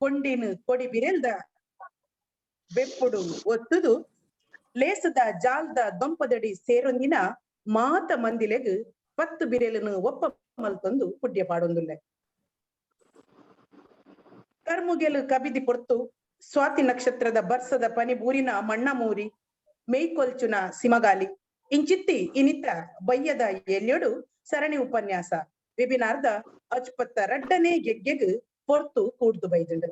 ಕೊಂಡಿನ ಕೊಡಿ ಬಿರೆಲ್ದ ಬೆಪ್ಪುಡು ಒತ್ತುದು ಲೇಸದ ಜಾಲ್ದ ದೊಂಪದಡಿ ಸೇರೊಂದಿನ ಮಾತ ಮಂದಿಲೆಗ್ 10 ಬಿರೆಲನು ಒಪ್ಪ ಮಲ್ತೊಂದು ಪುಡ್ಯ ಪಾಡೊಂದುಲ್ಲೆ. ಕರ್ಮುಗೆಲು ಕಬಿದಿ ಪೊರ್ತು ಸ್ವಾತಿ ನಕ್ಷತ್ರದ ಬರ್ಸದ ಪನಿಬೂರಿನ ಮಣ್ಣಮೂರಿ ಮೇಯ್ಕೊಲ್ಚುನ ಸಿಮಗಾಲಿ ಇಂಚಿತ್ತಿ ಇನಿತ ಬಯ್ಯದ ಎಲ್ಯೊಡು ಸರಣಿ ಉಪನ್ಯಾಸ ವೆಬಿನಾರ್ದ ಅಜ್ಪತ್ತ ರಡ್ಡನೇ ಗೆಗ್ಗೆಗ್ ಪೊರ್ತು ಕೂಡ್ದು ಬೈದುಂಡು.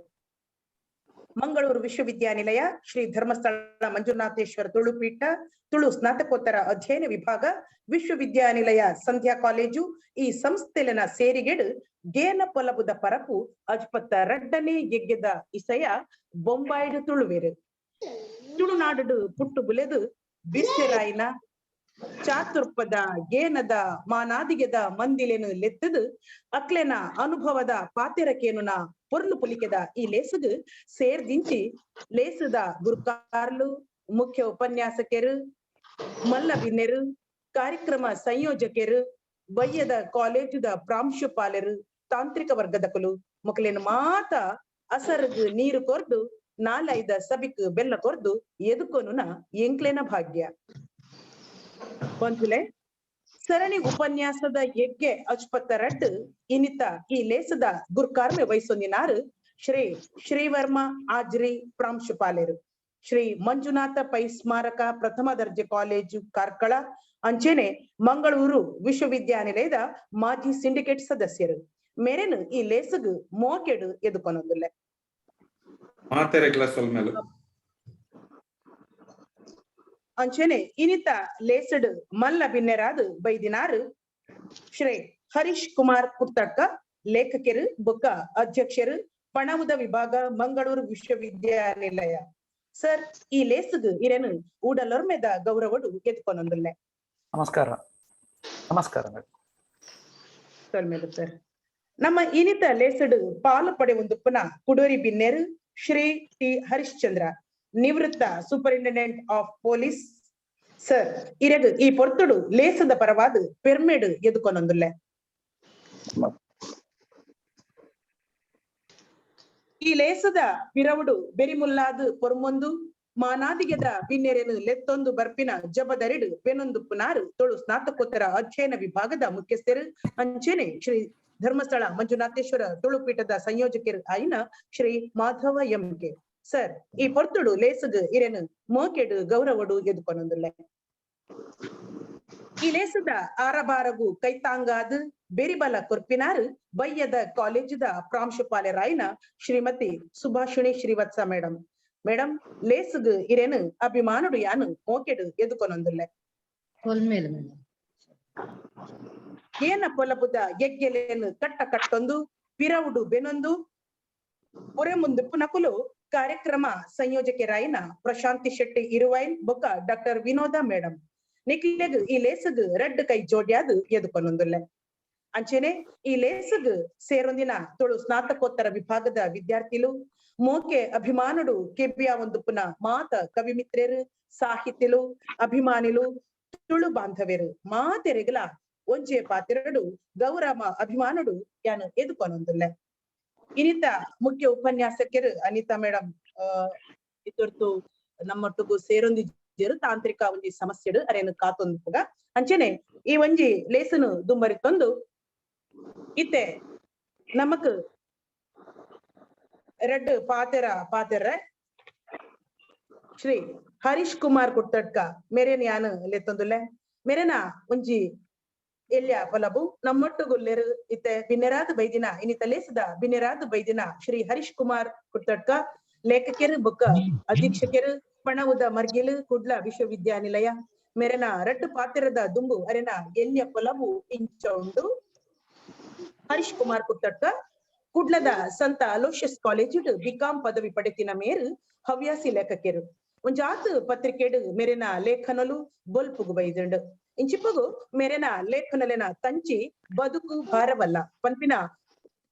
ಮಂಗಳೂರು ವಿಶ್ವವಿದ್ಯಾನಿಲಯ ಶ್ರೀ ಧರ್ಮಸ್ಥಳ ಮಂಜುನಾಥೇಶ್ವರ ತುಳುಪೀಠ ತುಳು ಸ್ನಾತಕೋತ್ತರ ಅಧ್ಯಯನ ವಿಭಾಗ ವಿಶ್ವವಿದ್ಯಾನಿಲಯ ಸಂಧ್ಯಾ ಕಾಲೇಜು ಈ ಸಂಸ್ಥೆಲನ ಸೇರಿಗೆಡು ಗೇನ ಪೊಲಬುದ ಪರಪು ಅಜ್ಪತ್ತ ರಡ್ಡನೇ ಗೆಗ್ಗೆದ ಇಸಯ ಬೊಂಬಾಯಿಡು ತುಳುವೆರು. ತುಳುನಾಡು ಪುಟ್ಟು ಬುಲೆದು ಬಿರ್ಸೆರಾಯಿನ ಚಾತುರ್ಪದ ಗೇನದ ಮಾನಾದಿಗೆದ ಮಂದಿಲೆನು ಲೆತ್ತದು ಅಕ್ಲೆನ ಅನುಭವದ ಪಾತೆರಕೇನುನ ಪೊರ್ಲು ಪುಲಿಕೆದ ಈ ಲೇಸುಗು ಸೇರ್ದಿಂಚಿ ಲೇಸುದ ಗುರುಕಾರ್ಲು ಮುಖ್ಯ ಉಪನ್ಯಾಸಕರು ಮಲ್ಲ ಬಿನ್ನೆರು ಕಾರ್ಯಕ್ರಮ ಸಂಯೋಜಕರು ಬಯ್ಯದ ಕಾಲೇಜುದ ಪ್ರಾಂಶುಪಾಲರು ತಾಂತ್ರಿಕ ವರ್ಗದಕುಲು ಮೊಕಲೇನು ಮಾತ ಅಸರ್ಗ್ ನೀರು ಕೊರ್ದು ನಾಲೈದ ಸಬಿಕ್ ಬೆಲ್ಲ ಕೊರ್ದು ಎದುಕೊನುನ ಎಂಕ್ಲೆನ ಭಾಗ್ಯ. ಬಂಧುಲೆ ಸರಣಿ ಉಪನ್ಯಾಸದ ಯಜ್ಞೆ ಅಜ್ಪತ್ತ ರಡ್ಡು ಇನಿತ ಈ ಲೇಸದ ಗುರ್ಕಾರ್ಮೆ ವಹಿಸೊಂದಿನಾರು ಶ್ರೀ ಶ್ರೀವರ್ಮ ಆಜ್ರಿ ಪ್ರಾಂಶುಪಾಲರು ಶ್ರೀ ಮಂಜುನಾಥ ಪೈ ಸ್ಮಾರಕ ಪ್ರಥಮ ದರ್ಜೆ ಕಾಲೇಜು ಕಾರ್ಕಳ ಅಂಚೆನೆ ಮಂಗಳೂರು ವಿಶ್ವವಿದ್ಯಾನಿಲಯದ ಮಾಜಿ ಸಿಂಡಿಕೇಟ್ ಸದಸ್ಯರು ಮೇರೆನು ಈ ಲೇಸಗು ಮೋಕೆಡು ಎದುಕೊನೊಂದುಲ್ಲೆ. ಅಂಚೆನೆ ಇನಿತ ಲೇಸಡ್ ಮಲ್ಲ ಬಿನ್ನೆರಾದ್ ಬೈದಿನಾರು ಶ್ರೀ ಹರೀಶ್ ಕುಮಾರ್ ಕುತ್ತಡ್ಕ ಲೇಖಕರು ಬೊಕ್ಕ ಅಧ್ಯಕ್ಷರು ಪಣವುದ ವಿಭಾಗ ಮಂಗಳೂರು ವಿಶ್ವವಿದ್ಯಾನಿಲಯ. ಸರ್ ಈ ಲೇಸುಗು ಇರೆನು ಊಡಲೊರ್ಮೆದ ಗೌರವಡು ಎದ್ಕೊನೊಂದುಲ್ಲೆ. ನಮಸ್ಕಾರ. ನಮಸ್ಕಾರ ಸರ್. ನಮ್ಮ ಇನಿತ ಲೇಸಡ್ ಪಾಲು ಪಡೆಯೊಂದುಪ್ಪುನ ಕುಡೋರಿ ಬಿನ್ನೆರು ಶ್ರೀ ಟಿ ಹರಿಶ್ಚಂದ್ರ ನಿವೃತ್ತ ಸೂಪರಿಂಟೆಂಡೆಂಟ್ ಆಫ್ ಪೊಲೀಸ್. ಸರ್ ಇರೆಗ್ ಈ ಪೊರ್ತುಡು ಲೇಸದ ಪರವಾದ ಪೆರ್ಮೆಡು ಎದುಕೊನೊಂದುಲ್ಲೆ. ಈ ಲೇಸದ ಪಿರವುಡು ಬೆರಿಮುಲ್ಲಾದು ಪೊರ್ಮೊಂದು ಮಾನಾದಿಗೆದ ಬಿನ್ನೆರೆನು ಲೆತ್ತೊಂದು ಬರ್ಪಿನ ಜಬದರಿಡು ಬೆನೊಂದುಪ್ಪುನಾರು ತುಳು ಸ್ನಾತಕೋತ್ತರ ಅಧ್ಯಯನ ವಿಭಾಗದ ಮುಖ್ಯಸ್ಥರು ಅಂಚೆನೆ ಶ್ರೀ ಧರ್ಮಸ್ಥಳ ಮಂಜುನಾಥೇಶ್ವರ ತುಳುಪೀಠದ ಸಂಯೋಜಕರು ಆಯಿನ Shri Madhava M K. Sir ಈ ಪೊರ್ತುಡು ಲೇಸುಗು ಇರೆನು ಮೋಕೆಡು ಗೌರವಡು ಎದುಕೊನೊಂದುಲ್ಲೆ. ಈ ಲೇಸದ ಆರಬಾರಗು ಕೈತಾಂಗಾದು ಬೆರಿಬಲ ಕೊರ್ಪಿನಾರು ಬಯ್ಯದ ಕಾಲೇಜುದ ಪ್ರಾಂಶುಪಾಲರಾಯಿನ ಶ್ರೀಮತಿ ಸುಭಾಷಿಣಿ ಶ್ರೀವತ್ಸ ಮೇಡಮ್. ಮೇಡಮ್ ಲೇಸುಗು ಇರೆನು ಅಭಿಮಾನುಡು ಯಾನು ಮೋಕೆಡು ಎದುಕೊನೊಂದುಲ್ಲೆ. ಏನ ಪೊಲಬುದ ಗೆಗ್ಗೆಲೇನು ಕಟ್ಟ ಕಟ್ಟೊಂದು ಪಿರವುಡು ಬೆನೊಂದು ಪೊರೆ ಮುಂದೆ ಪುನಕುಲು ಕಾರ್ಯಕ್ರಮ ಸಂಯೋಜಕರಾಯಿನ ಪ್ರಶಾಂತಿ ಶೆಟ್ಟಿ ಇರುವೈನ್ ಬೊಕ್ಕ ಡಾಕ್ಟರ್ ವಿನೋದ ಮೇಡಮ್ ನಿಕ್ಲೆಗ್ ಈ ಲೇಸಗ್ ರಡ್ಡ್ ಕೈ ಜೋಡ್ಯಾದು ಎದುಕೊನೊಂದುಲ್ಲೆ. ಅಂಚೆನೆ ಈ ಲೇಸಗ್ ಸೇರೊಂದಿನ ತುಳು ಸ್ನಾತಕೋತ್ತರ ವಿಭಾಗದ ವಿದ್ಯಾರ್ಥಿಲು ಮೋಕೆ ಅಭಿಮಾನುಡು ಕೆಬ್ಬಿಯ ಒಂದುಪ್ಪುನ ಮಾತ ಕವಿ ಮಿತ್ರೆರು ಸಾಹಿತಿಲು ಅಭಿಮಾನಿಲು ತುಳು ಬಾಂಧವ್ಯರು ಮಾತೆರೆಗಲ ಒಂಜೆ ಪಾತೆರಡು ಗೌರವ ಅಭಿಮಾನುಡು ಯಾನು ಎದುಕೊನೊಂದುಲ್ಲೆ. ಇನಿತ ಮುಖ್ಯ ಉಪನ್ಯಾಸಕರು ಅನಿತಾ ಮೇಡಮ್ ಇತೊರ್ತು ನಮ್ಮೊಟ್ಟುಗು ಸೇರೊಂದಿಜ್ಜೆರು ತಾಂತ್ರಿಕ ಒಂಜಿ ಸಮಸ್ಯೆಡು ಅರೇನು ಕಾತೊಂದುಪ್ಪುಗ. ಅಂಚೆನೆ ಈ ಒಂಜಿ ಲೇಸನು ದುಂಬರಿತೊಂದು ಇತ್ತೆ ನಮಕ್ ರಡ್ಡು ಪಾತೆರ ಪಾತೆರ ಶ್ರೀ ಹರೀಶ್ ಕುಮಾರ್ ಕುಟ್ಟಡ್ಕ ಮೇರೇನ್ ಯಾನು ಲೆತ್ತೊಂದುಲ್ಲೆ. ಮೇರೇನ ಒಂಜಿ ಎಲ್ಯ ಪೊಲಬು ನಮ್ಮೊಟ್ಟುಗುಲ್ಲೆರು ಇತ್ತೆ ಬಿನ್ನೆರಾದ ಬೈದಿನ ಇನ್ನಿತ ಲೇಸದ ಬಿನ್ನೆರಾದ ಬೈದಿನ ಶ್ರೀ ಹರೀಶ್ ಕುಮಾರ್ ಕುಟ್ಟಡ್ಕ ಲೇಖಕರು ಬೊಕ್ಕ ಅಧೀಕ್ಷಕರು ಪಣವುದ ಮರ್ಗಿಲು ಕುಡ್ಲ ವಿಶ್ವವಿದ್ಯಾನಿಲಯ. ಮೇರೆನ ರಡ್ಡು ಪಾತೆರದ ದುಂಬು ಅರೆನ ಎಲ್ಯ ಪೊಲಬು ಇಂಚ ಉಂಡು. ಹರೀಶ್ ಕುಮಾರ್ ಕುಟ್ಟಡ್ಕ ಕುಡ್ಲದ ಸಂತ ಅಲೋಷಿಯಸ್ ಕಾಲೇಜ್ ಬಿಕಾಂ ಪದವಿ ಪಡೆತಿನ ಮೇರು ಹವ್ಯಾಸಿ ಲೇಖಕರು. ಒಂಜಾತ್ ಪತ್ರಿಕೆಡು ಮೇರೆನ ಲೇಖನಲು ಬೊಲ್ಪುಗು ಬೈದುಂಡು. ಇಂಚಿಪ್ಪಗು ಮೇರೆನ ಲೇಖನಲೆನ ತಂಚಿ ಬದುಕು ಭಾರವಲ್ಲ ಪನ್ಪಿನ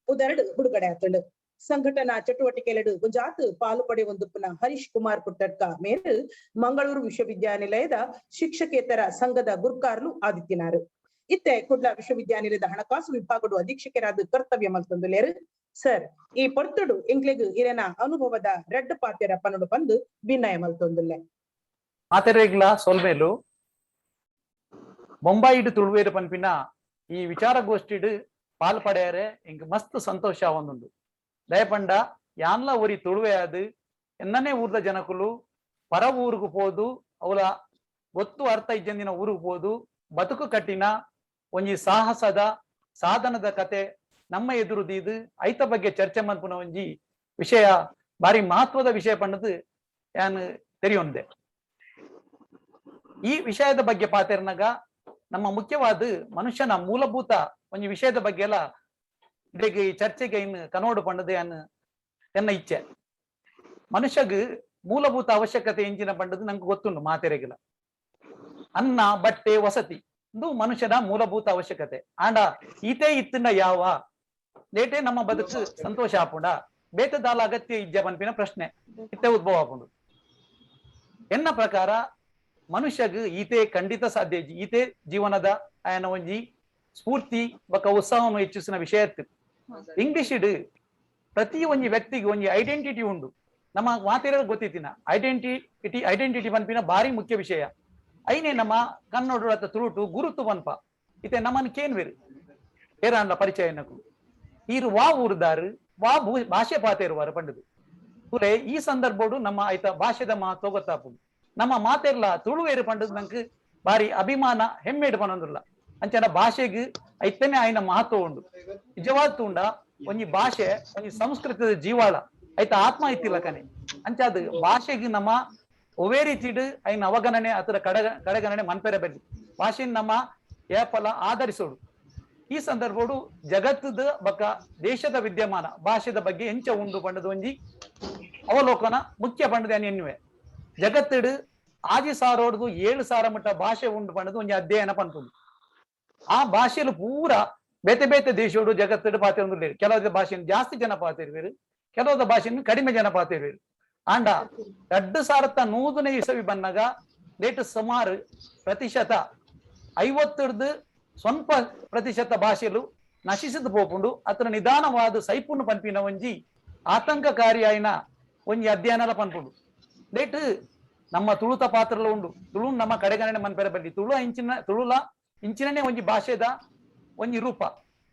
ಉದರಡು ಬಿಡುಗಡೆ ಆತಂಡು. ಸಂಘಟನಾ ಚಟುವಟಿಕೆಲೆಡು ಒಂಜಾತ್ ಪಾಲು ಪಡೆಯೊಂದುಪ್ಪುನ ಹರೀಶ್ ಕುಮಾರ್ ಕುಟ್ಟಡ್ಕ ಮೇರು ಮಂಗಳೂರು ವಿಶ್ವವಿದ್ಯಾನಿಲಯದ ಶಿಕ್ಷಕೇತರ ಸಂಘದ ಗುರ್ಕಾರ್ಲು ಆದಿತ್ಯನಾರು. ಇತ್ತೆ ಕುಡ್ಲ ವಿಶ್ವವಿದ್ಯಾನಿಲಯದ ಹಣಕಾಸು ವಿಭಾಗಡು ಅಧೀಕ್ಷಕರಾದ ಕರ್ತವ್ಯ ಮಲ್ತೊಂದುಲ್ಲೆರ್. ಸರ್, ಈ ಪೊರ್ತುಡು ಎಂಕ್ಲೆಗ್ ಇರೆನ ಅನುಭವದ ರಡ್ಡ್ ಪಾತೆರ ಪನೊಡು ಪಂದ್ ವಿನಯ ಮಲ್ತೊಂದುಲ್ಲೆ. ಮಾತೆರೆಗ್ಲ ಸೊಲ್ಮೆಲು. ಬೊಂಬಾಯಿಡ್ ತುಳುವೇರು ಪನ್ಪಿನ ಈ ವಿಚಾರಗೋಷ್ಠಿಡ್ ಪಾಲ್ ಪಡೆಯರೆ ಎಂಕ್ ಮಸ್ತ್ ಸಂತೋಷ ಆವೊಂದುಂಡು. ದಯಪಂಡ ಯಾನ್ಲ ಒರಿ ತುಳುವೆ ಆದ್ ಎನ್ನನೇ ಊರ್ದ ಜನಕುಲು ಪರ ಊರುಗು ಪೋದು ಅವಲ ಗೊತ್ತು ಅರ್ಥ ಇಜ್ಜಂದಿನ ಊರುಗು ಪೋದು ಬದುಕು ಕಟ್ಟಿನ ಒಂಜಿ ಸಾಹಸದ ಸಾಧನದ ಕತೆ ನಮ್ಮ ಎದುರು ದೀದ್ ಐತ ಬಗ್ಗೆ ಚರ್ಚೆ ಮನ್ಪುನ ಒಂಜಿ ವಿಷಯ ಬಾರಿ ಮಹತ್ವದ ವಿಷಯ ಪಂಡದು ಯಾನ್ ತೆರಿಯೊಂದೆ. ಈ ವಿಷಯದ ಬಗ್ಗೆ ಪಾತೆರ್ನಗ ನಮ್ಮ ಮುಖ್ಯವಾದ ಮನುಷ್ಯನ ಮೂಲಭೂತ ಒಂಜಿ ವಿಷಯದ ಬಗ್ಗೆ ಎಲ್ಲ ಇಡೆಗ್ ಈ ಚರ್ಚೆಗೆ ಇನ್ನು ಕನೋಡು ಪಂಡದು ಯಾನ್ ಎನ್ನ ಇಚ್ಛೆ. ಮನುಷ್ಯಗ್ ಮೂಲಭೂತ ಅವಶ್ಯಕತೆ ಎಂಚಿನ ಪಂಡದು ನಂಗೆ ಗೊತ್ತುಂಡು ಮಾತೆರೆಗಿಲ್ಲ. ಅನ್ನ, ಬಟ್ಟೆ, ವಸತಿ ಇದು ಮನುಷ್ಯನ ಮೂಲಭೂತ ಅವಶ್ಯಕತೆ. ಆಂಡ ಈತೇ ಇತ್ತಿನ ಯಾವ ಲೇಟೇ ನಮ್ಮ ಬದುಕು ಸಂತೋಷ ಆಪುಂಡ ಬೇತದಾಲ ಅಗತ್ಯ ಇಜ್ಜ ಪನ್ಪಿನ ಪ್ರಶ್ನೆ ಇತ್ತೆ ಉದ್ಭವ ಆಪುಂಡು. ಎನ್ನ ಪ್ರಕಾರ ಮನುಷ್ಯಗ್ ಈತೆ ಖಂಡಿತ ಸಾಧ್ಯ ಇಜ್ಜಿ. ಈತೆ ಜೀವನದ ಆಯನ ಒಂಜಿ ಸ್ಫೂರ್ತಿ ಬೊಕ್ಕ ಉತ್ಸಾಹವನ್ನು ಹೆಚ್ಚಿಸಿನ ವಿಷಯ ಇತ್ತು. ಇಂಗ್ಲಿಷ್ ಪ್ರತಿ ಒಂಜಿ ವ್ಯಕ್ತಿಗೆ ಒಂಜಿ ಐಡೆಂಟಿಟಿ ಉಂಡು. ನಮ್ಮ ಮಾತೆರ ಗೊತ್ತಿತ್ತಿನ ಐಡೆಂಟಿಟಿ ಐಡೆಂಟಿಟಿ ಪನ್ಪಿನ ಭಾರಿ ಮುಖ್ಯ ವಿಷಯ. ಐನೇ ನಮ್ಮ ಕನ್ನಡ ಅಥವಾ ತುಳುಟು ಗುರುತು ಪನ್ಪ. ಇತ್ತೆ ನಮ್ಮನ್ನು ಕೇನ್ವೇರು ಏರಾಂಡ್ಲ ಪರಿಚಯ ನಕು ಈರು ವಾ ಊರುದಾರು ವಾ ಭಾಷೆ ಪಾತೇರುವಾರು ಪಂಡುದು ತುಲೆ. ಈ ಸಂದರ್ಭಡು ನಮ್ಮ ಆಯ್ತ ಭಾಷೆದ ಮಹತ್ವ ಗೊತ್ತಾಪುಂಡು. ನಮ್ಮ ಮಾತೆರ್ಲ ತುಳುವೇರು ಪಂಡುದು ನಂಗೆ ಭಾರಿ ಅಭಿಮಾನ ಹೆಮ್ಮೆಡು ಪನೊಂದುಲ್ಲ. ಅಂಚನ ಭಾಷೆಗ್ ಐತನೆ ಆಯ್ನ ಮಹತ್ವ ಉಂಡು. ನಿಜವಾದ ತೂಂಡ ಒಂಜಿ ಭಾಷೆ ಒಂಜಿ ಸಂಸ್ಕೃತದ ಜೀವಾಳ ಐತ ಆತ್ಮ ಇತ್ತಿಲ್ಲ ಕನೆ. ಅಂಚಾದ ಭಾಷೆಗೆ ನಮ್ಮ ಒವೇ ರೀತಿಡ್ ಐನ ಅವಗಣನೆ ಅಥವಾ ಕಡೆಗಣನೆ ಮನ್ಪೆರೆ ಬಲ್ಲಿ. ಭಾಷೆನ ನಮ್ಮ ಏಪಲ ಆಧರಿಸೋಡು. ಈ ಸಂದರ್ಭಡು ಜಗತ್ತದ ಬಕ್ಕ ದೇಶದ ವಿದ್ಯಮಾನ ಭಾಷೆದ ಬಗ್ಗೆ ಎಂಚ ಉಂಡು ಪಂಡದ ಒಂಜಿ ಅವಲೋಕನ ಮುಖ್ಯ ಪಂಡದ ಎನ್ನುವೆ. ಜಗತ್ತಿಡು ಆಜಿ ಸಾರೋಡ್ದು 7,000 ಮಟ್ಟ ಭಾಷೆ ಉಂಡು ಪಂಡದು ಒಂಜಿ ಅಧ್ಯಯನ ಪನ್ಪುಂಡು. ಆ ಭಾಷೆಲು ಪೂರ ಬೇತೆ ಬೇತೆ ದೇಶೋಡು ಜಗತ್ತಿಡು ಪಾತಿರುಂದುಲ್ಲೆರ್. ಕೆಲವು ಭಾಷೆಯನ್ನು ಜಾಸ್ತಿ ಜನ ಪಾತಿರುವೆರು, ಕೆಲವು ಭಾಷೆಯನ್ನು ಕಡಿಮೆ ಜನ ಪಾತಿರುವೆರು. ಆಂಡ 2100ನೇ ಇಸವಿ ಬಂದಾಗ ಲೇಟ್ ಸುಮಾರು 50% ಸ್ವಲ್ಪ ಪ್ರತಿಶತ ಭಾಷೆಲು ನಶಿಸಿದ ಪೋಪುಂಡು. ಅತ್ರ ನಿಧಾನವಾದ ಸೈಪುನ್ನು ಪನ್ಪಿನ ಒಂಜಿ ಆತಂಕಕಾರಿಯಾಯಿನ ಒಂಜಿ ಅಧ್ಯಯನಲ ಪನ್ಪುಂಡು. ಲೇಟ್ ನಮ್ಮ ತುಳುತ ಪಾತ್ರಲ ಉಂಡು. ತುಳು ನಮ್ಮ ಕಡೆಗಣನೆ ಮನ್ಪೆರೆ ಬಲ್ಲಿ. ತುಳು ಇಂಚಿನ ತುಳುಲ ಇಂಚಿನನೇ ಒಂಜಿ ಭಾಷೆದ ಒಂಜಿ ರೂಪ.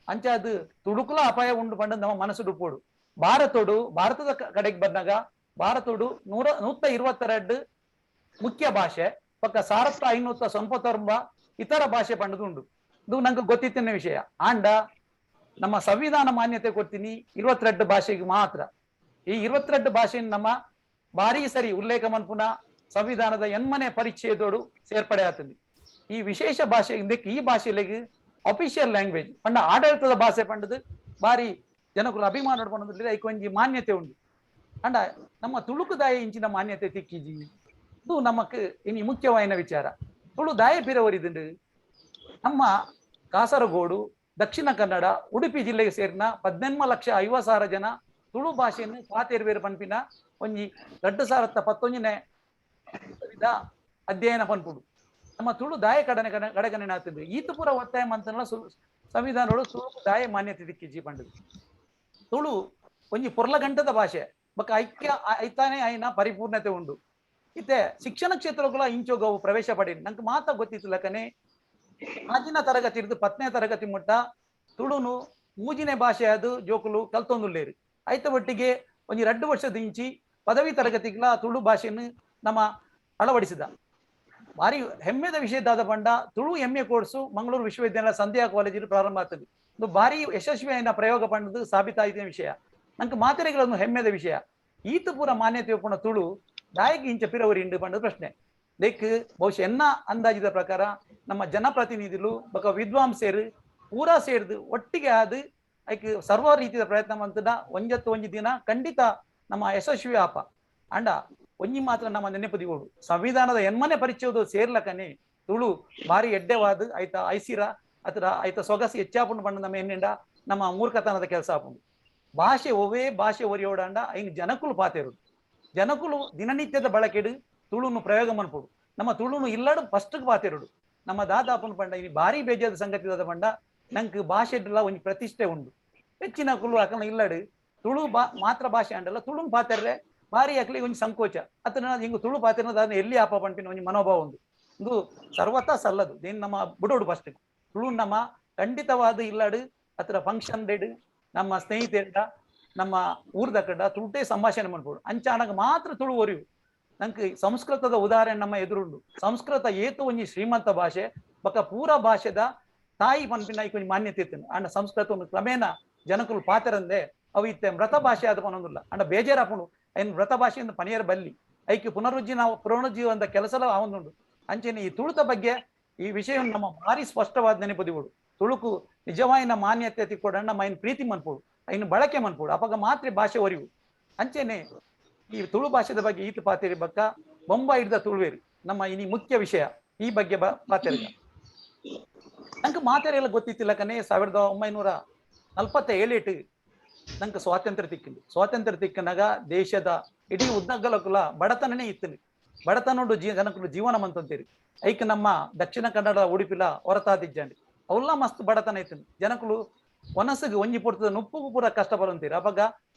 ಅಂಚ ಅದು ತುಳುಕುಲ ಅಪಾಯ ಉಂಡು ಪಂಡ ನಮ್ಮ ಮನಸ್ಸು ಡುಪ್ಪೋಡು. ಭಾರತೋಡು ಭಾರತದ ಕಡೆಗೆ ಬಂದಾಗ ಭಾರತೋಡು 122 ಮುಖ್ಯ ಭಾಷೆ ಪಕ್ಕ 1599 ಇತರ ಭಾಷೆ ಪಂಡದು ಉಂಡು. ಇದು ನಂಗೆ ಗೊತ್ತಿತ್ತಿನ ವಿಷಯ. ಆಂಡ ನಮ್ಮ ಸಂವಿಧಾನ ಮಾನ್ಯತೆ ಕೊಡ್ತೀನಿ 22 ಭಾಷೆಗೆ ಮಾತ್ರ. ಈ 22 ಭಾಷೆಯನ್ನು ನಮ್ಮ ಭಾರಿ ಸರಿ ಉಲ್ಲೇಖ ಮನ್ಪುನ ಸಂವಿಧಾನದ ಎನ್ಮನೆ ಪರಿಚ್ಛೇದೋಡು ಸೇರ್ಪಡೆ ಆಗ್ತದೆ. ಈ ವಿಶೇಷ ಭಾಷೆ ಈ ಭಾಷೆಲಿಗೆ ಅಫಿಷಿಯಲ್ ಲ್ಯಾಂಗ್ವೇಜ್ ಪಂಡ ಆಡಳಿತದ ಭಾಷೆ ಪಂಡದು ಭಾರಿ ಜನಕುಲು ಅಭಿಮಾನ ಪಂಡದು ಐಕ್ ಒಂಜಿ ಮಾನ್ಯತೆ ಉಂಡು. ಅಂಡ ನಮ್ಮ ತುಳುಕು ದಾಯ ಇಂಚಿನ ಮಾನ್ಯತೆ ತಿಕ್ಕಿಜಿ. ಇದು ನಮಕ್ ಇನಿ ಮುಖ್ಯವಾಯಿನ ವಿಚಾರ. ತುಳು ದಾಯ ಪಿರವರಿದುಂಡು. ನಮ್ಮ ಕಾಸರಗೋಡು, ದಕ್ಷಿಣ ಕನ್ನಡ, ಉಡುಪಿ ಜಿಲ್ಲೆಗೆ ಸೇರಿನ 18,50,000 ಜನ ತುಳು ಭಾಷೆಯನ್ನು ಪಾತೇರ್ವೇರು ಪನ್ಪಿನ ಒಂಜಿ 2019ನೇ ಅಧ್ಯಯನ ಪನ್ಪುಡು. ನಮ್ಮ ತುಳು ದಾಯ ಕಡನೆ ಕಡೆಗಣನೆ ಆಗ್ತದೆ. ಈತ ಪೂರ ಒತ್ತಾಯ ಮಂತನ ಸಂವಿಧಾನಗಳು ತುಳು ದಾಯ ಮಾನ್ಯತೆ ದಿಕ್ಕಿಜಿ ಪಂಡದು. ತುಳು ಒಂಜಿ ಪೊರ್ಲಗಂಟದ ಭಾಷೆ ಬೊಕ್ಕ ಐಕ್ಯ ಐತಾನೆ ಆಯ್ನ ಪರಿಪೂರ್ಣತೆ ಉಂಡು. ಇತ್ತೆ ಶಿಕ್ಷಣ ಕ್ಷೇತ್ರಗಳ ಇಂಚೋಗವು ಪ್ರವೇಶ ಪಡೀನಿ ನಂಗೆ ಮಾತ ಗೊತ್ತಿತ್ತು ಲಕನೆ. 5ನೇ ತರಗತಿ ಹಿಡಿದು 10ನೇ ತರಗತಿ ಮುಟ್ಟ ತುಳುನು ಮೂಜಿನೇ ಭಾಷೆ ಅದು ಜೋಕುಲು ಕಲ್ತೊಂದುಲ್ಲೇರು. ಐತ ಒಟ್ಟಿಗೆ ಒಂಜಿ 2 ವರ್ಷದ ಇಂಚಿ ಪದವಿ ತರಗತಿಗಳ ತುಳು ಭಾಷೆಯನ್ನು ನಮ್ಮ ಅಳವಡಿಸಿದ. ಭಾರಿ ಹೆಮ್ಮೆದ ವಿಷಯದಾದ ಪಂಡ ತುಳು ಎಂ ಎ ಕೋರ್ಸು ಮಂಗಳೂರು ವಿಶ್ವವಿದ್ಯಾಲಯ ಸಂಧ್ಯಾ ಕಾಲೇಜಿಲ್ ಪ್ರಾರಂಭ ಆಗ್ತದೆ. ಇದು ಭಾರಿ ಯಶಸ್ವಿಯಾದ ಪ್ರಯೋಗ ಪಂಡದು ಸಾಬೀತಾಯಿದ ವಿಷಯ. ನಂಗೆ ಮಾತೆರೆಗಳನ್ನು ಹೆಮ್ಮೆದ ವಿಷಯ. ಈತ ಪೂರ ಮಾನ್ಯತೆ ಒಪ್ಪುನ ತುಳು ದಾಯಕ ಇಂಚ ಪಿರವರಿ ಇಂಡು ಪಂಡದ ಪ್ರಶ್ನೆ. ಲೇಕ್ ಬಹುಶಃ ಎನ್ನ ಅಂದಾಜಿದ ಪ್ರಕಾರ ನಮ್ಮ ಜನಪ್ರತಿನಿಧಿಲು ಬೊಕ ವಿದ್ವಾಂಸರು ಪೂರಾ ಸೇರ್ದು ಒಟ್ಟಿಗೆ ಆದ್ ಐಕ್ ಸರ್ವ ರೀತಿಯ ಪ್ರಯತ್ನ ಮಂತದ ಒಂಜತ್ತು ಒಂಜಿ ದಿನ ಖಂಡಿತ ನಮ್ಮ ಯಶಸ್ವಿ ಆಪ. ಅಂಡ ಒಂಜಿ ಮಾತ್ರ ನಮ್ಮ ನೆನಪು ದಿವೋಡು, ಸಂವಿಧಾನದ ಎನ್ಮನೆ ಪರಿಚಯದ ಸೇರ್ಲಕನೆ ತುಳು ಭಾರಿ ಎಡ್ಡೆವಾದ ಐತ ಐಸಿರ ಅತ್ರ ಐತ ಸೊಗಸು ಹೆಚ್ಚಾಪುಂಡು ಪಂಡ ನಮ್ಮ ಎನ್ನೆಂಡ ನಮ್ಮ ಮೂರ್ಖತನದ ಕೆಲಸ ಆಪುಂಡು. ಭಾಷೆ ಒವೇ ಭಾಷೆ ಒರಿಯೋಡಂಡ ಐನ್ ಜನಕುಲು ಪಾತೆರುಡು. ಜನಕುಲು ದಿನನಿತ್ಯದ ಬಳಕೆಡು ತುಳುನು ಪ್ರಯೋಗ ಮನ್ಪುಡು. ನಮ್ಮ ತುಳುನು ಇಲ್ಲಡು ಫಸ್ಟ್ ಪಾತೆರುಡು. ನಮ್ಮ ದಾದಾಪನ ಪಂಡ ಇನಿ ಭಾರಿ ಬೇಜಾದ ಸಂಗತಿ ದಾದ ಪಂಡ ನಂಗೆ ಭಾಷೆಡ್ಲ ಒಂಜಿ ಪ್ರತಿಷ್ಠೆ ಉಂಡು. ಹೆಚ್ಚಿನ ಕುಲು ಅಕಲ್ನ ಇಲ್ಲಡು ತುಳು ಮಾತ್ರ ಭಾಷೆ ಅಂಡಲ್ಲ ತುಳು ಪಾತೆರ್ರೆ ಭಾರಿ ಅಕ್ಲಿ ಒಂಜಿ ಸಂಕೋಚ ಅತನ ಹಿಂಗ ತುಳು ಪಾತೆರ್ನ ದಾದ ಎಲ್ಲಿ ಆಪ ಪಂಪಿನ ಒಂಜಿ ಮನೋಭಾವ ಉಂಡು. ಇದು ಸರ್ವತಾ ಸಲ್ಲದು ದೇನ್ ನಮ್ಮ ಬುಡೋಡು ಫಸ್ಟ್ ತುಳು ನಮ್ಮ ಖಂಡಿತವಾದ ಇಲ್ಲಡು ಅತ್ರ ಫಂಕ್ಷನ್ ಡೆಡ್ ನಮ್ಮ ಸ್ನೇಹಿತರೆಡ ನಮ್ಮ ಊರ್ದ ಕಡ ತುಳುಟೇ ಸಂಭಾಷಣೆ ಮಾಡ್ಬೋದು ಅಂಚಾನಗ ಮಾತ್ರ ತುಳು ಒರಿವು. ನಂಗೆ ಸಂಸ್ಕೃತದ ಉದಾಹರಣೆ ನಮ್ಮ ಎದುರುಂಡು. ಸಂಸ್ಕೃತ ಏತು ಒಂಜಿ ಶ್ರೀಮಂತ ಭಾಷೆ ಬೊಕ ಪೂರ ಭಾಷೆದ ತಾಯಿ ಪನ್ಪಿನ ಒಂಜಿ ಮಾನ್ಯತೆ ಇತ್ತು. ಅಂಡ ಸಂಸ್ಕೃತ ಕ್ರಮೇಣ ಜನಕುಲು ಪಾತೆರಂದೆ ಅವು ಇತ್ತೆ ಮೃತ ಭಾಷೆ ಆದ ಪನೊಂದುಲ್ಲ. ಅಂಡ ಬೇಜಾರಾಪುಂಡು ಐನ್ ಮೃತ ಭಾಷೆಯಿಂದ ಪನಿಯರ್ ಬಲ್ಲಿ ಐಕೆ ಪುನರುಜ್ಜೀವನದ ಕೆಲಸಲ ಆವೊಂದುಂಡು. ಅಂಚೆನೆ ಈ ತುಳುತ ಬಗ್ಗೆ ಈ ವಿಷಯ ನಮ್ಮ ಭಾರಿ ಸ್ಪಷ್ಟವಾದ ನೆನಪುದಿವುಡು. ತುಳುಕು ನಿಜವಾಯಿನ ಮಾನ್ಯತೆ ತಿಕ್ಕೊಡಣ್ಣ ಮೈನ್ ಪ್ರೀತಿ ಮನ್ಪೋಡು ಐನ್ ಬಳಕೆ ಮನ್ಪೋಡು ಅಪಗ ಮಾತ್ರ ಭಾಷೆ ಒರಿವು. ಅಂಚೆನೆ ಈ ತುಳು ಭಾಷೆದ ಬಗ್ಗೆ ಈತ ಪಾತೆರಿ ಬಕ್ಕ ಬೊಂಬಾಯಿ ಹಿಡ್ದ ತುಳುವೇರು ನಮ್ಮ ಇನಿ ಮುಖ್ಯ ವಿಷಯ ಈ ಬಗ್ಗೆ ಪಾತೆರಿಗ ನಂಗೆ ಮಾತೆರೆಲ್ಲ ಗೊತ್ತಿತ್ತಿಲ್ಲ ಕನೆ 1947 ನಂಗೆ ಸ್ವಾತಂತ್ರ್ಯ ತಿಕ್ಕಿಂದು. ಸ್ವಾತಂತ್ರ್ಯ ತಿಕ್ಕನಾಗ ದೇಶದ ಇಡೀ ಉದ್ದಗಲಕುಲ ಬಡತನನೇ ಇತ್ತು. ಬಡತನೋಡು ಜನಕುಲು ಜೀವನ ಮಂತಂತೀರಿ. ಐಕ್ ನಮ್ಮ ದಕ್ಷಿಣ ಕನ್ನಡ ಉಡುಪಿಲ ಹೊರತಾದಿಜ್ಜಂಡಿ ಅವೆಲ್ಲ ಮಸ್ತ್ ಬಡತನ ಇತ್ತು. ಜನಕುಲು ಒನಸಿಗೆ ಒಂಜಿ ಪೊರ್ತದ ನುಪ್ಪುಗು ಪೂರ ಕಷ್ಟ ಬರಂತೀರಿ. ಅವಾಗ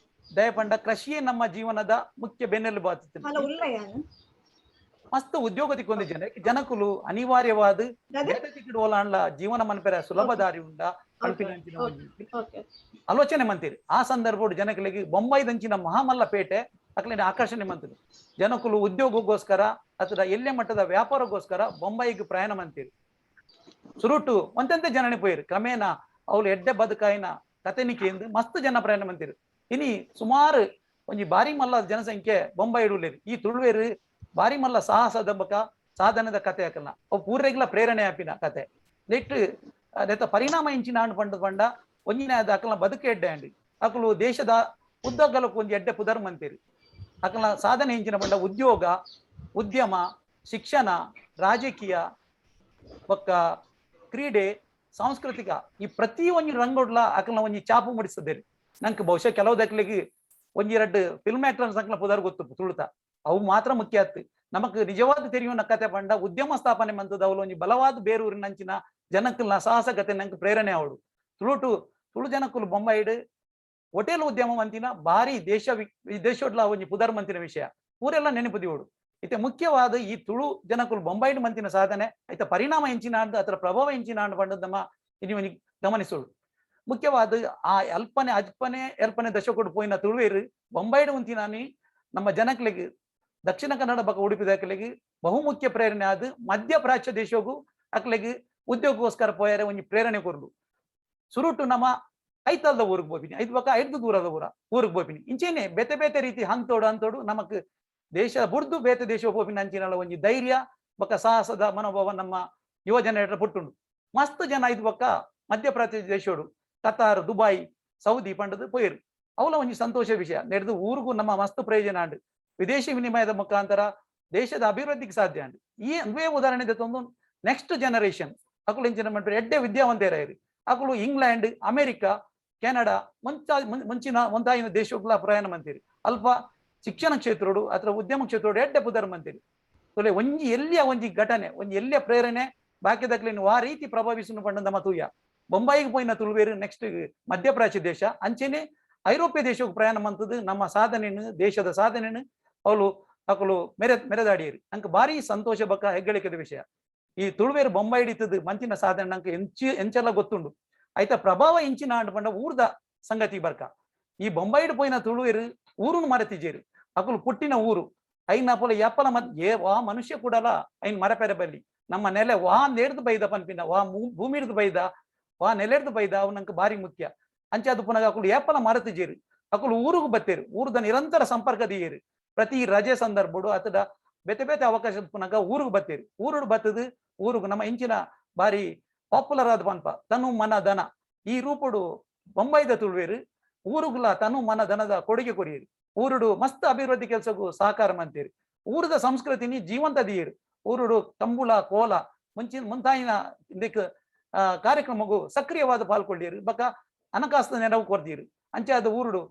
ದಯಪಂಡ ಕೃಷಿಯೇ ನಮ್ಮ ಜೀವನದ ಮುಖ್ಯ ಬೆನ್ನೆಲುಬು ಆತಿತ್ತು. ಮಸ್ತ್ ಉದ್ಯೋಗ ತಿಕ್ಕೊಂದಿ ಜನ ಜನಕುಲು ಅನಿವಾರ್ಯವಾದ ಓಲಾಂಡ್ಲ ಜೀವನ ಮನ್ಪೆರ ಸುಲಭ ದಾರಿ ಉಂಡ ಆಲೋಚನೆ ಮಂತೀರಿ. ಆ ಸಂದರ್ಭ ಜನಕಲಿಗೆ ಬೊಂಬೈದಂಚಿನ ಮಹಾಮಲ್ಲ ಪೇಟೆ ಅಕ್ಲಿನ ಆಕರ್ಷಣೆ ಮಂತಿರು. ಜನಕುಲು ಉದ್ಯೋಗಕ್ಕೋಸ್ಕರ ಅಥವಾ ಎಲ್ಲೆ ಮಟ್ಟದ ವ್ಯಾಪಾರಕ್ಕೋಸ್ಕರ ಬೊಂಬೈಗೆ ಪ್ರಯಾಣ ಮಂತೀರಿ. ಸುರುಟು ಒಂತೆಂತೆ ಜನನೆ ಪೋಯಿರು ಕ್ರಮೇಣ ಅವ್ಲು ಎಡ್ಡೆ ಬದುಕಾಯಿನ ಕತೆನಿಕೆಂದು ಮಸ್ತ್ ಜನ ಪ್ರಯಾಣ ಮಂತೀರು. ಇನಿ ಸುಮಾರು ಒಂಜಿ ಬಾರಿ ಮಲ್ಲ ಜನಸಂಖ್ಯೆ ಬೊಂಬೈ ಇಡುಲೇರು. ಈ ತುಳುವೇರು ಬಾರಿ ಮಲ್ಲ ಸಾಹಸದ ಬಕ ಸಾಧನದ ಕತೆ ಹಾಕಲ್ಲ ಅವು ಪೂರ್ರೆಗ್ಲ ಪ್ರೇರಣೆ ಆಪಿನ ಕತೆ ನೆಟ್ ಅದೆತ್ತ ಪರಿಣಾಮ ಇಂಚಿನ ಆಂಡ್ ಪಂಡ ಪಂಡ ಒಂಜಿನ ಅಕಲ್ನ ಬದುಕು ಎಡ್ಡೆ ಅಂಡಿ ಅಕಲು ದೇಶದ ಉದ್ದಗಲಕ್ಕೂ ಒಂಜಿ ಎಡ್ಡೆ ಪುದರ್ ಮಂತೀರಿ. ಅಕಲ್ನ ಸಾಧನೆ ಇಂಚಿನ ಪಂಡ ಉದ್ಯೋಗ, ಉದ್ಯಮ, ಶಿಕ್ಷಣ, ರಾಜಕೀಯ ಬೊಕ್ಕ ಕ್ರೀಡೆ, ಸಾಂಸ್ಕೃತಿಕ ಈ ಪ್ರತಿ ಒಂಜಿ ರಂಗೋಡ್ಲ ಅಕಲ್ನ ಒಂಜಿ ಚಾಪು ಮೂಡಿಸದೇರಿ. ನಂಗೆ ಬಹುಶಃ ಕೆಲವು ದಕ್ಲಿಗೆ ಒಂಜಿ ಎರಡು ಫಿಲ್ಮ್ ಆಕ್ಟರ್ಸ್ ಅಂಕಲ ಪುದರ್ ಗೊತ್ತು ತುಳುತ ಅವು ಮಾತ್ರ ಮುಖ್ಯ ಆತ್ತು. ನಮಕ್ ನಿಜವಾದ ತೆರಿಯುವ ಕತೆ ಪಂಡ ಉದ್ಯಮ ಸ್ಥಾಪನೆ ಮಂತದ ಅವಳು ಒಂಜಿ ಬಲವಾದ ಬೇರೂರಿನ ಅಂಚಿನ ಜನಕ್ಕಲ್ನ ಸಾಹಸ ಕತೆ ನಂಗೆ ಪ್ರೇರಣೆ ಅವಳು. ತುಳುಟು ತುಳು ಜನಕ್ಕಲು ಬೊಂಬೈಡ್ ಹೋಟೆಲ್ ಉದ್ಯಮ ಮಂತಿನ ಭಾರಿ ದೇಶ ವಿದೇಶೋಡ್ಲ ಒಂಜಿ ಪುದರ್ ಮಂತಿನ ವಿಷಯ ಊರೆಲ್ಲ ನೆನಪುದಿವೋಡು. ಇತ್ತೆ ಮುಖ್ಯವಾದ ಈ ತುಳು ಜನಕ್ಕಲು ಬೊಂಬೈಡ್ ಮಂತಿನ ಸಾಧನೆ ಐತ ಪರಿಣಾಮ ಎಂಚಿನ ಅದರ ಪ್ರಭಾವ ಎಂಚಿನ ಪಂಡದ್ ನಮ್ಮ ಇನಿ ಒಂಜಿ ಗಮನಿಸೋಡು. ಮುಖ್ಯವಾದ ಆ ಅಲ್ಪನೆ ಅಜ್ಪನೆ ಎಲ್ಪನೆ ದಶಕೊಡು ಪೋಯಿನ ತುಳುವೇರು ಬೊಂಬೈಡ್ ಉಂತಿನಾನಿ ನಮ್ಮ ಜನಕ್ಲೆಗ್ ದಕ್ಷಿಣ ಕನ್ನಡ ಬಕ ಉಡುಪಿ ದಾಖಲೆಗೆ ಬಹುಮುಖ್ಯ ಪ್ರೇರಣೆ ಆದ ಮಧ್ಯಪ್ರಾಚ್ಯ ದೇಶಕ್ಕೂ ಅಕ್ಲೆಗ್ ಉದ್ಯೋಗಕ್ಕೋಸ್ಕರ ಪೋಯರೆ ಒಂಜಿ ಪ್ರೇರಣೆ ಕೊರ್ಲು. ಸುರುಟು ನಮ್ಮ ಐತಲ್ದ ಊರಿಗೆ ಪೋಪಿನಿ ಐದು ಬಕ ಐದು ದೂರದ ಊರಿಗೆ ಪೋಪಿನಿ ಇಂಚೇನೆ ಬೇತೆ ಬೇತೆ ರೀತಿ ಹಂತೋಡು ಹಂತೋಡು ನಮಕ್ ದೇಶ ಬುಡ್ದು ಬೇತೆ ದೇಶ ಪೋಪಿನ ಅಂಚಿನಲ್ಲ ಒಂಜಿ ಧೈರ್ಯ ಬೊಕ್ಕ ಸಾಹಸದ ಮನೋಭಾವ ನಮ್ಮ ಯುವ ಜನರ ಪುಟ್ಟುಂಡು. ಮಸ್ತ್ ಜನ ಐದು ಬೊಕ್ಕ ಮಧ್ಯಪ್ರಾಚ್ಯ ದೇಶೋಡು ಕತಾರ್, ದುಬಾಯ್, ಸೌದಿ ಪಂಡದು ಪೋಯಿರು. ಅವಲ ಒಂಜಿ ಸಂತೋಷ ವಿಷಯ ನೆಡ್ದು ಊರಿಗೂ ನಮ್ಮ ಮಸ್ತ್ ಪ್ರಯೋಜನ ಅಂಡು ವಿದೇಶಿ ವಿನಿಮಯದ ಮುಖಾಂತರ ದೇಶದ ಅಭಿವೃದ್ಧಿಗೆ ಸಾಧ್ಯ ಅಂಡು. ಈ ಅಂದುವೇ ಉದಾಹರಣೆ ತಂದು ನೆಕ್ಸ್ಟ್ ಜನರೇಷನ್ ಅಕುಲು ಇಂಚಿನ ಮಂತ್ರಿ ಎಡ್ಡೆ ವಿದ್ಯಾವಂತೇರಾಯಿರಿ. ಅಕುಲು ಇಂಗ್ಲೆಂಡ್, ಅಮೆರಿಕ, ಕೆನಡಾ ಮುಂಚಿನ ಮುಂತಾಯಿನ ದೇಶಗಳ ಪ್ರಯಾಣ ಮಂತೀರಿ. ಅಲ್ಪ ಶಿಕ್ಷಣ ಕ್ಷೇತ್ರಡು ಅಥವಾ ಉದ್ಯಮ ಕ್ಷೇತ್ರಡು ಎಡ್ಡೆ ಪುದರ್ ಮಂತೀರಿ. ತೊಲೆ ಒಂಜಿ ಎಲ್ಲಿಯ ಒಂಜಿ ಘಟನೆ ಒಂಜಿ ಎಲ್ಲಿಯ ಪ್ರೇರಣೆ ಬಾಕಿದಕ್ಲಿನ ಆ ರೀತಿ ಪ್ರಭಾವಿಸುವ ಪಂಡಂದ ಮತೂಯ. ಬೊಂಬಾಯಿಗೆ ಪೋಯಿನ ತುಳುವೇರು ನೆಕ್ಸ್ಟ್ ಮಧ್ಯಪ್ರಾಚ್ಯ ದೇಶ ಅಂಚೆನೆ ಐರೋಪ್ಯ ದೇಶಕ್ಕೆ ಪ್ರಯಾಣ ಮಂತದ್ದು ನಮ್ಮ ಸಾಧನೆಯನ್ನು ದೇಶದ ಸಾಧನೆಯನ್ನು ಅವಳು ಅಕಲು ಮೆರೆದಾಡಿಯರು. ನಂಗೆ ಭಾರಿ ಸಂತೋಷ ಬಕ್ಕ ಹೆಗ್ಗಳಿಕೆದ ವಿಷಯ. ಈ ತುಳುವೇರು ಬೊಂಬಾಯಿ ಹಿಡಿತದ್ದು ಮಂಚಿನ ಸಾಧನೆ ನಂಗೆ ಎಂಚೆಲ್ಲ ಗೊತ್ತುಂಡು. ಐತ ಪ್ರಭಾವ ಇಂಚಿನ ಆಂಡ್ ಪಂಡ ಊರ್ದ ಸಂಗತಿ ಬರ್ಕ. ಈ ಬೊಂಬಾಯಿಡ್ ಪೋಯಿನ ತುಳುವೇರು ಊರುನು ಮರೆತಿಜೇರು. ಅಕುಲು ಪುಟ್ಟಿನ ಊರು ಐನ ಪೋಲ ಯಪ್ಪಲ ಮತ್ ಏ ವಾ ಮನುಷ್ಯ ಕೂಡಲ ಐನ್ ಮರಪೆರೆ ಬಲ್ಲಿ ನಮ್ಮ ನೆಲೆ ವಾ ನೇರ್ದು ಬೈದ ಪನ್ಪಿನ ವಾ ಭೂಮಿ ಹಿಡ್ದು ಬೈದ ವಾ ನೆಲೆರ್ದು ಬೈದ ಅವು ನಂಗೆ ಭಾರಿ ಮುಖ್ಯ. ಅಂಚೆ ಅದು ಪುನಗ ಅಕುಲು ಏಪಲ ಮರೆತಿಜೇರು. ಅಕುಲು ಊರುಗು ಬತ್ತೇರು, ಊರುದ ನಿರಂತರ ಸಂಪರ್ಕ ದಿಯೇರು. ಪ್ರತಿ ರಜೆ ಸಂದರ್ಭಡು ಅಥವಾ ಬೇತೆ ಬೇತೆ ಅವಕಾಶ ಪುನಗ ಊರುಗು ಬತ್ತೇರು. ಊರುಡು ಬತ್ತದು ಊರುಗು ನಮ್ಮ ಇಂಚಿನ ಭಾರಿ ಪಾಪ್ಯುಲರ್ ಆದ ಪನ್ಪ ತನು ಮನ ಧನ ಈ ರೂಪಡು ಬೊಂಬೈದ ತುಳುವೇರು ಊರುಗುಲ ತನು ಮನ ಧನದ ಕೊಡುಗೆ ಕೊರಿಯರು. ಊರುಡು ಮಸ್ತ್ ಅಭಿವೃದ್ಧಿ ಕೆಲಸಕ್ಕೂ ಸಹಕಾರ ಮಂತೀರಿ. ಊರದ ಸಂಸ್ಕೃತಿನಿ ಜೀವಂತ ದಿಯರು. ಊರುಡು ಕಂಬುಳ ಕೋಲ ಮುಂಚಿನ ಮುಂತಾಯಿನ ಇದಕ್ಕೆ ಕಾರ್ಯಕ್ರಮಗೂ ಸಕ್ರಿಯವಾದ ಪಾಲ್ಕೊಳ್ಳಿರು ಬಕ ಹಣಕಾಸು ನೆರವು ಕೊರ್ದೀರು. ಅಂಚೆ ಅದು ಊರುಡು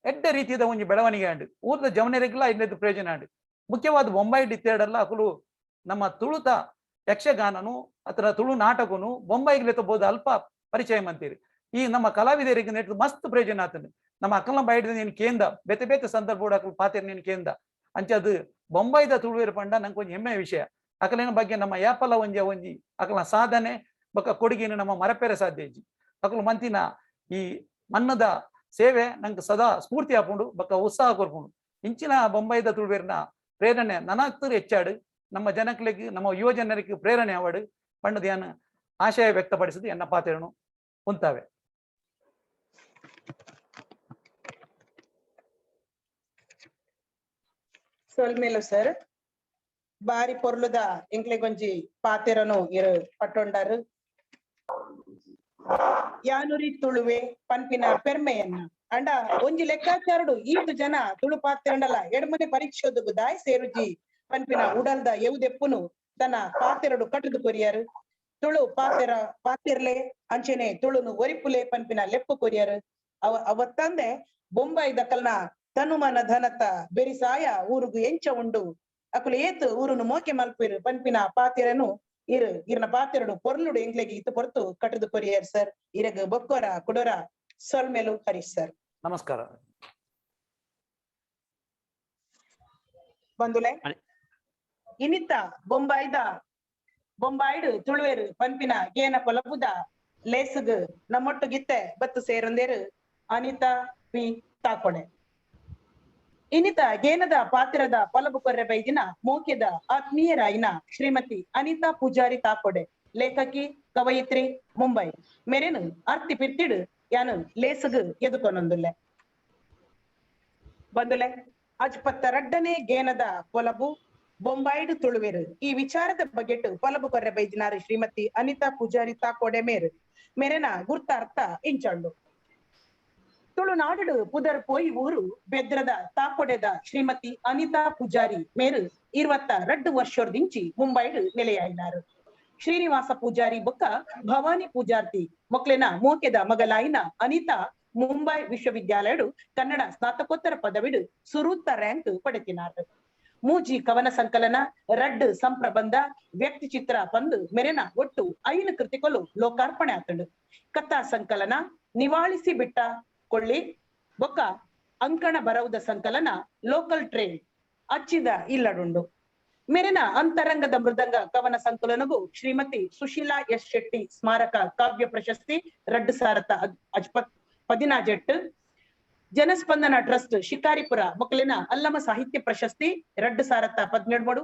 ಎಡ್ಡೆ ರೀತಿಯದ ಒಂಜಿ ಬೆಳವಣಿಗೆ ಅಂಡು ಊರದ ಜವನರಿಗೆಲ್ಲ ಇನ್ನೆದ್ದು ಪ್ರಯೋಜನ ಅಂಡು. ಮುಖ್ಯವಾದ ಬೊಂಬಾಯಿ ಇತ್ತೇಡಲ್ಲ ಅಕುಲು ನಮ್ಮ ತುಳುತ ಯಕ್ಷಗಾನನು ಅಥವಾ ತುಳು ನಾಟಕನು ಬೊಂಬಾಯಿಗೆ ಲೆತ್ತಬೋದು ಅಲ್ಪ ಪರಿಚಯ ಮಂತೀರಿ. ಈ ನಮ್ಮ ಕಲಾವಿದರಿಗೆ ನೆಟ್ಟು ಮಸ್ತ್ ಪ್ರಯೋಜನ ಆತಂಡು. ನಮ್ಮ ಅಕ್ಕಲ ಬೈಡ್ ನೀನು ಕೇಂದ್ರ ಬೇತೆ ಬೇತೆ ಸಂದರ್ಭ ಅಕಲ್ ಪಾತೆರ್ ನೀನು ಕೇಂದ್ರ ಅಂಚದು ಬೊಂಬಾಯಿದ ತುಳುವೇರು ಪಂಡ ನಂಗೆ ಒಂಜಿ ಹೆಮ್ಮೆಯ ವಿಷಯ. ಅಕಲಿನ ಬಗ್ಗೆ ನಮ್ಮ ಯಾಪಲ ಒಂಜಿ ಒಂಜಿ ಅಕಲ್ನ ಸಾಧನೆ ಬೊಕ್ಕ ಕೊಡುಗೆಯನ್ನು ನಮ್ಮ ಮರಪೇರೆ ಸಾಧ್ಯ ಇಜ್ಜಿ. ಅಕಲು ಮಂತಿನ ಈ ಮನ್ನದ ಸೇವೆ ನಂಗೆ ಸದಾ ಸ್ಫೂರ್ತಿ ಆಪುಂಡು ಬೊಕ್ಕ ಉತ್ಸಾಹ ಕೊರ್ಪುಂಡು. ಇಂಚಿನ ಬೊಂಬಾಯಿದ ತುಳುವೇರಿನ ಪ್ರೇರಣೆ ನನಾಕ್ತರು ಹೆಚ್ಚಾಡು ನಮ್ಮ ಜನಕ್ಲೆಗ್ ನಮ್ಮ ಯುವ ಜನರಿಗೆ ಪ್ರೇರಣೆ ಆವಡು ಪಂಡದ ಯಾನ್ ಆಶಯ ವ್ಯಕ್ತಪಡಿಸಿದ ಎನ್ನ ಪಾತ್ರನು ಉಂತಾವೆ. ಸೊಲ್ಮೇಲು ಸರ್, ಬಾರಿ ಪೊರ್ಲುದ ಎಂಕ್ಲೆಗೊಂಜಿ ಪಾತೆರನು ಇರು ಪಟ್ಟೊಂಡಾರು. ಯಾನುರಿ ತುಳುವೆ ಪನ್ಪಿನ ಪೆರ್ಮೆಯನ್ನ ಅಂಡ ಒಂಜಿ ಲೆಕ್ಕಾಚಾರಡು ಈತು ಜನ ತುಳು ಪಾತೆರಂಡಲ ಎಡ್ಮನೆ ಪರೀಕ್ಷೆದಗು ದಾಯ್ ಸೇರುಜಿ ಪನ್ಪಿನ ಉಡಲ್ದ ಎವುದೆಪ್ಪುನು ತನ್ನ ಪಾತೆರಡು ಕಟ್ಟದು ಕೊರಿಯರು. ತುಳು ಪಾತೆರ ಪಾತೆರ್ಲೆ ಅಂಚೆನೆ ತುಳುನು ಒರಿಪುಲೆ ಪನ್ಪಿನ ಲೆಪ್ಪು ಕೊರಿಯರು. ಅವತ್ತಂದೆ ಬೊಂಬಾಯಿ ದಕಲ್ನ ತನುಮನ ಧನತ ಬೆರಿಸಾಯ ಊರುಗು ಎಂಚ ಉಂಡು ಅಕುಲು ಏತು ಊರುನು ಮೋಕೆ ಮಲ್ಪಿರು ಪನ್ಪಿನ ಪಾತೆರನು ಇರು ಇರ್ನ ಪಾತೆರಡು ಪೊರ್ಲುಡು ಎಂಗ್ಲೆಗೆ ಇತ್ತು ಪೊರ್ತು ಕಟ್ಟದು ಕೊರಿಯರ್ ಸರ್. ಇರಗ ಬೊಕ್ಕೊರ ಕುಡೊರ ಸೊಲ್ಮೆಲು ಹರೀಶ್ ಸರ್. ನಮಸ್ಕಾರ. ಬಂದುಲೆ ಇನಿತ ಬೊಂಬಾಯ್ದ ಬೊಂಬಾಯ್ಡು ತುಳುವೇರು ಪನ್ಪಿನ ಗೇನ ಕೊಲಪುದ ಲೇಸುಗು ನಮ್ಮೊಟ್ಟುಗಿತ್ತೆ ಬತ್ತು ಸೇರೊಂದೇರು ಅನಿತಾ ಪಿ ತಾಕೊಡೆ. ಇನಿತ ಗೇನದ ಪಾತ್ರದ ಪೊಲಬು ಕೊರ್ರೆ ಬೈದಿನ ಮೋಕೆದ ಆತ್ಮೀಯರಾಯಿನ ಶ್ರೀಮತಿ ಅನಿತಾ ಪೂಜಾರಿ ತಾಕೊಡೆ, ಲೇಖಕಿ, ಕವಯಿತ್ರಿ, ಮುಂಬೈ. ಮೆರೆನು ಅರ್ತಿ ಪಿರ್ತಿಡು ಯಾನು ಲೇಸುಗು ಎದುಕೊನೊಂದುಲ್ಲೆ. ಬಂದುಲೆ ಅಜ್ಪತ್ತ ರಡ್ಡನೇ ಗೇನದ ಪೊಲಬು ಬೊಂಬಾಯ್ಡು ತುಳುವೆರು ಈ ವಿಚಾರದ ಬಗೆಟ್ ಪೊಲಬು ಕೊರ್ರೆ ಬೈದಿನಾರು ಶ್ರೀಮತಿ ಅನಿತಾ ಪೂಜಾರಿ ತಾಕೋಡೆ ಮೇರು. ಮೆರೆನ ಗುರ್ತಾರ್ಥ ಇಂಚಂಡು. ತುಳುನಾಡು ಪುದರ್ ಪೋಯಿ ಊರು ಬೆದ್ರದ ತಾಕೊಡೆದ ಶ್ರೀಮತಿ ಅನಿತಾ ಪೂಜಾರಿ ಮೇರು 22 ವರ್ಷದಿಂಚಿ ಮುಂಬೈಡು ನೆಲೆಯಾಯಿನಾರು. ಶ್ರೀನಿವಾಸ ಪೂಜಾರಿ ಬೊಕ್ಕ ಭವಾನಿ ಪೂಜಾರ್ತಿ ಮೊಕ್ಲೆನ ಮೋಕೆದ ಮಗಲಾಯಿನ ಅನಿತಾ ಮುಂಬೈ ವಿಶ್ವವಿದ್ಯಾಲಯಡು ಕನ್ನಡ ಸ್ನಾತಕೋತ್ತರ ಪದವಿಡು ಸುರೂತ್ತ ರ್ಯಾಂಕ್ ಪಡೆತಿನಾರು. ಮೂಜಿ ಕವನ ಸಂಕಲನ, ರಡ್ಡು ಸಂಪ್ರಬಂಧ, ವ್ಯಕ್ತಿ ಚಿತ್ರ ಪಂದು ಮೆರೆನ ಒಟ್ಟು 5 ಕೃತಿಗಳು ಲೋಕಾರ್ಪಣೆ ಆತಂಡು. ಕಥಾ ಸಂಕಲನ ನಿವಾಳಿಸಿ ಬಿಟ್ಟ ಕೊಳ್ಳಿ ಬೊಕ್ಕ ಅಂಕಣ ಬರವುದ ಸಂಕಲನ ಲೋಕಲ್ ಟ್ರೈನ್ ಅಚ್ಚಿದ ಇಲ್ಲಡುಂಡು. ಮೆರೆನ ಅಂತರಂಗದ ಮೃದಂಗ ಕವನ ಸಂಕಲನಗೂ ಶ್ರೀಮತಿ ಸುಶೀಲಾ ಎಸ್ ಶೆಟ್ಟಿ ಸ್ಮಾರಕ ಕಾವ್ಯ ಪ್ರಶಸ್ತಿ 2018, ಜನಸ್ಪಂದನ ಟ್ರಸ್ಟ್ ಶಿಕಾರಿಪುರ ಮೊಕಲಿನ ಅಲ್ಲಮ ಸಾಹಿತ್ಯ ಪ್ರಶಸ್ತಿ 2013,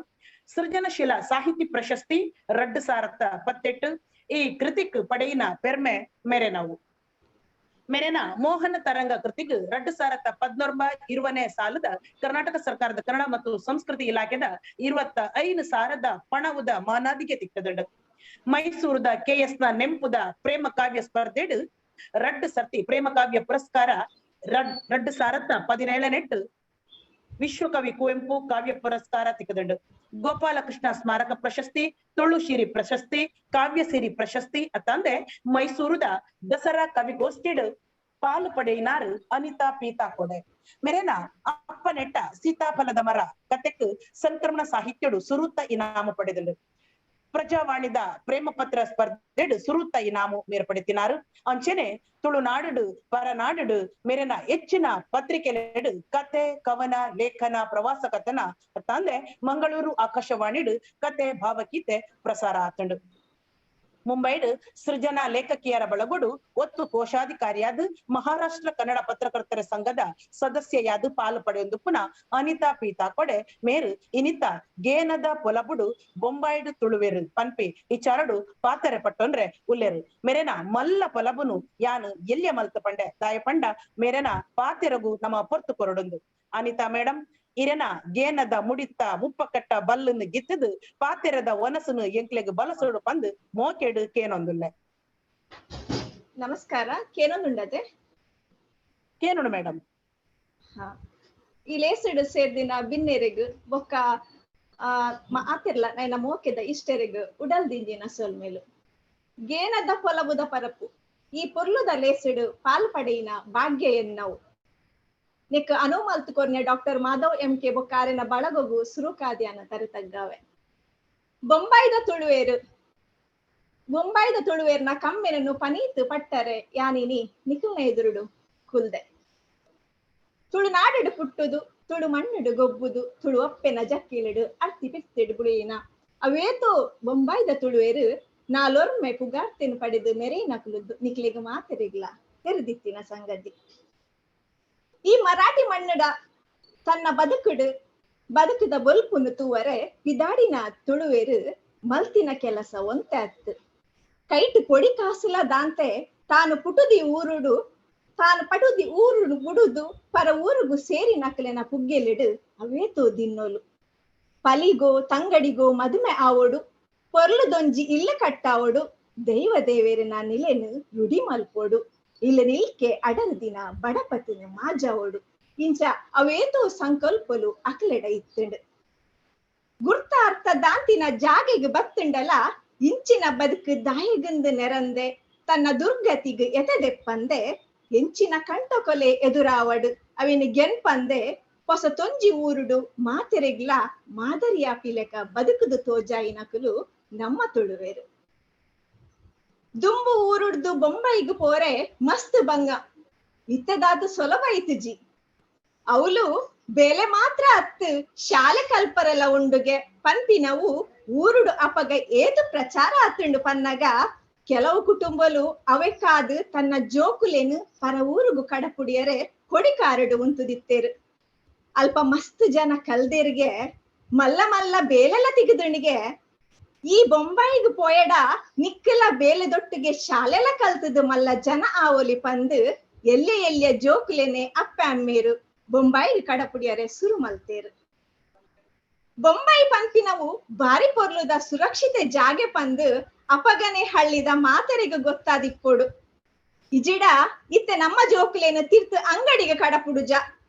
ಸೃಜನಶೀಲ ಸಾಹಿತ್ಯ ಪ್ರಶಸ್ತಿ 2018. ಈ ಕೃತಿಕ್ ಪಡೆಯಿನ ಪೆರ್ಮೆ ಮೆರೆನವು. ಮೆರೆನ ಮೋಹನ ತರಂಗ ಕೃತಿಗ್ 2019-20 ಸಾಲದ ಕರ್ನಾಟಕ ಸರ್ಕಾರದ ಕನ್ನಡ ಮತ್ತು ಸಂಸ್ಕೃತಿ ಇಲಾಖೆದ 25,000 ಪಣವುದ ಮಾನಾದಿಗೆ ತಿಕ್ಕದಂಡ. ಮೈಸೂರದ ಕೆಎಸ್ ನ ನೆಂಪುದ ಪ್ರೇಮ ಕಾವ್ಯ ಸ್ಪರ್ಧೆಡು 2 ಸರ್ತಿ ಪ್ರೇಮ ಕಾವ್ಯ ಪುರಸ್ಕಾರ 2017 ವಿಶ್ವಕವಿ ಕುವೆಂಪು ಕಾವ್ಯ ಪುರಸ್ಕಾರ ತಿಕ್ಕದಂಡು. ಗೋಪಾಲಕೃಷ್ಣ ಸ್ಮಾರಕ ಪ್ರಶಸ್ತಿ, ತುಳು ಸಿರಿ ಪ್ರಶಸ್ತಿ, ಕಾವ್ಯ ಸಿರಿ ಪ್ರಶಸ್ತಿ ಅತ್ತಂದೆ ಮೈಸೂರದ ದಸರಾ ಕವಿಗೋಷ್ಠಿಡ್ ಪಾಲು ಪಡೆಯಿನಾರು ಅನಿತಾ ಪಿ ತಾಕೋಡೆ. ಮೆರೆನ ಅಪ್ಪನೆಟ್ಟ ಸೀತಾಫಲದ ಮರ ಕತೆಕ್ ಸಂಕ್ರಮಣ ಸಾಹಿತ್ಯಡು ಸುರುತ್ತ ಇನಾಮು ಪಡೆದಳು. ಪ್ರಜಾವಾಣಿದ ಪ್ರೇಮ ಪತ್ರ ಸ್ಪರ್ಧೆಡು ಸುರುತ್ತ ಇನಾಮು ಮೇರ್ಪಡೆತಿನಾರು. ಅಂಚೆನೆ ತುಳುನಾಡು ಪರನಾಡು ಮೇರೆನ ಹೆಚ್ಚಿನ ಪತ್ರಿಕೆಲೆಡು ಕತೆ, ಕವನ, ಲೇಖನ, ಪ್ರವಾಸ ಕಥನ ತಂದೆ ಮಂಗಳೂರು ಆಕಾಶವಾಣಿಡು ಕತೆ, ಭಾವಗೀತೆ ಪ್ರಸಾರ ಆತಂಡು. ಮುಂಬೈಡು ಸೃಜನಾ ಲೇಖಕಿಯರ ಬಳಗೊಡು ಒತ್ತು ಕೋಶಾಧಿಕಾರಿಯಾದ ಮಹಾರಾಷ್ಟ್ರ ಕನ್ನಡ ಪತ್ರಕರ್ತರ ಸಂಘದ ಸದಸ್ಯೆಯಾದ ಪಾಲು ಪಡೆಯೊಂದು ಪುನಃ ಅನಿತಾ ಪಿ ತಾಕೊಡೆ ಮೇರು ಇನಿತ ಗೇನದ ಪೊಲಬುಡು ಬೊಂಬಾಯ್ಡು ತುಳುವೆರು ಪನ್ಪಿ ಈ ಚಾರಡು ಪಾತರೆ ಪಟ್ಟೊಂದ್ರೆ ಉಲ್ಲೆರು. ಮೇರೆನ ಮಲ್ಲ ಪೊಲಬುನು ಯಾನು ಎಲ್ಲಿಯ ಮಲ್ತ ಪಂಡೆ ದಾಯ ಪಂಡ ಮೇರೆನ ಪಾತೆರಗು ನಮ್ಮ ಪೊರ್ತು ಕೊರಡೊಂದು. ಅನಿತಾ ಮೇಡಮ್ ಇರೆನ ಗೇನದ ಮುಡಿತ ಮುಪ್ಪಕಟ್ಟ ಬಲ್ಲನ್ನು ಗಿತ್ತದು ಪಾತೆರದ ಒನಸನು ಎಂಕ್ಲೆಗ್ ಬಲಸೋಡು ಪಂದು ಮೋಕೆಡು ಕೇನೊಂದುಲ್ಲೆ. ನಮಸ್ಕಾರ, ಕೇನೊಂದುಂಡತೆ ಕೇನೋಡು ಮೇಡಮ್. ಈ ಲೇಸುಡು ಸೇರ್ದಿನ ಬಿನ್ನೆರೆಗ್ ಬೊಕ್ಕ ಆತಿರ್ಲ ನೈನ ಮೋಕೆದ ಇಷ್ಟೆರೆಗ್ ಉಡಲ್ ದಿಂಜಿನ ಸೊಲ್ಮೇಲು. ಗೇನದ ಪೊಲಬುದ ಪರಪು ಈ ಪೊರ್ಲುದ ಲೇಸುಡು ಪಾಲ್ ಪಡೆಯಿನ ಭಾಗ್ಯ ಎನ್ನವು. ನೆಕ್ ಅನುಮಲ್ತು ಕೊರ್ನೆ ಡಾಕ್ಟರ್ ಮಾಧವ್ ಎಂ ಕೆ ಬೊಕ್ಕಾರೆನ ಬಳಗೊಗು ಸುರುಕಾದ್ಯಾನ ತರೆ ತಗ್ಗಾವೆ. ಬೊಂಬಾಯಿದ ತುಳುವೇರು ಬೊಂಬಾಯಿದ ತುಳುವೇರ್ನ ಕಮ್ಮೆನನ್ನು ಪನೀತ್ ಪಟ್ಟರೆ ಯಾನಿನಿ ನಿಖಿಲ್ನ ಎದುರುಡು ಕುಲ್ದೆ. ತುಳುನಾಡು ಪುಟ್ಟುದು, ತುಳು ಮಣ್ಣುಡು ಗೊಬ್ಬುದು, ತುಳು ಅಪ್ಪೆನ ಜಕ್ಕಿಲಿಡು ಅರ್ತಿ ಪಿತ್ತಿಡು ಬುಳಿಯಿನ ಅವೇತೋ ಬೊಂಬಾಯಿದ ತುಳುವೇರು ನಾಲೊರ್ಮೆ ಪುಗಾರ್ತೆನ್ ಪಡೆದು ಮೆರೈನ ಕುಲುದು ನಿಕ್ಲೆಗ್ ಮಾತೆರಿಗ್ಲ ತೆರೆದಿತ್ತಿನ ಸಂಗತಿ. ಈ ಮರಾಠಿ ಮಣ್ಣುಡ ತನ್ನ ಬದುಕುಡು ಬದುಕುದ ಬೊಲ್ಪುನು ತೂವರೆ ಪಿದಾಡಿನ ತುಳುವೇರು ಮಲ್ತಿನ ಕೆಲಸ ಒಂತೆ ಅತ್ತು. ಕೈಟ್ ಪೊಡಿ ಕಾಸುಲ ದಾಂತೆ ತಾನು ಪುಟುದಿ ಊರುಡು ತಾನು ಪಟುದಿ ಊರುಡು ಬುಡುದು ಪರ ಊರುಗು ಸೇರಿ ನಕಲೆನ ಪುಗ್ಗೆಲಿಡು ಅವೇತೋ ದಿನ್ನೋಲು. ಪಲಿಗೋ ತಂಗಡಿಗೋ ಮದುಮೆ ಆವೋಡು, ಪೊರ್ಲುದೊಂಜಿ ಇಲ್ಲ ಕಟ್ಟಾವೋಡು, ದೈವ ದೇವೇರಿನ ನಿಲೆನು ರುಡಿ ಮಲ್ಪೋಡು, ಇಲ್ಲ ನಿಲ್ಕೆ ಅಡರ್ ದಿನ ಬಡಪತಿನ ಮಾಜಾವೋಡು, ಇಂಚ ಅವೇತೋ ಸಂಕಲ್ಪಲು ಅಕ್ಲೆಡ ಇತ್ತಂಡು. ಗುರ್ತ ಅರ್ಥ ದಾಂತಿನ ಜಾಗೆಗೆ ಬತ್ತಂಡಲ ಇಂಚಿನ ಬದುಕು ದಾಯಗಂದು ನೆರಂದೆ ತನ್ನ ದುರ್ಗತಿಗೆ ಎತೆದೆಪ್ಪಂದೆ ಎಂಚಿನ ಕಂಟಕೊಲೆ ಎದುರಾವಡು ಅವಿನ ಗೆನ್ಪಂದೆ ಹೊಸ ತೊಂಜಿ ಊರುಡು ಮಾತೆರೆಗ್ಲ ಮಾದರಿಯ ಪಿಲೆಕ ಬದುಕುದು ತೋಜಾಯಿನಕುಲು ನಮ್ಮ ತುಳುವೇರು. ದುಂಬು ಊರುಡ್ದು ಬೊಂಬೈಗ್ ಪೋರೆ ಮಸ್ತ್ ಬಂಗ ಇತ್ತದಾದ ಸುಲಭ ಇತ್ತುಜಿ. ಅವಳು ಬೇಲೆ ಮಾತ್ರ ಅತ್ತು ಶಾಲೆ ಕಲ್ಪರೆಲ್ಲ ಉಂಡುಗೆ ಪನ್ಪಿನವು ಊರುಡು ಅಪಗ ಏತು ಪ್ರಚಾರ ಆತುಂಡು ಪನ್ನಗ ಕೆಲವು ಕುಟುಂಬಲು ಅವೆಕ್ಕಾದು ತನ್ನ ಜೋಕುಲೇನು ಪರ ಊರುಗು ಕಡಪುಡಿಯರೆ ಕೊಡಿಕಾರಡು ಉಂತುದಿತ್ತೇರು. ಅಲ್ಪ ಮಸ್ತ್ ಜನ ಕಲ್ದೇರಿಗೆ ಮಲ್ಲ ಮಲ್ಲ ಬೇಲೆಲ್ಲ ತಿಗದಣಿಗೆ ಈ ಬೊಂಬಾಯಿಗ್ ಪೋಯಡ ನಿಕ್ಕಲ ಬೇಲೆ ದೊಟ್ಟಿಗೆ ಶಾಲೆಲ ಕಲ್ತದು ಮಲ್ಲ ಜನ ಆವೊಲಿ ಪಂದು ಎಲ್ಲೆ ಎಲ್ಲೆ ಜೋಕುಲೇನೆ ಅಪ್ಪ ಅಮ್ಮೇರು ಬೊಂಬಾಯಿಗ್ ಕಡಪುಡಿಯರೆ ಸುರು ಮಲ್ತೇರು. ಬೊಂಬಾಯಿ ಪಂಪಿನವು ಬಾರಿ ಪೊರ್ಲುದ ಸುರಕ್ಷಿತ ಜಾಗೆ ಪಂದು ಅಪಗನೆ ಹಳ್ಳಿದ ಮಾತರಿಗ ಗೊತ್ತಾದಿಪ್ಪೋಡು. ಇಜಿಡ ಇತ್ತೆ ನಮ್ಮ ಜೋಕುಲೇನು ತೀರ್ತು ಅಂಗಡಿಗೆ ಕಡಪುಡುಜ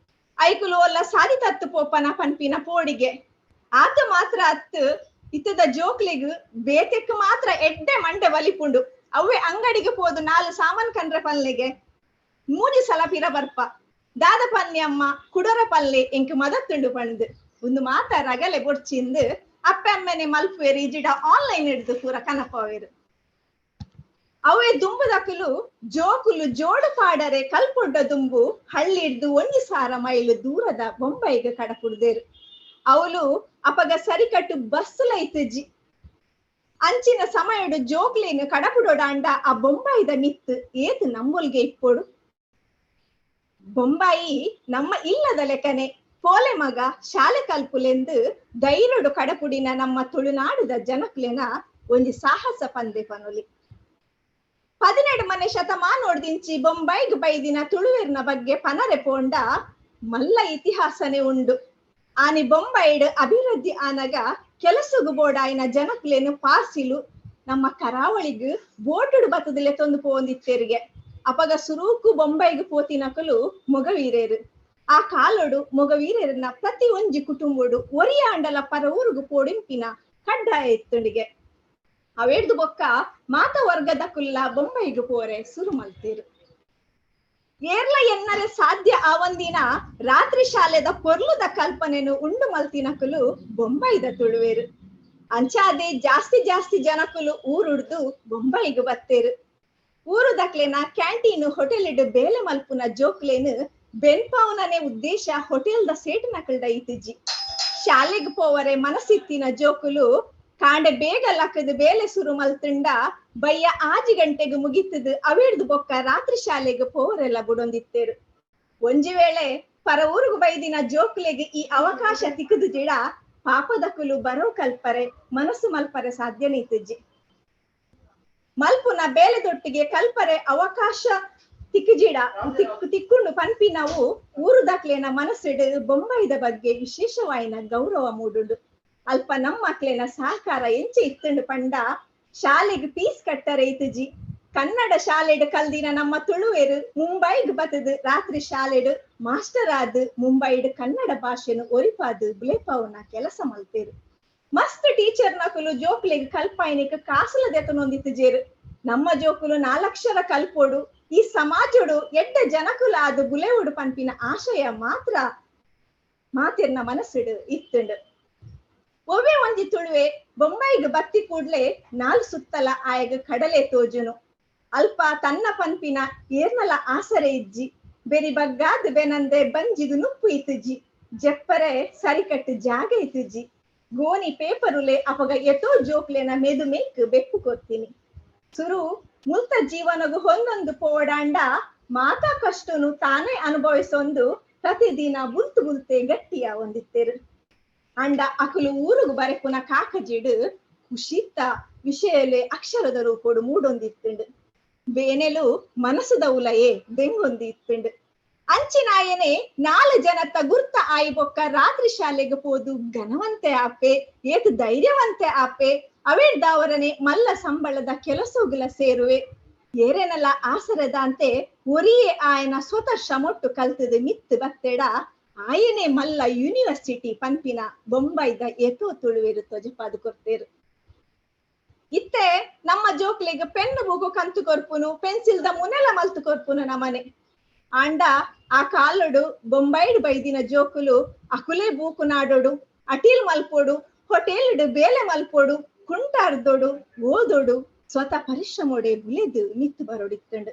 ಐಕುಲು ಒಲ್ಲ ಸಾದಿ ತತ್ತು ಪೋಪನ ಪನ್ಪಿನ ಪೋಡಿಗೆ ಆತ ಮಾತ್ರ ಅತ್ತು ಇತ್ತದ ಜೋಕ್ಲಿಗ್ ಬೇತೆಕ್ ಮಾತ್ರ ಎಡ್ಡೆ ಮಂಡೆ ಬಲಿಪುಂಡು. ಅವೇ ಅಂಗಡಿಗೆ ಪೋದು ನಾಲ್ ಸಾಮಾನ್ ಕಂಡ್ರೆ ಪಲ್ಲೆಗೆ ಮೂಜಿ ಸಲ ಪಿರ ಬರ್ಪ ದಾದ ಪನ್ನಿ ಅಮ್ಮ ಕುಡರ ಪಲ್ಲೆ ಎಂಕ್ ಮದತ್ತುಂಡು ಪಂಡು ಒಂದು ಮಾತ ರಗಲೆ ಬೊಡ್ಚಿಂದು ಅಪ್ಪ ಅಮ್ಮನೆ ಮಲ್ಪುವೇರು ಇಜಿಡ ಆನ್ಲೈನ್ ಹಿಡ್ದು ಪೂರ ಕನಪವೇರು. ಅವೇ ದುಂಬುದಕುಲು ಜೋಕುಲು ಜೋಡು ಪಾಡರೆ ಕಲ್ಪೊಡ್ಡ ದುಂಬು ಹಳ್ಳಿ ಹಿಡ್ದು 1,000 ಮೈಲು ದೂರದ ಬೊಂಬೈಗೆ ಕಡಪುಡ್ದೇರು. ಅವಳು ಅಪಗ ಸರಿಕಟ್ಟು ಬಸ್ ಲೈತುಜಿ. ಅಂಚಿನ ಸಮಯಡು ಜೋಕ್ಲೇನು ಕಡಪುಡೋಡಾಂಡ ಆ ಬೊಂಬಾಯಿದ ಮಿತ್ತು ಏತು ನಮ್ಮೊಲ್ಗೆ ಇಪ್ಪೋಡು. ಬೊಂಬಾಯಿ ನಮ್ಮ ಇಲ್ಲದ ಲೆಕ್ಕನೆ ಪೋಲೆ ಮಗ ಶಾಲೆ ಕಲ್ಪುಲೆಂದು ಧೈರ್ಯಡು ಕಡಪುಡಿನ ನಮ್ಮ ತುಳುನಾಡುದ ಜನಕ್ಲೆನ ಒಂಜಿ ಸಾಹಸ ಪಂದೆ ಪನುಲಿ. 17 ಮನೆ ಶತಮಾನೋಡ್ದಿಂಚಿ ಬೊಂಬಾಯಿಗ್ ಬೈದಿನ ತುಳುವೆರ್ನ ಬಗ್ಗೆ ಪನರೆ ಪೋಂಡ ಮಲ್ಲ ಇತಿಹಾಸನೆ ಉಂಡು. ಆನಿ ಬೊಂಬಾಯಿಡ್ ಅಭಿವೃದ್ಧಿ ಆನಗ ಕೆಲಸಗು ಬೋಡಾಯಿನ ಜನಕ್ಲೇನು ಪಾಸಿಲು ನಮ್ಮ ಕರಾವಳಿಗ್ ಬೋಟುಡು ಬತ್ತದಲೆ ತೊಂದು ಪೋಂದಿತ್ತೆರಿಗೆ. ಅಪಗ ಸುರೂಕು ಬೊಂಬೈಗ್ ಪೋತಿನಕಲು ಮೊಗವೀರೇರು. ಆ ಕಾಲೋಡು ಮೊಗವೀರರನ್ನ ಪ್ರತಿ ಒಂಜಿ ಕುಟುಂಬಡು ಒರಿಯಾಂಡಲ ಪರ ಊರುಗು ಪೋಡಿಂಪಿನ ಕಡ್ಡಾಯ ಇತ್ತುಂಡಿಗೆ. ಅವೇಡ್ದು ಬೊಕ್ಕ ಮಾತ ವರ್ಗದ ಕುಲ್ಲ ಬೊಂಬೈಗ್ ಪೋರೆ ಸುರು ಮಲ್ತೇರು. ಏರ್ಲ ಎನ್ನರೆ ಸಾಧ್ಯ ಆವಂದಿನ ರಾತ್ರಿ ಶಾಲೆದ ಪೊರ್ಲುದ ಕಲ್ಪನೆನು ಉಂಡು ಮಲ್ತಿನಕುಲು ಬೊಂಬೈದ ತುಳುವೇರು. ಅಂಚಾದೆ ಜಾಸ್ತಿ ಜಾಸ್ತಿ ಜನಕುಲು ಊರುಡ್ದು ಬೊಂಬೈಗ್ ಬತ್ತೇರು. ಊರುದಕ್ಲೆನ ಕ್ಯಾಂಟೀನ್ ಹೋಟೆಲ್ ಇಡು ಬೇಲೆ ಮಲ್ಪುನ ಜೋಕ್ಲೇನು ಬೆನ್ಪಾವನನೆ ಉದ್ದೇಶ ಹೋಟೆಲ್ದ ಸೇಟುನಕಲ್ದ ಇತಿಜಿ. ಶಾಲೆಗ್ ಪೋವರೆ ಮನಸ್ಸಿತ್ತಿನ ಜೋಕುಲು ಕಾಂಡೆ ಬೇಗ ಲಕ್ಕದ ಬೇಲೆ ಸುರು ಮಲ್ತುಂಡ ಬಯ್ಯ 6 ಗಂಟೆಗೆ ಮುಗಿತದು ಅವೇಡ್ದು ಬೊಕ್ಕ ರಾತ್ರಿ ಶಾಲೆಗೆ ಪೋವರೆಲ್ಲ ಬುಡೊಂದಿತ್ತೇರು. ಒಂಜಿ ವೇಳೆ ಪರ ಊರುಗು ಬೈದಿನ ಜೋಕ್ಲೆಗೆ ಈ ಅವಕಾಶ ತಿಕ್ಕದು ಜಿಡ ಪಾಪದಕುಲು ಬರೋ ಕಲ್ಪರೆ ಮನಸ್ಸು ಮಲ್ಪರೆ ಸಾಧ್ಯನೇ ಇತ್ತುಜಿ. ಮಲ್ಪುನ ಬೇಲೆ ದೊಟ್ಟಿಗೆ ಕಲ್ಪರೆ ಅವಕಾಶ ತಿಕ್ಕುಜಿಡ ತಿಕ್ಕೊಂಡು ಪನ್ಪಿನವು ಊರುದಾಕ್ಲೇನ ಮನಸ್ಸಿಡು ಬೊಂಬಾಯಿದ ಬಗ್ಗೆ ವಿಶೇಷವಾಯಿನ ಗೌರವ ಮೂಡುಂಡು. ಅಲ್ಪ ನಮ್ಮ ಮಕ್ಳೇನ ಸಹಕಾರ ಎಂಚೆ ಇತ್ತುಂಡು ಪಂಡ ಶಾಲೆಗೆ ಫೀಸ್ ಕಟ್ಟರೆ ಇತ್ತುಜಿ. ಕನ್ನಡ ಶಾಲೆಡು ಕಲ್ದಿನ ನಮ್ಮ ತುಳುವೇರು ಮುಂಬೈಗ್ ಬತ್ತದು ರಾತ್ರಿ ಶಾಲೆಡು ಮಾಸ್ಟರ್ ಆದ್ ಮುಂಬೈಡ್ ಕನ್ನಡ ಭಾಷೆನು ಒರಿಪಾದು ಬುಲೆಪಾವುನ ಕೆಲಸ ಮಲ್ತೇರು. ಮಸ್ತ್ ಟೀಚರ್ ನಕುಲು ಜೋಕ್ಲೆಗ್ ಕಲ್ಪಾಯಿನಿಕ್ ಕಾಸುಲ ದೆತನೊಂದಿತ್ತು ಜೇರು. ನಮ್ಮ ಜೋಕುಲು 4 ಅಕ್ಷರ ಕಲ್ಪೋಡು ಈ ಸಮಾಜಡು ಎಡ್ಡ ಜನಕುಲ ಆದ್ ಬುಲೆವುಡು ಪನ್ಪಿನ ಆಶಯ ಮಾತ್ರ ಮಾತಿರ್ನ ಮನಸ್ಸಿಡು ಇತ್ತುಂಡು. ಒವ್ವೆ ಒಂಜಿ ತುಳುವೆ ಬೊಂಬಾಯಿಗ್ ಬತ್ತಿ ಕೂಡ್ಲೆ ನಾಲ್ ಸುತ್ತಲ ಆಯಗ್ ಕಡಲೆ ತೋಜುನು. ಅಲ್ಪ ತನ್ನ ಪನ್ಪಿನ ಏರ್ನಲ ಆಸರೆ ಇಜ್ಜಿ, ಬೆರಿ ಬಗ್ಗಾದ್ ಬೆನಂದೆ ಬಂಜಿಗ್ ನುಪ್ಪು ಇತುಜಿ, ಜಪ್ಪರೆ ಸರಿಕಟ್ಟು ಜಾಗ ಇತುಜಿ, ಗೋಣಿ ಪೇಪರುಲೆ ಅಪಗ ಎತೋ ಜೋಕ್ಲೆನ ಮೆದು ಮೇಕ್ ಬೆಪ್ಪು ಕೊರ್ತೀನಿ. ಸುರು ಮುಲ್ತ ಜೀವನಗು ಹೊಂದೊಂದು ಪೋಡಾಂಡ ಮಾತಾ ಕಷ್ಟನು ತಾನೇ ಅನುಭವಿಸೊಂದು ಪ್ರತಿದಿನ ಬುಲ್ತು ಬುಲ್ತೆ ಗಟ್ಟಿಯ ಒಂದಿತ್ತೇರು. ಅಂಡ ಅಕುಲು ಊರುಗು ಬರೆಪುನ ಕಾಕಜಿಡು ಖುಷಿತ್ತ ವಿಷಯಲೆ ಅಕ್ಷರದ ರೂಪೋಡು ಮೂಡೊಂದಿತ್ತುಂಡು. ಬೇನೆಲು ಮನಸ್ಸುದ ಉಲಯೇ ದೆಂಗೊಂದು ಇತ್ತುಂಡು. ಅಂಚಿನಾಯನೆ ನಾಲು ಜನತ್ತ ಗುರ್ತ ಆಯಿ ಬೊಕ್ಕ ರಾತ್ರಿ ಶಾಲೆಗೆ ಪೋದು ಘನವಂತೆ ಆಪೆ, ಏತು ಧೈರ್ಯವಂತೆ ಆಪೆ, ಅವೇಡ್ದಾವರನೆ ಮಲ್ಲ ಸಂಬಳದ ಕೆಲಸೋಗುಲ ಸೇರುವೆ. ಏರೇನಲ್ಲ ಆಸರದಂತೆ ಒರಿಯೇ ಆಯನ ಸ್ವತಃ ಶ್ರಮೊಟ್ಟು ಕಲ್ತದ ಮಿತ್ತು ಬತ್ತೆಡ ಆಯನೆ ಮಲ್ಲ ಯೂನಿವರ್ಸಿಟಿ ಪನ್ಪಿನ ಬೊಂಬೈದ ಏತೋ ತುಳುವೆರು ತೊಜಪಾದು ಕೊರ್ತೇರು. ಇತ್ತೆ ನಮ್ಮ ಜೋಕ್ಲೆಗ್ ಪೆನ್ನು ಬೂಕು ಕಂತು ಕೊರ್ಪುನು, ಪೆನ್ಸಿಲ್ದ ಮುನೆಲ ಮಲ್ತು ಕೊರ್ಪುನು ನಮನೆ. ಆಂಡ ಆ ಕಾಲಡು ಬೊಂಬೈಡ್ ಬೈದಿನ ಜೋಕುಲು ಅಕುಲೆ ಬೂಕು ನಾಡೋಡು, ಅಟೀಲ್ ಮಲ್ಪೋಡು, ಹೋಟೆಲ್ಡ್ ಬೇಲೆ ಮಲ್ಪೋಡು, ಕುಂಟಾರ್ದೋಡು, ಓದೋಡು, ಸ್ವತಃ ಪರಿಶ್ರಮೋಡೆ ಬುಲೆದು ನಿತ್ತು ಬರೋಡಿತ್ತಂಡು.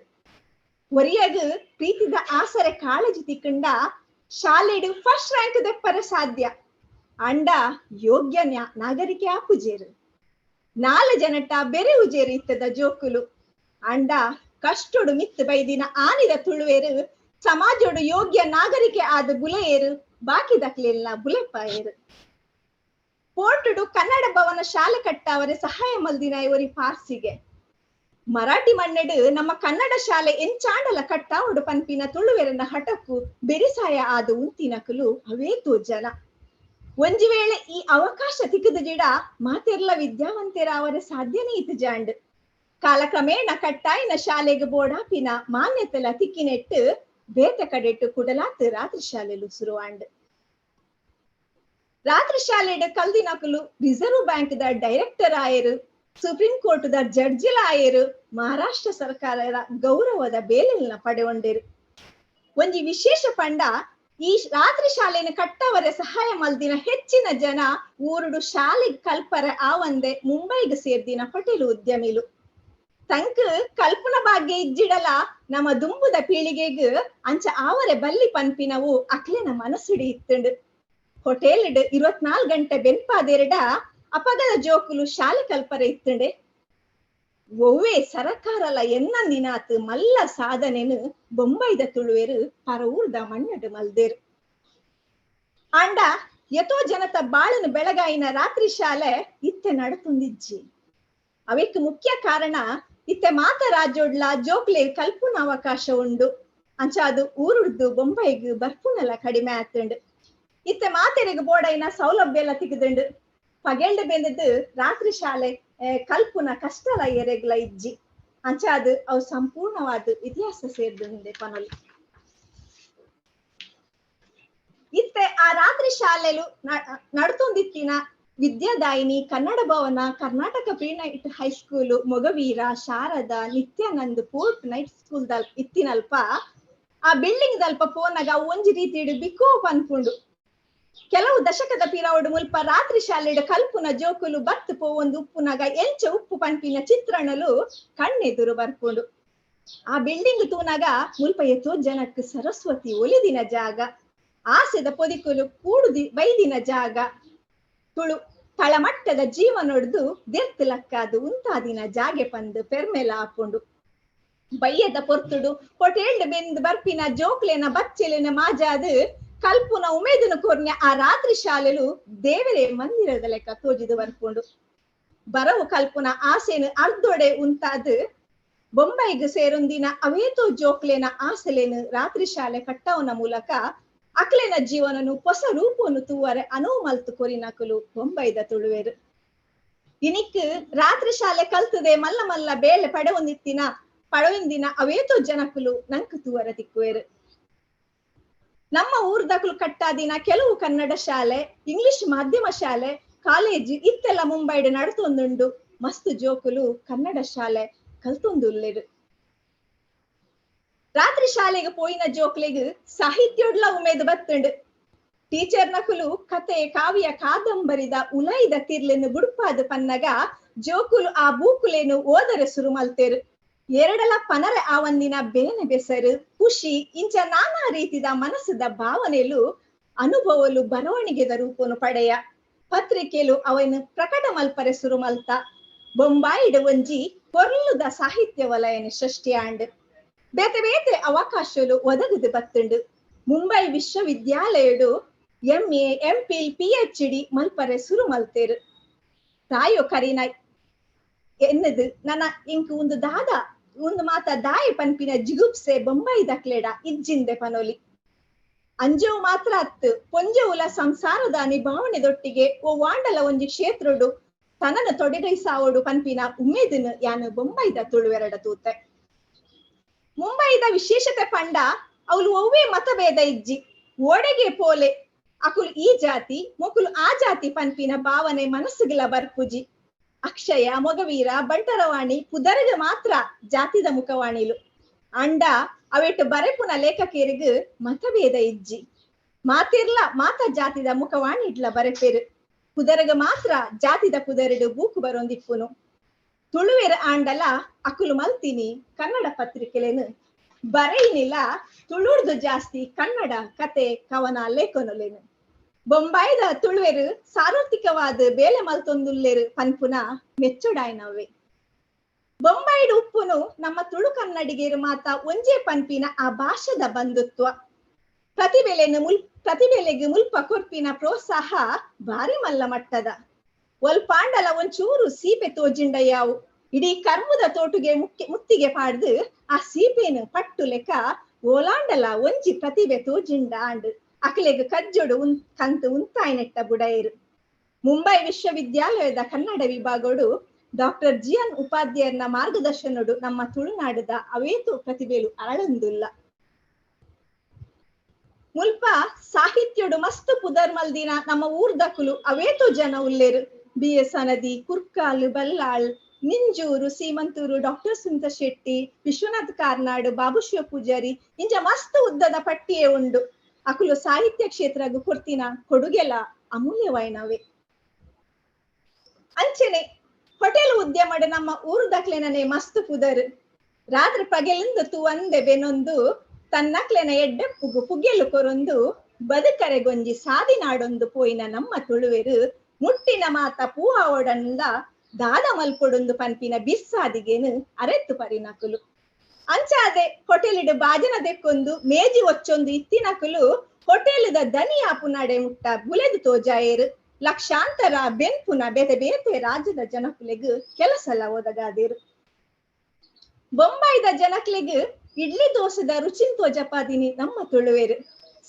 ಒರಿಯಗ್ ಪ್ರೀತಿದ ಆಸರೆ ಕಾಳಜಿ ತಿಕ್ಕಂಡ ಶಾಲೆಡು ಫಸ್ಟ್ ರ್ಯಾಂಕ್ ದೆಪ್ಪರ ಸಾಧ್ಯ. ಅಂಡ ಯೋಗ್ಯ ನಾಗರಿಕೆ ಆಪುಜೇರು. ನಾಲ್ ಜನಟ ಬೆರೆ ಉಜೇರು ಇತ್ತದ ಜೋಕುಲು. ಅಂಡ ಕಷ್ಟೋಡು ಮಿತ್ತು ಬೈದಿನ ಆನಿದ ತುಳುವೇರು ಸಮಾಜೋಡು ಯೋಗ್ಯ ನಾಗರಿಕೆ ಆದ ಬುಲೆಯೇರು, ಬಾಕಿ ದಕ್ಲೆಲ್ಲ ಬುಲೆಪಾಯೇರು. ಪೋರ್ಟುಡು ಕನ್ನಡ ಭವನ ಶಾಲೆ ಕಟ್ಟಾವರೆ ಸಹಾಯ ಮಲ್ದಿನ ಇವರಿ ಪಾರ್ಸಿಗೆ. ಮರಾಠಿ ಮಣ್ಣೆಡು ನಮ್ಮ ಕನ್ನಡ ಶಾಲೆ ಎಂಚಾಂಡಲ ಕಟ್ಟಾವಡು ಪನ್ಪಿನ ತುಳುವೆರನ ಹಠಕ್ಕು ಬೆರಿಸಾಯ ಆದ ಉಂತಿನಕಲು ಅವೇ ಜನ. ಒಂಜಿ ವೇಳೆ ಈ ಅವಕಾಶ ತಿಕ್ಕದ ಜಿಡ ಮಾತೆರ್ಲ ವಿದ್ಯಾವಂತೆರಾವರೆ ಸಾಧ್ಯನೇ ಇತ್ತು ಜಾಂಡ್. ಕಾಲಕ್ರಮೇಣ ಕಟ್ಟಾಯಿನ ಶಾಲೆಗೆ ಬೋಡಾಪಿನ ಮಾನ್ಯತೆಲ ತಿಕ್ಕಿನೆಟ್ಟು ಬೇತ ಕಡೆಟ್ಟು ಕುಡಲಾತ್ ರಾತ್ರಿ ಶಾಲೆಲು ಶುರುವಾಂಡ್. ರಾತ್ರಿ ಶಾಲೆಡ್ ಕಲ್ದಿನಕಲು ರಿಸರ್ವ್ ಬ್ಯಾಂಕ್ the director ಆಯರು, ಸುಪ್ರೀಂ ಕೋರ್ಟ್ the ಜಡ್ಜಿಲ ಆಯರು, ಮಹಾರಾಷ್ಟ್ರ ಸರ್ಕಾರದ ಗೌರವದ ಬೇಲೆಲ್ನ ಪಡೆಗೊಂಡೇರು. ಒಂಜಿ ವಿಶೇಷ ಪಂಡ ಈ ರಾತ್ರಿ ಶಾಲೆನ ಕಟ್ಟವರೆ ಸಹಾಯ ಮಲ್ದಿನ ಹೆಚ್ಚಿನ ಜನ ಊರುಡು ಶಾಲೆ ಕಲ್ಪರೆ ಆವಂದೆ ಮುಂಬೈಗೆ ಸೇರ್ದಿನ ಹೋಟೆಲ್ ಉದ್ಯಮಿಲು. ತಂಕ್ ಕಲ್ಪನ ಭಾಗ್ಯ ಇಜ್ಜಿಡಲ ನಮ್ಮ ದುಂಬುದ ಪೀಳಿಗೆಗ್ ಅಂಚ ಆವರೆ ಬಲ್ಲಿ ಪನ್ಪಿನವು ಅಕ್ಲೆನ ಮನಸ್ಸುಡಿ ಇತ್ತುಂಡು. ಹೋಟೆಲ್ 24 ಗಂಟೆ ಬೆನ್ಪಾದೆರಡ ಅಪಗದ ಜೋಕುಲು ಶಾಲೆ ಕಲ್ಪರೆ ಇತ್ತುಂಡೆ. ಒವ್ವೆ ಸರಕಾರಲ ಎನ್ನಂದಿನಾತ್ ಮಲ್ಲ ಸಾಧನೆನು ಬೊಂಬೈದ ತುಳುವೆರು ಪರವೂರ್ದ ಮಣ್ಣಡು ಮಲ್ದೇರು. ಆಂಡ ಯಥೋ ಜನತ ಬಾಳನು ಬೆಳಗಾಯಿನ ರಾತ್ರಿ ಶಾಲೆ ಇತ್ತೆ ನಡತುಂದಿಜ್ಜಿ. ಅವೆಕ್ ಮುಖ್ಯ ಕಾರಣ ಇತ್ತೆ ಮಾತ ರಾಜ್ಯೋಡ್ಲ ಜೋಕ್ಲೆ ಕಲ್ಪುನ ಅವಕಾಶ ಉಂಡು. ಅಂಚ ಅದು ಊರುಡ್ದು ಬೊಂಬೈಗ್ ಬರ್ಪುನಲ ಕಡಿಮೆ ಆತುಂಡು. ಇತ್ತೆ ಮಾತೆರೆಗ್ ಬೋಡೈನ ಸೌಲಭ್ಯ ಎಲ್ಲ ತಿಕ್ಕದುಂಡು. ಪಗೆಲ್ಡ್ ಬೆಂದದ್ದು ರಾತ್ರಿ ಶಾಲೆ ಕಲ್ಪುನ ಕಷ್ಟಲ ಎರೆಗ್ಲ ಇಜ್ಜಿ. ಅಂಚ ಅದು ಅವು ಸಂಪೂರ್ಣವಾದ ಇತಿಹಾಸ ಸೇರ್ದುಂಡೆ ಪನೊಲಿ. ಇತ್ತೆ ಆ ರಾತ್ರಿ ಶಾಲೆಲು ನಡ್ತೊಂದಿತ್ತಿನ Vidyadayini, Kannada Bhavana, Karnataka pre night high school, Mogaveera, Sharada, Nithyanand, port night school ದಲ್ಪ ಇತ್ತಿನಲ್ಪ ಆ ಬಿಲ್ಡಿಂಗ್ ದಲ್ಪ ಪೋನಾಗ ಒಂಜಿ ರೀತಿಡ್ ಬಿಕೋ ಪನ್ಪುಂಡು. ಕೆಲವು ದಶಕದ ಪಿರಾವುಡು ಮುಲ್ಪ ರಾತ್ರಿ ಶಾಲೆಡ್ ಕಲ್ಪುನ ಜೋಕುಲು ಬತ್ತು ಪೋವೊಂದು ಉಪ್ಪುನಾಗ ಎಂಚ ಉಪ್ಪು ಪನ್ಪಿನ ಚಿತ್ರಣಲು ಕಣ್ಣೆದುರು ಬರ್ಪುಂಡು. ಆ ಬಿಲ್ಡಿಂಗ್ ತೂನಾಗ ಮುಲ್ಪ ಎತ್ತೋ ಜನಕ್ ಸರಸ್ವತಿ ಒಲಿದಿನ ಜಾಗ, ಆಸೆದ ಪೊದಿಕುಲು ಕೂಡುದಿ ಬೈದಿನ ಜಾಗ, ತುಳು ತಳಮಟ್ಟದ ಜೀವನೊಡ್ದು ದೆರ್ತ್ ಲಕ್ಕಾದು ಉಂತಾದಿನ ಜಾಗೆ ಪಂದು ಪೆರ್ಮೆಲ ಆಪುಂಡು. ಬಯ್ಯದ ಪೊರ್ತುಡು ಹೋಟೆಲ್ಡ್ ಬೆಂದ್ ಬರ್ಪಿನ ಜೋಕ್ಲೆನ ಬಚ್ಚೆಲೆನ ಮಾಜಾದು ಕಲ್ಪುನ ಉಮೇದನ ಕೊರ್ನ ಆ ರಾತ್ರಿ ಶಾಲೆಲು ದೇವರೇ ಮಂದಿರದ ಲೆಕ್ಕ ತೋಜಿದು ಬರ್ಪುಂಡು. ಬರವು ಕಲ್ಪುನ ಆಸೆನು ಅರ್ಧೊಡೆ ಉಂತಾದು ಬೊಂಬೈಗ್ ಸೇರೊಂದಿನ ಅವೇತೋ ಜೋಕ್ಲೆನ ಆಸೆಲೆನು ರಾತ್ರಿ ಶಾಲೆ ಕಟ್ಟವನ ಮೂಲಕ ಅಕ್ಲೆನ ಜೀವನನು ಹೊಸ ರೂಪವನ್ನು ತೂವರೆ ಅನುವು ಮಲ್ತು ಕೊರಿನಕುಲು ಬೊಂಬೈದ ತುಳುವೆರು. ಇನಿಕ್ ರಾತ್ರಿ ಶಾಲೆ ಕಲ್ತದೆ ಮಲ್ಲ ಮಲ್ಲ ಬೇಳೆ ಪಡೆವೊಂದಿತ್ತಿನ ಪಡವಿಂದಿನ ಅವೇತೋ ಜನಕುಲು ನಂಕು ತೂವರ ತಿಕ್ಕುವೆರು. ನಮ್ಮ ಊರ್ದಕುಲು ಕಟ್ಟಾದಿನ ಕೆಲವು ಕನ್ನಡ ಶಾಲೆ, ಇಂಗ್ಲಿಷ್ ಮಾಧ್ಯಮ ಶಾಲೆ, ಕಾಲೇಜು ಇತ್ತೆಲ್ಲ ಮುಂಬೈಡ್ ನಡತೊಂದುಂಡು. ಮಸ್ತ್ ಜೋಕುಲು ಕನ್ನಡ ಶಾಲೆ ಕಲ್ತೊಂದುಲ್ಲೆರು. ರಾತ್ರಿ ಶಾಲೆಗೆ ಪೋಯಿನ ಜೋಕ್ಲೆಗ್ ಸಾಹಿತ್ಯೊಡ್ಲ ಉಮೇದ್ ಬತ್ತುಂಡು. ಟೀಚರ್ ನಕುಲು ಕತೆ ಕಾವ್ಯ ಕಾದಂಬರಿದ ಉಲೈದ ತಿರ್ಲೆನು ಬುಡ್ಪಾದ ಪನ್ನಗ ಜೋಕುಲು ಆ ಬೂಕುಲೇನು ಓದರೆ ಸುರು ಮಲ್ತೇರು. ಎರಡಲ ಪನರೆ ಆವಂದಿನ ಬೇನೆ ಬೆಸರು ಖುಷಿ ಇಂಚ ನಾನಾ ರೀತಿದ ಮನಸ್ಸದ ಭಾವನೆಲು ಅನುಭವಲು ಬರವಣಿಗೆದ ರೂಪನು ಪಡೆಯ. ಪತ್ರಿಕೆಲು ಅವನು ಪ್ರಕಟ ಮಲ್ಪರೆ ಸುರು ಮಲ್ತ. ಬೊಂಬಾಯಿಡು ಒಂಜಿ ಪೊರ್ಲುದ ಸಾಹಿತ್ಯ ವಲಯನ ಸೃಷ್ಟಿಯಾಂಡ್. ಬೇತೆ ಬೇತೆ ಅವಕಾಶಲು ಒದಗದು ಬತ್ತುಂಡು. ಮುಂಬೈ ವಿಶ್ವವಿದ್ಯಾಲಯಡು MA MPhil PhD ಮಲ್ಪರೆ ಸುರು ಮಲ್ತೇರು. ತಾಯೋ ಕರಿನ ಎನ್ನದು ನನ್ನ ಇಂಕ್ ಒಂದು ದಾದ ಒಂದು ಮಾತ ದಾಯಿ ಪನ್ಪಿನ ಜಿಗುಪ್ಸೆ ಬೊಂಬೈ ದಕ್ಲೆಡ ಇಜ್ಜಿಂದೆ ಪನೋಲಿ. ಅಂಜವು ಮಾತ್ರ ಅತ್ತು ಪೊಂಜವುಲ ಸಂಸಾರದ ನಿಭಾವಣೆದೊಟ್ಟಿಗೆ ಓ ವಾಂಡಲ ಒಂಜಿ ಕ್ಷೇತ್ರಡು ತನನ ತೊಡಗಿಸಾವೋಡು ಪನ್ಪಿನ ಉಮೇದಿನ ಯಾನು ಬೊಂಬೈದ ತುಳುವೆರಡ ತೂತೆ. ಮುಂಬೈದ ವಿಶೇಷತೆ ಪಂಡ ಅವಳು ಒವ್ವೇ ಮತಭೇದ ಇಜ್ಜಿ, ಓಡೆಗೆ ಪೋಲೆ ಅಕುಲು ಈ ಜಾತಿ ಮೊಕುಲು ಆ ಜಾತಿ ಪನ್ಪಿನ ಭಾವನೆ ಮನಸ್ಸುಗಿಲ ಬರ್ಪುಜಿ. ಅಕ್ಷಯ ಮೊಗವೀರ ಬಂಟರವಾಣಿ ಪುದರಗ ಮಾತ್ರ ಜಾತಿದ ಮುಖವಾಣಿಲು. ಅಂಡ ಅವೆಟ್ಟು ಬರೆಪುನ ಲೇಖಕರಿಗೆ ಮತಭೇದ ಇಜ್ಜಿ, ಮಾತಿರ್ಲ ಮಾತ ಜಾತಿದ ಮುಖವಾಣಿ ಇಡ್ಲ ಬರೆಪೇರು. ಪುದರಗ ಮಾತ್ರ ಜಾತಿದ ಪುದರಡು ಬೂಕು ಬರೊಂದಿಪ್ಪುನು. ತುಳುವೆರ ಆಂಡಲ ಅಕುಲು ಮಲ್ತಿನಿ ಕನ್ನಡ ಪತ್ರಿಕೆಲೇನು ಬರೆಯಿನಿಲ ತುಳುರ್ದು ಜಾಸ್ತಿ ಕನ್ನಡ ಕತೆ ಕವನ ಲೇಖನಲೇನು. ಬೊಂಬಾಯಿದ ತುಳುವೆರು ಸಾರ್ವತ್ರಿಕವಾದ ಬೇಲೆ ಮಲ್ತೊಂದುಲ್ಲೇರು ಪನ್ಪುನ ಮೆಚ್ಚುಡಾಯ್ನವೇ. ಬೊಂಬಾಯಿಡು ಉಪ್ಪುನು ನಮ್ಮ ತುಳು ಕನ್ನಡಿಗರು ಮಾತ ಒಂಜೇ ಪನ್ಪಿನ ಆ ಭಾಷೆದ ಬಂಧುತ್ವ, ಪ್ರತಿಭೆಲೆಗೆ ಮುಲ್ಪ ಕೊರ್ಪಿನ ಪ್ರೋತ್ಸಾಹ ಭಾರಿ ಮಲ್ಲ ಮಟ್ಟದ. ಒಲ್ಪಾಂಡಲ ಒಂಚೂರು ಸೀಪೆ ತೋಜಿಂಡಯ್ಯಾವು ಇಡೀ ಕರ್ಮದ ತೋಟುಗೆ ಮುತ್ತಿಗೆ ಪಾಡ್ದು ಆ ಸೀಪೆನು ಪಟ್ಟು ಲೆಕ್ಕ ಓಲಾಂಡಲ ಒಂಜಿ ಪ್ರತಿಭೆ ತೋಜಿಂಡ ಅಂಡ್ ಅಕಲೆಗ್ ಕಜ್ಜೊಡು ಕಂತು ಉಂತಾಯ್ನೆಟ್ಟ ಬುಡೈರು. ಮುಂಬೈ ವಿಶ್ವವಿದ್ಯಾಲಯದ ಕನ್ನಡ ವಿಭಾಗಡು ಡಾಕ್ಟರ್ ಜಿ ಎನ್ ಉಪಾಧ್ಯಾಯನ ಮಾರ್ಗದರ್ಶನಡು ನಮ್ಮ ತುಳುನಾಡದ ಅವೇತು ಪ್ರತಿಭೆಲು ಅರಳಂದುಲ್ಲ. ಮುಲ್ಪ ಸಾಹಿತ್ಯಡು ಮಸ್ತ್ ಪುದರ್ ಮಲ್ದಿನ ನಮ್ಮ ಊರ್ದಕುಲು ಅವೇತು ಜನ ಉಲ್ಲೇರು. B S Sanadi, Kurkal Ballal, Ninjur, Seemanthur, doctor Sunitha Shetty, Vishwanath Karnad, Babushiva Poojary ಇಂಚ ಮಸ್ತ್ ಉದ್ದದ ಪಟ್ಟಿಯೇ ಉಂಡು. ಅಕುಲು ಸಾಹಿತ್ಯ ಕ್ಷೇತ್ರಗು ಕೊರ್ತಿನ ಕೊಡುಗೆಲ ಅಮೂಲ್ಯವಾಯಿನವೇ. ಅಂಚನೆ ಹೋಟೆಲ್ ಉದ್ಯಮಡು ನಮ್ಮ ಊರುದಕ್ಲೆನನೆ ಮಸ್ತ್ ಪುದರ್. ರಾತ್ರಿ ಪಗೆಲಿಂದ ತೂವಂದೆ ಬೆನೊಂದು ತನ್ನಕ್ಲೆನ ಎಡ್ಡೆ ಪುಗು ಪುಗೆಲು ಕೊರೊಂದು ಬದುಕರೆಗೊಂಜಿ ಸಾದಿನಾಡೊಂದು ಪೋಯಿನ ನಮ್ಮ ತುಳುವೆರು ಮುಟ್ಟಿನ ಮಾತ ಪೂವಾವೊಡಂದ ದಾದ ಮಲ್ಪೊಡೊಂದು ಪನ್ಪಿನ ಬಿರ್ಸಾದಿಗೇನು ಅರೆತ್ತು ಪರಿನಕುಲು. ಅಂಚಾದೆ ಹೋಟೆಲಿಡು ಬಾಜನ ದೆಕ್ಕೊಂದು ಮೇಜಿ ಒಚ್ಚೊಂದು ಇತ್ತಿನಕುಲು ಹೋಟೆಲ್ದ ದನಿ ಆಪುನಾಡೆ ಮುಟ್ಟ ಬುಲೆದು ತೋಜಾಯೇರು. ಲಕ್ಷಾಂತರ ಬೆನ್ಪುನ ಬೇತೆ ಬೇತೆ ರಾಜ್ಯದ ಜನಕುಲೆಗ್ ಕೆಲಸಲ ಒದಗಾದೇರು. ಬೊಂಬಾಯಿದ ಜನಕ್ಲೆಗ್ ಇಡ್ಲಿ ದೋಸೆದ ರುಚಿನ್ ತೋಜಪಾದಿನಿ ನಮ್ಮ ತುಳುವೇರು.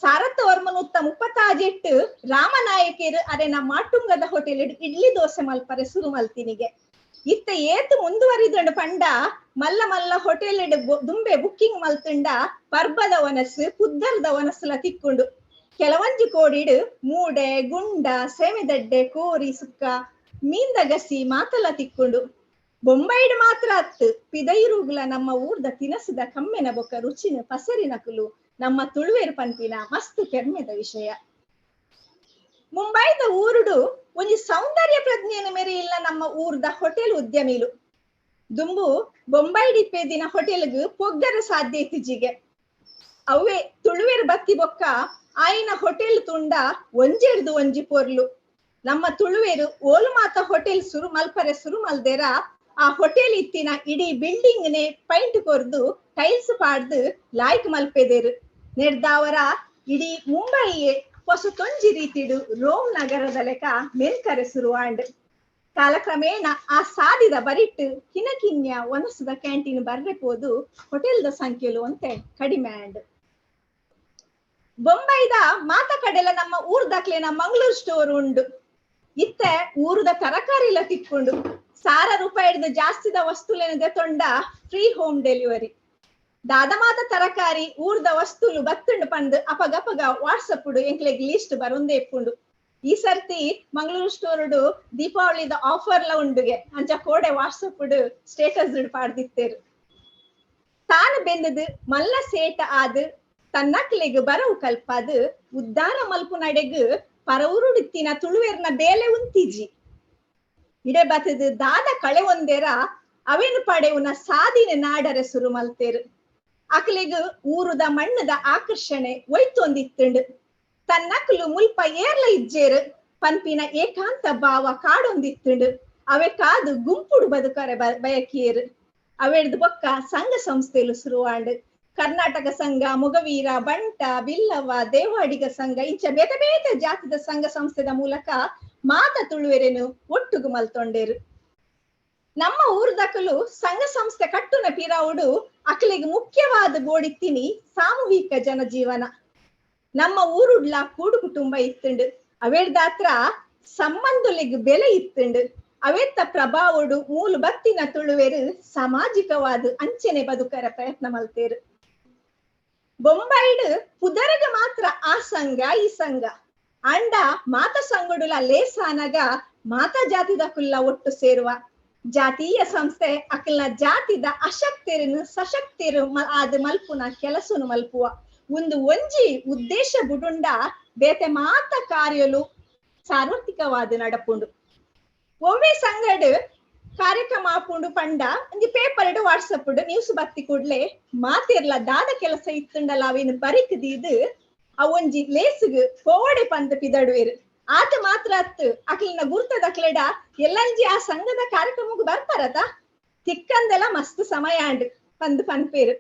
ಸಾರತ್ತ ವರ್ಮನುತ್ತ 38 ರಾಮನಾಯಕರು ಅರೆನ ಮಾಟುಂಗದ ಹೋಟೆಲ್ ಇಡ್ಲಿ ದೋಸೆ ಮಲ್ಪರೆ ಸುರು ಮಲ್ತಿನಿಗೆ. ಇತ್ತ ಏತು ಮುಂದುವರಿದಂಡು ಪಂಡ ಮಲ್ಲ ಮಲ್ಲ ಹೋಟೆಲ್ ದುಂಬೆ ಬುಕ್ಕಿಂಗ್ ಮಲ್ತುಂಡ ಪರ್ಬದ ಒನಸು ಪುದ್ದರ್ದ ಒನಸುಲ ತಿಕ್ಕೊಂಡು. ಕೆಲವಂಜಿ ಕೋಡಿಡು ಮೂಡೆ ಗುಂಡ ಸೇಮೆದಡ್ಡೆ ಕೋರಿ ಸುಕ್ಕ ಮೀಂದ ಗಸಿ ಮಾತಲ ತಿಕ್ಕೊಂಡು. ಬೊಂಬೈಡ್ ಮಾತ್ರ ಅತ್ತು ಪಿದೈರುಗುಲ ನಮ್ಮ ಊರ್ದ ತಿನಸುದ ಕಮ್ಮೆನ ಬೊಕ್ಕ ರುಚಿನ ಪಸರಿನಕುಲು ನಮ್ಮ ತುಳುವೇರು ಪನ್ಪಿನ ಮಸ್ತ್ ಪೆರ್ಮೆದ ವಿಷಯ. ಮುಂಬೈದ ಊರುಡು ಒಂಜಿ ಸೌಂದರ್ಯ ಪ್ರಜ್ಞೆನ ಮೇರೆ ಇಲ್ಲ ನಮ್ಮ ಊರ್ದ ಹೋಟೆಲ್ ಉದ್ಯಮಿಲು. ದುಂಬು ಬೊಂಬೈಡಿಪ್ಪೆ ದಿನ ಹೋಟೆಲ್ಗ್ ಪೊಗ್ಗರ ಸಾಧ್ಯ ಇತ್ತೀಚಿಗೆ. ಅವೇ ತುಳುವೇರು ಬತ್ತಿ ಬೊಕ್ಕ ಆಯಿನ ಹೋಟೆಲ್ ತುಂಡ ಒಂಜೆಡ್ದು ಒಂಜಿ ಪೊರ್ಲು. ನಮ್ಮ ತುಳುವೇರು ಓಲು ಮಾತ ಹೋಟೆಲ್ ಸುರು ಮಲ್ಪರೆ ಸುರು ಮಲ್ದೇರ ಆ ಹೋಟೆಲ್ ಇತ್ತಿನ ಇಡೀ ಬಿಲ್ಡಿಂಗ್ ನೆ ಪೈಂಟ್ ಕೊರ್ದು ಟೈಲ್ಸ್ ಪಾಡ್ದು ಲಾಯ್ಕ್ ಮಲ್ಪೆದೇರು. ನೆಡ್ದಾವರ ಇಡೀ ಮುಂಬೈಯೇ ಹೊಸ ತೊಂಜಿ ರೀತಿಡು ರೋಮ್ ನಗರದ ಲೆಕ್ಕ ಮೇಲ್ಕರೆ ಸುರುವಾಂಡ್. ಕಾಲಕ್ರಮೇಣ ಆ ಸಾದಿದ ಬರಿಟ್ಟು ಕಿನಕಿನ್ಯ ಒನಸದ ಕ್ಯಾಂಟೀನ್ ಬರ್ರೆ ಪೋದು ಹೋಟೆಲ್ದ ಸಂಖ್ಯೆಲು ಅಂತೆ ಕಡಿಮೆ ಆಂಡ್. ಬೊಂಬೈದ ಮಾತ ಕಡೆಲ ನಮ್ಮ ಊರ್ದಕ್ಲೆನ ಮಂಗಳೂರು ಸ್ಟೋರ್ ಉಂಡು. ಇತ್ತೆ ಊರುದ ತರಕಾರಿಲ ತಿಕ್ಕೊಂಡು 1,000 ರೂಪಾಯಿಡ್ದು ಜಾಸ್ತಿದ ವಸ್ತುಲೇನದೆ ತೊಂಡ ಫ್ರೀ ಹೋಮ್ ಡೆಲಿವರಿ. ದಾದಮಾತ ತರಕಾರಿ ಊರ್ದ ವಸ್ತುಲು ಬತ್ತುಂಡು ಪಂದು ಅಪಗಪಗ ವಾಟ್ಸಪ್ ಎಂಕ್ಲೆಗ್ ಲಿಸ್ಟ್ ಬರೊಂದೇ ಇಪ್ಪುಂಡು. ಈ ಸರ್ತಿ ಮಂಗಳೂರು ಸ್ಟೋರ್ಡು ದೀಪಾವಳಿದ ಆಫರ್ಲ ಉಂಡುಗೆ ಅಂಚ ಕೋಡೆ ವಾಟ್ಸಪ್ ಸ್ಟೇಟಸ್ ಪಾಡ್ದಿತ್ತೇರು. ತಾನು ಬೆಂದದು ಮಲ್ಲ ಸೇಟ ಆದ್ ತನ್ನಕ್ಲೆಗ್ ಬರವು ಕಲ್ಪಾದ್ ಉದ್ಧಾರ ಮಲ್ಪುನಡೆಗ್ ಪರವುರುಡಿತ್ತಿನ ತುಳುವೆರ್ನ ಬೇಲೆ ಉಂತಿಜಿ. ಇಡೆ ಬತ್ತದು ದಾದ ಕಳೆ ಒಂದೇರ ಅವೇನು ಪಡೆಯುನ ಸಾದಿನ ನಾಡರೆ ಸುರು ಮಲ್ತೇರು. ಅಕ್ಲೆಗ್ ಊರುದ ಮಣ್ಣದ ಆಕರ್ಷಣೆ ಒಯ್ತೊಂದಿತ್ತುಂಡು. ತನ್ನಕ್ಲು ಮುಲ್ಪ ಏರ್ಲ ಇಜ್ಜೇರು ಪನ್ಪಿನ ಏಕಾಂತ ಭಾವ ಕಾಡೊಂದಿತ್ತುಂಡು. ಅವೆ ಕಾದು ಗುಂಪುಡು ಬದುಕರೆ ಬಯಕಿಯೇರು. ಅವೆಡ್ದು ಬೊಕ್ಕ ಸಂಘ ಸಂಸ್ಥೆಲು ಶುರುವಾಂಡ್. ಕರ್ನಾಟಕ ಸಂಘ, ಮೊಗವೀರ, ಬಂಟ, ಬಿಲ್ಲವ, ದೇವಾಡಿಗ ಸಂಘ ಇಂಚ ಬೇತೆ ಬೇತೆ ಜಾತಿದ ಸಂಘ ಸಂಸ್ಥೆದ ಮೂಲಕ ಮಾತ ತುಳುವೆರೇನು ಒಟ್ಟುಗು ಮಲ್ತೊಂಡೇರು. ನಮ್ಮ ಊರ್ದಕಲು ಸಂಘ ಸಂಸ್ಥೆ ಕಟ್ಟುನ ಪಿರಾವುಡು ಅಕ್ಲೆಗ್ ಮುಖ್ಯವಾದ ಬೋಡಿತ್ತಿನಿ ಸಾಮೂಹಿಕ ಜನಜೀವನ. ನಮ್ಮ ಊರುಡ್ಲ ಕೂಡು ಕುಟುಂಬ ಇತ್ತುಂಡು. ಅವೆಡ್ದಾತ್ರ ಸಂಬಂಧೊಲೆಗ್ ಬೆಲೆ ಇತ್ತುಂಡು. ಅವೆತ್ತ ಪ್ರಭಾವಡು ಮೂಲು ಬತ್ತಿನ ತುಳುವೆರು ಸಾಮಾಜಿಕವಾದ ಅಂಚನೆ ಬದುಕರ ಪ್ರಯತ್ನ ಮಲ್ತೇರು. ಬೊಂಬೈಡ್ ಪುದರಗ ಮಾತ್ರ ಆ ಸಂಘ ಈ ಸಂಘ ಅಂಡ ಮಾತ ಸಂಗಡುಲ ಲೇಸಾನಗ ಮಾತಾ ಜಾತಿದ ಕುಲ್ಲ ಒಟ್ಟು ಸೇರುವ ಜಾತೀಯ ಸಂಸ್ಥೆ ಅಕಲ್ನ ಜಾತಿದ ಅಶಕ್ತರನ್ನು ಸಶಕ್ತರು ಆದ ಮಲ್ಪುನ ಕೆಲಸನು ಮಲ್ಪುವ ಒಂದು ಒಂಜಿ ಉದ್ದೇಶ ಬುಡುಂಡ ಬೇತೆ ಮಾತ ಕಾರ್ಯಲು ಸಾರ್ವತ್ರಿಕವಾದ ನಡಪುಂಡು. ಒಮ್ಮೆ ಸಂಗಡ್ ಕಾರ್ಯಕ್ರಮ ಆಪುಂಡು ಪಂಡ ಒಂಜಿ ಪೇಪರ್ ವಾಟ್ಸಪ್ ನ್ಯೂಸ್ ಬತ್ತಿ ಕೂಡ್ಲೆ ಮಾತಿರ್ಲ ದಾದ ಕೆಲಸ ಇತ್ತುಂಡಲ ಅವೇನು ಬರಿಕ್ ದೀದ್ ಅವೊಂಜಿ ಲೇಸುಗು ಪೋವಡೆ ಪಂದ್ ಪಿದಡುವೇರು. ಆತ ಮಾತ್ರ ಅತ್ತು ಅಕ್ಲಿನ ಗುರ್ತದ ಅಕ್ಲೆಡ ಎಲ್ಲಂಜಿ ಆ ಸಂಘದ ಕಾರ್ಯಕ್ರಮಕ್ಕೆ ಬರ್ಪಾರತ ತಿಕ್ಕಂದೆಲ್ಲ ಮಸ್ತ್ ಸಮಯ ಆಂಡ್ ಪಂದ್ ಪನ್ಪೇರು.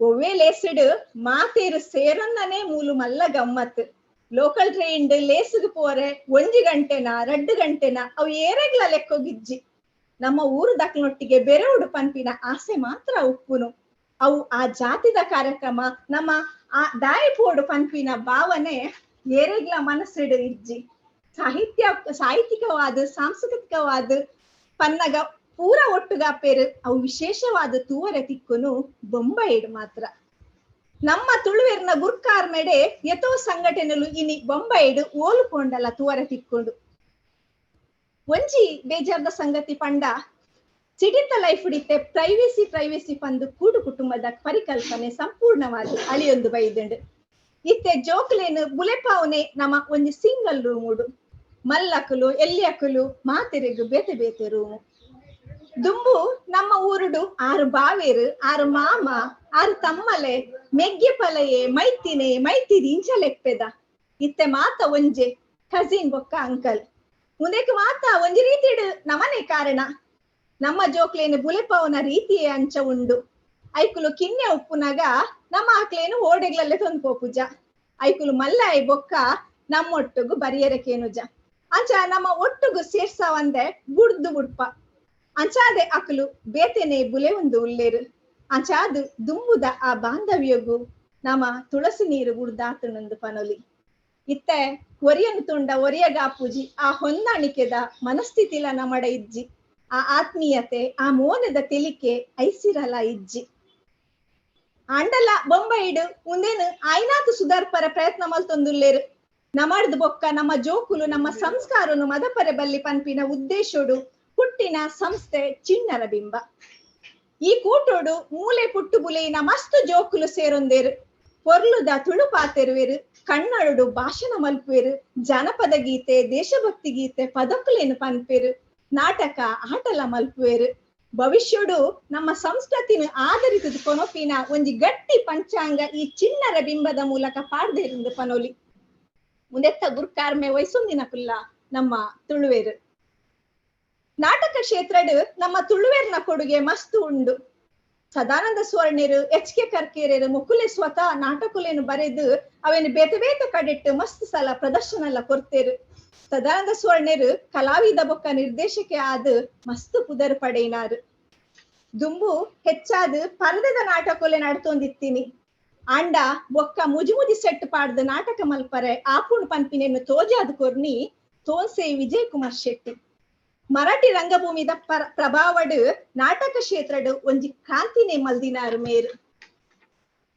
ಒವ್ವೇ ಲೇಸುಡು ಮಾತೇರು ಸೇರನ್ನನೇ ಮೂಲು ಮಲ್ಲ ಗಮ್ಮತ್. ಲೋಕಲ್ ಟ್ರೈನ್ ಲೇಸುಗು ಪೋರೆ 1 ಗಂಟೆನ 2 ಗಂಟೆನ ಅವು ಏರೆಗ್ಲ ಲೆಕ್ಕೋಗಿಜ್ಜಿ. ನಮ್ಮ ಊರು ದಕ್ಲೊಟ್ಟಿಗೆ ಬೆರೆವುಡು ಪನ್ಪಿನ ಆಸೆ ಮಾತ್ರ ಉಪ್ಪುನು. ಅವು ಆ ಜಾತಿದ ಕಾರ್ಯಕ್ರಮ ನಮ್ಮ ಆ ದಾಯಿ ಪೋಡು ಪನ್ಪಿನ ಭಾವನೆ ಏರೆಗ್ಲ ಮನಸ್ಸಿಡು ಇಜ್ಜಿ. ಸಾಹಿತ್ಯಿಕವಾದ ಸಾಂಸ್ಕೃತಿಕವಾದ ಪನ್ನಗ ಪೂರ ಒಟ್ಟುಗಾಪೇರು ಅವು ವಿಶೇಷವಾದ ತೂವರೆ ತಿಕ್ಕುನು ಬೊಂಬೈಡ್ ಮಾತ್ರ. ನಮ್ಮ ತುಳುವೆರ್ನ ಗುರ್ಕಾರ್ ಮೇಡೆ ಎತೋ ಸಂಘಟನೆಲು ಇನಿ ಬೊಂಬೈಡ್ ಓಲು ಪೋಂಡಲ ತೂವರೆ ತಿಕ್ಕೊಂಡು. ಒಂಜಿ ಬೇಜಾರ್ದ ಸಂಗತಿ ಪಂಡ ಸಿಟಿತ ಲೈಫ್ ಹಿಡಿತೆ ಪ್ರೈವೇಸಿ ಪ್ರೈವೇಸಿ ಪಂದು ಕೂಡು ಕುಟುಂಬದ ಪರಿಕಲ್ಪನೆ ಸಂಪೂರ್ಣವಾದ ಅಳಿಯೊಂದು ಬೈದುಂಡು. ಇತ್ತೆ ಜೋಕ್ಲೇನು ಬುಲೆಪಾವನೆ ನಮ್ಮ ಒಂಜಿ ಸಿಂಗಲ್ ರೂಮುಡು ಮಲ್ಲಕುಲು ಎಲ್ಲಿಯಕುಲು ಮಾತೆರೆಗು ಬೇತೆ ಬೇತೆ ರೂಮು. ದುಂಬು ನಮ್ಮ ಊರುಡು 6 ಬಾವೇರು 6 ಮಾಮ 6 ತಮ್ಮಲೆ ಮೆಗ್ಗೆ ಪಲಯೆ ಮೈತಿನೆ ಮೈತಿದಿ ಇಂಚಲೆಪ್ಪೆದ. ಇತ್ತೆ ಮಾತ ಒಂಜೆ ಕಸಿನ್ ಬೊಕ್ಕ ಅಂಕಲ್ ಮುಂದೆಕ್ ಮಾತ ಒಂಜಿ ರೀತಿಡು ನಮನೆ ಕಾರಣ. ನಮ್ಮ ಜೋಕ್ಲೇನು ಬುಲೆಪಾವನ ರೀತಿಯೇ ಅಂಚ ಉಂಡು. ಐಕುಲು ಕಿನ್ನೆ ಉಪ್ಪುನಾಗ ನಮ್ಮ ಆಕ್ಲೇನು ಓಡೆಗ್ಲಲ್ಲೇ ತಂದು ಪೋಪುಜ. ಐಕುಲು ಮಲ್ಲಾಯಿ ಬೊಕ್ಕ ನಮ್ಮೊಟ್ಟುಗು ಬರಿಯರಕೇನುಜ. ಅಂಚ ನಮ್ಮ ಒಟ್ಟುಗು ಸೇರ್ಸವಂದೆ ಬುಡ್ದು ಬುಡ್ಪ. ಅಂಚಾದೆ ಅಕಲು ಬೇತೆನೆ ಬುಲೆ ಒಂದು ಉಲ್ಲೇರು. ಅಂಚಾದು ದುಂಬುದ ಆ ಬಾಂಧವ್ಯಗು ನಮ್ಮ ತುಳಸಿ ನೀರು ಬುಡ್ದಾತನೊಂದು ಪನೊಲಿ. ಇತ್ತೆ ಒರಿಯನು ತುಂಡ ಒರಿಯಗಾಪೂಜಿ ಆ ಹೊಂದಾಣಿಕೆದ ಮನಸ್ಥಿತಿಲ ನಮಡ ಇಜ್ಜಿ. ಆ ಆತ್ಮೀಯತೆ ಆ ಮೋನದ ತೆಲಿಕೆ ಐಸಿರಲ ಇಜ್ಜಿ. ಆಂಡಲ ಬೊಂಬೈಡು ಉಂದೇನು ಆಯ್ನಾತು ಸುಧಾರ್ಪರ ಪ್ರಯತ್ನ ಮಲ್ತೊಂದುಲ್ಲೇರು. ನಮಡ್ದು ಬೊಕ್ಕ ನಮ್ಮ ಜೋಕುಲು ನಮ್ಮ ಸಂಸ್ಕಾರನು ಮದಪರೆ ಬಲ್ಲಿ ಪನ್ಪಿನ ಉದ್ದೇಶೋಡು ಪುಟ್ಟಿನ ಸಂಸ್ಥೆ ಚಿಣ್ಣರ ಬಿಂಬ. ಈ ಕೂಟೋಡು ಮೂಲೆ ಪುಟ್ಟು ಬುಲೆಯಿನ ಮಸ್ತ್ ಜೋಕುಲು ಸೇರೊಂದೇರು. ಪೊರ್ಲುದ ತುಳು ಪಾತೆರುವೆರು, ಕನ್ನಡಡು ಭಾಷಣ ಮಲ್ಪುವೆರು, ಜನಪದ ಗೀತೆ ದೇಶಭಕ್ತಿ ಗೀತೆ ಪದಕುಲೇನು ಪನ್ಪೇರು, ನಾಟಕ ಆಟಲ ಮಲ್ಪುವೆರು. ಭವಿಷ್ಯಡು ನಮ್ಮ ಸಂಸ್ಕೃತಿನ ಆಧರಿತದ ಕೊನೊಪಿನ ಒಂಜಿ ಗಟ್ಟಿ ಪಂಚಾಂಗ ಈ ಚಿಣ್ಣರ ಬಿಂಬದ ಮೂಲಕ ಪಾಡ್ದೇರಿಂದು ಪನೋಲಿ. ಮುಂದೆತ್ತ ಗುರ್ಕಾರ್ಮೆ ವಯಸ್ಸೊಂದಿನ ಕುಲ್ಲ ನಮ್ಮ ತುಳುವೇರು. ನಾಟಕ ಕ್ಷೇತ್ರಡು ನಮ್ಮ ತುಳುವೇರ್ನ ಕೊಡುಗೆ ಮಸ್ತು ಉಂಡು. ಸದಾನಂದ ಸುವರ್ಣರು, ಎಚ್ ಕೆ ಕರ್ಕೇರರು ಮುಕುಲೆ ಸ್ವತಃ ನಾಟಕುಲೇನು ಬರೆದು ಅವೇನು ಬೇತೆ ಬೇತೆ ಕಡೆಟ್ಟು ಮಸ್ತ್ ಸಲ ಪ್ರದರ್ಶನ ಎಲ್ಲ ಕೊಡ್ತೇರು. ಸದಾನಂದ ಸುವರ್ಣರು ಕಲಾವಿದ ಬೊಕ್ಕ ನಿರ್ದೇಶಕೆ ಆದ ಮಸ್ತ್ ಪುದರ್ ಪಡೆಯಿನಾರು. ದುಂಬು ಹೆಚ್ಚಾದ ಪರದೆದ ನಾಟಕೊಲೆ ನಡ್ತೊಂದಿತ್ತೀನಿ. ಆಂಡ ಬೊಕ್ಕ ಮುಜಿ ಮುಜಿ ಸೆಟ್ ಪಾಡ್ದ ನಾಟಕ ಮಲ್ಪರೆ ಆಪುಣ್ ಪನ್ಪಿನೆನ್ನು ತೋಜಾದ ಕೊರ್ನಿ ತೋನ್ಸೆ ವಿಜಯ್ ಕುಮಾರ್ ಶೆಟ್ಟಿ. ಮರಾಠಿ ರಂಗಭೂಮಿದ ಪ್ರಭಾವಡು ನಾಟಕ ಕ್ಷೇತ್ರಡು ಒಂಜಿ ಕ್ರಾಂತಿನೇ ಮಲ್ದಿನಾರು ಮೇರು.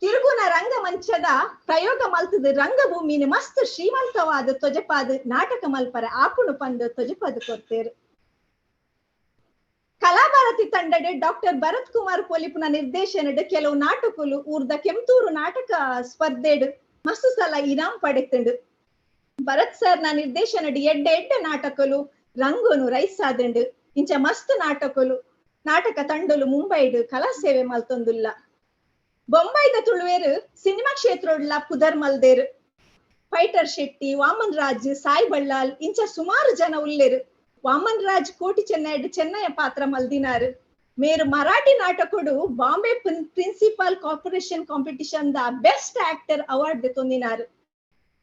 ತಿರುಗುನ ರಂಗಮಂಚದ ಪ್ರಯೋಗ ಮಲ್ತದ ರಂಗಭೂಮಿನ ಮಸ್ತ್ ಶ್ರೀಮಂತವಾದ ತೊಜಪಾದ ನಾಟಕ ಮಲ್ಪರ ಆಪುಣು ಪಂದು ತೊಜಪಾದ ಕೊರ್ತೇರು. ಕಲಾಭಾರತಿ ತಂಡಡ್ ಡಾಕ್ಟರ್ ಭರತ್ ಕುಮಾರ್ ಪೊಲಿಪುನ ನಿರ್ದೇಶನಡ್ ಕೆಲವು ನಾಟಕಲು ಊರ್ದ ಕೆಂತೂರು ನಾಟಕ ಸ್ಪರ್ಧೆಡ್ ಮಸ್ತ್ ಸಲ ಇನಾಮ್ ಪಡೆತುಂಡು. ಭರತ್ ಸರ್ ನ ನಿರ್ದೇಶನಡ್ ಎಡ್ಡೆ ಎಡ್ಡೆ ನಾಟಕಲು ರಂಗುನು ರೈಸಾದಂಡು. ಇಂಚ ಮಸ್ತ್ ನಾಟಕಲು ನಾಟಕ ತಂಡಲು ಮುಂಬೈಡ್ ಕಲಾ ಸೇವೆ ಮಲ್ತೊಂದುಲ್ಲ. ಬೊಂಬೈದ ತುಳುವೇರು ಸಿನಿಮಾ ಕ್ಷೇತ್ರಡ್ಲ ಪುದರ್ ಮಲ್ದೇರು. ಫೈಟರ್ ಶೆಟ್ಟಿ, ವಾಮನ್ ರಾಜ್, ಸಾಯಿ ಬಳ್ಳಾಲ್ ಇಂಚ ಸುಮಾರು ಜನ ಉಲ್ಲೇರು. ವಾಮನ್ ರಾಜ್ ಕೋಟಿ ಚೆನ್ನೈಡ್ ಚೆನ್ನಯ ಪಾತ್ರ ಮಲ್ದಿನಾರು. ಮೇರು ಮರಾಠಿ ನಾಟಕಡು Bombay principal corporation competition the best actor award ತೊಂದಿನಾರು.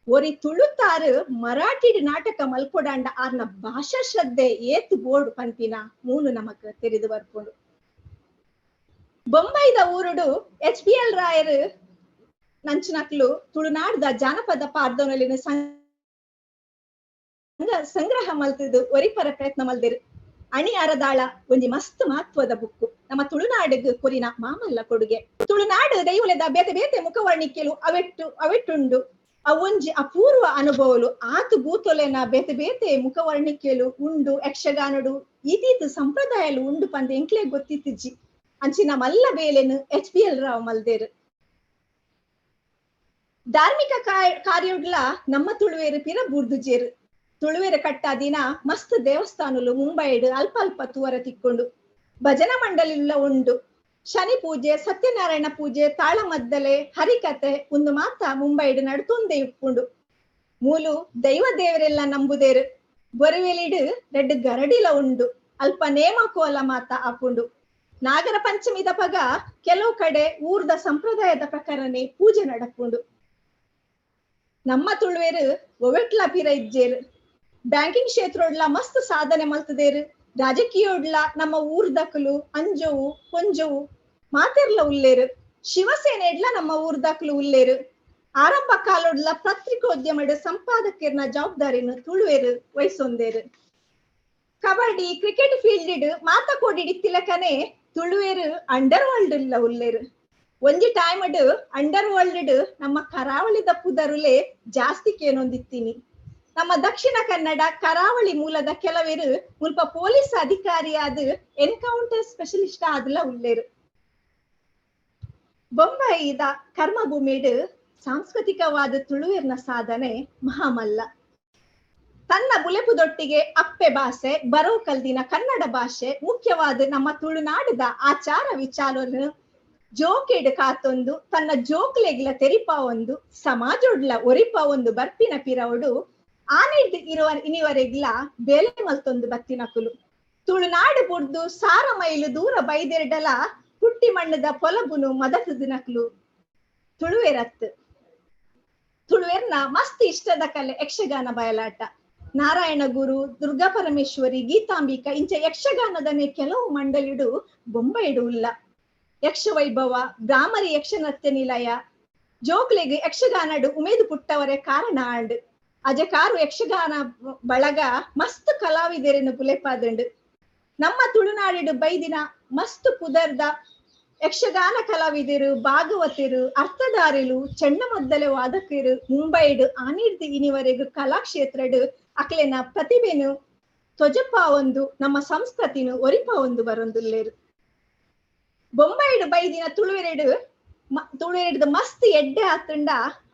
ಒರಿ ತುಳುತಾರು ಮರಾಠಿ ನಾಟಕ ಮಲ್ಪೊಡಾಂಡ ಆರ್ನ ಭಾಷಾ ಶ್ರದ್ಧೆ ಏತ್ ಬೋರ್ಡ್ ಪನ್ಪಿನ ಮೂಲು ನಮಕ್ ತೆರಿದು ಬರ್ಪುಂಡು. ಬೊಂಬೈದ ಊರುಡು ಎಚ್ ಬಿ ಎಲ್ ರಾಯರು ನಂಚಿನಕ್ಲು ತುಳುನಾಡ್ದ ಜಾನಪದ ಪಾರ್ದನಲಿನ ಸಂಗ್ರಹ ಮಲ್ತಿದ್ದು ಒರಿಪರ ಪ್ರಯತ್ನ ಮಲ್ದಿರು. ಅಣಿ ಅರದಾಳ ಒಂಜಿ ಮಸ್ತ್ ಮಹತ್ವದ ಬುಕ್ಕು ನಮ್ಮ ತುಳುನಾಡಿಗೆ ಕೊರಿನ ಮಾಮಲ್ಲ ಕೊಡುಗೆ. ತುಳುನಾಡು ದೈವಲೆದ ಬೇತೆ ಬೇತೆ ಮುಖವರ್ಣಿಕೆಲು ಅವೆಟ್ಟುಂಡು. ಅವೊಂಜಿ ಅಪೂರ್ವ ಅನುಭವಲು ಆತು ಭೂತೊಲೆನ ಬೇತೆ ಬೇತೆ ಮುಖವರ್ಣಿಕೆಲು ಉಂಡು. ಯಕ್ಷಗಾನಡು ಈತೀತು ಸಂಪ್ರದಾಯಲು ಉಂಡು ಪಂದ್ ಎಂಕ್ಲೆ ಗೊತ್ತಿತ್ತಿಜ್ಜಿ. ಅಂಚಿನ ಮಲ್ಲ ಬೇಲೆನು ಎಚ್ ಬಿ ಎಲ್ ರಾವ್ ಮಲ್ದೇರು. ಧಾರ್ಮಿಕ ಕಾರ್ಯಡ್ಲ ನಮ್ಮ ತುಳುವೇರು ಪಿರ ಬೂರ್ದುಜೇರು. ತುಳುವೇರು ಕಟ್ಟ ದಿನ ಮಸ್ತ್ ದೇವಸ್ಥಾನಲು ಮುಂಬೈಡ್ ಅಲ್ಪ ಅಲ್ಪ ತೂವರ ತಿಕ್ಕೊಂಡು. ಭಜನಾ ಮಂಡಲಿಲ್ಲ ಉಂಡು. ಶನಿ ಪೂಜೆ, ಸತ್ಯನಾರಾಯಣ ಪೂಜೆ, ತಾಳಮದ್ದಲೆ, ಹರಿಕತೆ ಒಂದು ಮಾತ ಮುಂಬೈಡ್ ನಡ್ತೊಂದೇ ಇಪ್ಪುಂಡು. ಮೂಲು ದೈವ ದೇವರೆಲ್ಲ ನಂಬುದೇರು. ಬೊರವೆಲಿಡ್ ರೆಡ್ ಗರಡಿಲ ಉಂಡು. ಅಲ್ಪ ನೇಮ ಕೋಲ ಮಾತ ಆಪುಂಡು. ನಾಗರ ಪಂಚಮಿದ ಪಗ ಕೆಲವು ಕಡೆ ಊರ್ದ ಸಂಪ್ರದಾಯದ ಪ್ರಕಾರನೇ ಪೂಜೆ ನಡಪುಂಡು. ನಮ್ಮ ತುಳುವೇರು ಒವೆಟ್ಲ ಪಿರ ಇಜ್ಜೇರು. ಬ್ಯಾಂಕಿಂಗ್ ಕ್ಷೇತ್ರೊಡ್ಲ ಮಸ್ತ್ ಸಾಧನೆ ಮಲ್ತದೇರು. ರಾಜಕೀಯೋಡ್ಲ ನಮ್ಮ ಊರ್ದಕ್ಲು ಅಂಜೋವು ಪೊಂಜೋವು ಮಾತೆರ್ಲ ಉಲ್ಲೇರು. ಶಿವಸೇನೆ ಎಡ್ಲ ನಮ್ಮ ಊರ್ದಕ್ಲು ಉಲ್ಲೇರು. ಆರಂಭ ಕಾಲೊಡ್ಲ ಪತ್ರಿಕೋದ್ಯಮಡ್ ಸಂಪಾದಕರ್ನ ಜವಾಬ್ದಾರಿನ ತುಳುವೇರು ವಹಿಸೊಂದೇರು. ಕಬಡ್ಡಿ ಕ್ರಿಕೆಟ್ ಫೀಲ್ಡ್ ಮಾತ ಕೋಡಿ ತಿಲಕನೆ ತುಳುವೇರು ಅಂಡರ್ ವರ್ಲ್ಡ್ ಇಲ್ಲ ಉಲ್ಲೇರು. ಒಂಜಿ ಟೈಮ್ ಅಂಡರ್ ವರ್ಲ್ಡ್ ನಮ್ಮ ಕರಾವಳಿದ ಪುದರುಲೆ ಜಾಸ್ತಿ ಕೇನೊಂದಿತ್ತೀನಿ. ನಮ್ಮ ದಕ್ಷಿಣ ಕನ್ನಡ ಕರಾವಳಿ ಮೂಲದ ಕೆಲವರು ಮುಲ್ಪ ಪೊಲೀಸ್ ಅಧಿಕಾರಿಯಾದ ಎನ್ಕೌಂಟರ್ ಸ್ಪೆಷಲಿಸ್ಟ್ ಆದಲ ಉಲ್ಲೇರು. ಬೊಂಬೈದ ಕರ್ಮಭೂಮಿಡ್ ಸಾಂಸ್ಕೃತಿಕವಾದ ತುಳುವೇರ್ನ ಸಾಧನೆ ಮಹಾಮಲ್ಲ. ತನ್ನ ಬುಲೆಪುದೊಟ್ಟಿಗೆ ಅಪ್ಪೆ ಭಾಷೆ ಬರೋ ಕಲ್ದಿನ ಕನ್ನಡ ಭಾಷೆ ಮುಖ್ಯವಾದ ನಮ್ಮ ತುಳುನಾಡದ ಆಚಾರ ವಿಚಾರವನ್ನು ಜೋಕೆಡ್ ಕಾತೊಂದು ತನ್ನ ಜೋಕ್ಲೆಗ್ಲ ತೆರಿಪ ಒಂದು ಸಮಾಜೊಡ್ಲ ಒರಿಪ ಒಂದು ಬರ್ಪಿನ ಪಿರವಡು ಆನೆಡ್ ಇರುವ ಇನಿವರೆಗ್ಲ ಬೇಲೆ ಮಲ್ತೊಂದು ಬತ್ತಿನಕುಲು. ತುಳುನಾಡು ಬುಡ್ದು 100 ಮೈಲು ದೂರ ಬೈದೆರಡಲ ಪುಟ್ಟಿ ಮಣ್ಣದ ಪೊಲಬುನು ಮದತು ದಿನಕ್ಲು ತುಳುವೇರತ್. ತುಳುವೇರ್ನ ಮಸ್ತ್ ಇಷ್ಟದ ಕಲೆ ಯಕ್ಷಗಾನ ಬಯಲಾಟ. ನಾರಾಯಣ ಗುರು, ದುರ್ಗಾ ಪರಮೇಶ್ವರಿ, ಗೀತಾಂಬಿಕಾ ಇಂಚ ಯಕ್ಷಗಾನದನೆ ಕೆಲವು ಮಂಡಳಿಡು ಬೊಂಬೈಡು ಉಲ್ಲ. ಯಕ್ಷವೈಭವ, ಬ್ರಾಹ್ಮರಿ ಯಕ್ಷನೃತ್ಯ ನಿಲಯ ಜೋಕ್ಲೆಗ್ ಯಕ್ಷಗಾನಡು ಉಮೇದು ಪುಟ್ಟವರೆ ಕಾರಣ ಆಂಡ್. ಅಜಕಾರು ಯಕ್ಷಗಾನ ಬಳಗ ಮಸ್ತ್ ಕಲಾವಿದರನ್ನು ಪುಲೆಪಾದಂಡು. ನಮ್ಮ ತುಳುನಾಡಿಡು ಬೈದಿನ ಮಸ್ತ್ ಪುದರ್ದ ಯಕ್ಷಗಾನ ಕಲಾವಿದರು, ಭಾಗವತರು, ಅರ್ಥಧಾರಿಲು, ಚೆನ್ನಮದ್ದಲೆ ವಾದಕರು ಮುಂಬೈಡ್ ಆನಿರ್ದು ಇನಿವರೆಗೂ ಕಲಾಕ್ಷೇತ್ರಡು ಅಕ್ಲೆನ ಪ್ರತಿಭೆನು ತೊಜಪ್ಪ ಒಂದು ನಮ್ಮ ಸಂಸ್ಕೃತಿನು ಒರಿಪ ಒಂದು ಬರೊಂದುಲ್ಲೇರು. ಬೊಂಬೈಡ್ ಬೈದಿನ ತುಳುವೆರಡು ತುಳುವೆರಡು ಮಸ್ತ್ ಎಡ್ಡೆ ಆತಂಡ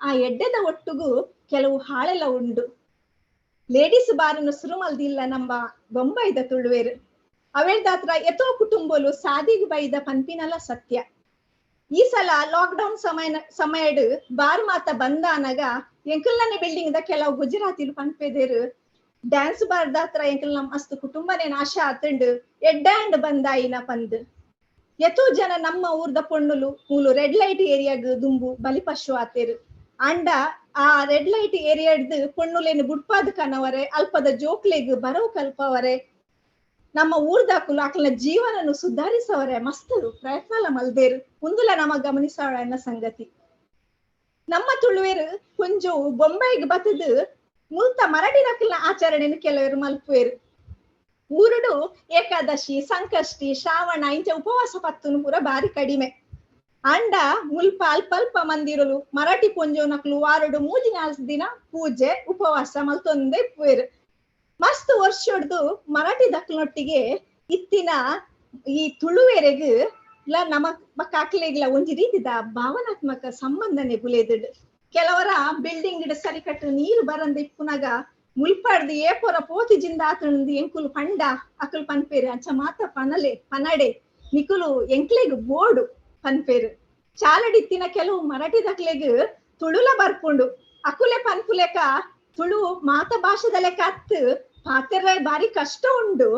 ಆ ಎಡ್ಡೆದ ಒಟ್ಟುಗು ಕೆಲವು ಹಾಳೆಲ್ಲ ಉಂಡು. ಲೇಡೀಸ್ ಬಾರನ್ನು ಸುರು ಮಲ್ದಿಲ್ಲ ನಮ್ಮ ಬೊಂಬೈದ ತುಳುವೇರು. ಅವೇಳ್ದಾತ್ರ ಎತೋ ಕುಟುಂಬಲು ಸಾದಿಗ್ ಬೈದ ಪನ್ಪಿನಲ ಸತ್ಯ. ಈ ಸಲ ಲಾಕ್ ಡೌನ್ ಸಮಯಡ್ ಬಾರ್ ಮಾತ ಬಂದಾನಗ ಎಂಕಲ್ನನೆ ಬಿಲ್ಡಿಂಗ್ the ಕೆಲವು ಗುಜರಾತಿಲು ಪನ್ಪೆದೇರು ಡ್ಯಾನ್ಸ್ ಬಾರ್ದಾತ್ರ ಎಂಕಲ್ ನಮ್ ಅಸ್ತು ಕುಟುಂಬನೇ ನಾಶ ಆತಂಡು ಎಡ್ಡಾಂಡ್ ಬಂದಾಯಿನ ಪಂದ್. ಎತೋ ಜನ ನಮ್ಮ ಊರ್ದ ಪೊಣ್ಣುಲು ಮೂಲು ರೆಡ್ ಲೈಟ್ ಏರಿಯಾಗ್ ದುಂಬು ಬಲಿಪಶು ಆತೇರು. ಅಂಡ ಆ ರೆಡ್ ಲೈಟ್ ಏರಿಯಾಡ್ದು ಪೊಣ್ಣುಲೇನು ಬುಡ್ಪಾದ ಕನವರೆ ಅಲ್ಪದ ಜೋಕ್ಲೆಗ್ ಬರವು ಕಲ್ಪವರೆ ನಮ್ಮ ಊರ್ದಾಕುಲು ಆಕಲ್ನ ಜೀವನನು ಸುಧಾರಿಸವರೆ ಮಸ್ತ್ ಪ್ರಯತ್ನ ಮಲ್ದೇರು. ಮುಂದುಲ ನಮ ಗಮನಿಸೋಣ ಸಂಗತಿ. ನಮ್ಮ ತುಳುವೇರು ಕೊಂಜು ಬೊಂಬೈಗ್ ಬತ್ತದು ಮುಲ್ತ ಮರಡಿನಕಲ್ನ ಆಚರಣೆಯನ್ನು ಕೆಲವರು ಮಲ್ಪುವೇರು. ಊರುಡು ಏಕಾದಶಿ, ಸಂಕಷ್ಟಿ, ಶ್ರಾವಣ ಇಂಚ ಉಪವಾಸ ಪತ್ತುನು ಪೂರ ಬಾರಿ ಕಡಿಮೆ. ಅಂಡ ಮುಲ್ಪ ಅಲ್ಪ ಅಲ್ಪ ಮಂದಿರಲು ಮರಾಠಿ ಪೊಂಜೋನಕ್ಲು ವಾರಡು 3-4 ದಿನ ಪೂಜೆ ಉಪವಾಸ ಮಲ್ತೊಂದೇ ಇಪ್ಪುವೇರು. ಮಸ್ತ್ ವರ್ಷಡ್ದು ಮರಾಠಿ ದಕ್ಲನೊಟ್ಟಿಗೆ ಇತ್ತಿನ ಈ ತುಳುವೆರೆಗ್ ಲ ನಮ ಬಕ್ಕ ಅಕ್ಲೆಗ್ಲ ಒಂಜಿ ರೀತಿದ ಭಾವನಾತ್ಮಕ ಸಂಬಂಧನೆ ಬುಲೆದುಂಡು. ಕೆಲವರ ಬಿಲ್ಡಿಂಗ್ ಸರಿಕಟ್ಟು ನೀರು ಬರಂದ ಇಪ್ಪುನಗ ಮುಲ್ಪಾಡ್ದು ಏಪೊರ ಪೋತಿ ಜಿಂದಾತುಂದು ಎಂಕುಲು ಪಂಡ ಅಕುಲು ಪನ್ಪೇರು ಅಂಚ ಮಾತ ಪನಲೆ ಪನಡೆ ನಿಕುಲು ಎಂಕ್ಲೆಗ್ ಬೋಡು ಪನ್ಪೇರು. ಚಾಲಡಿತ್ತಿನ ಕೆಲವು ಮರಾಠಿದಕ್ಲೆಗ್ ತುಳುಲ ಬರ್ಪುಂಡು. ಅಕುಲೆ ಪನ್ಪುಲೆಕ ತುಳು ಮಾತ ಭಾಷೆದ ಲೆಕ್ಕ ಅತ್ತು ಪಾತೆರ ಬಾರಿ ಕಷ್ಟ ಉಂಡು,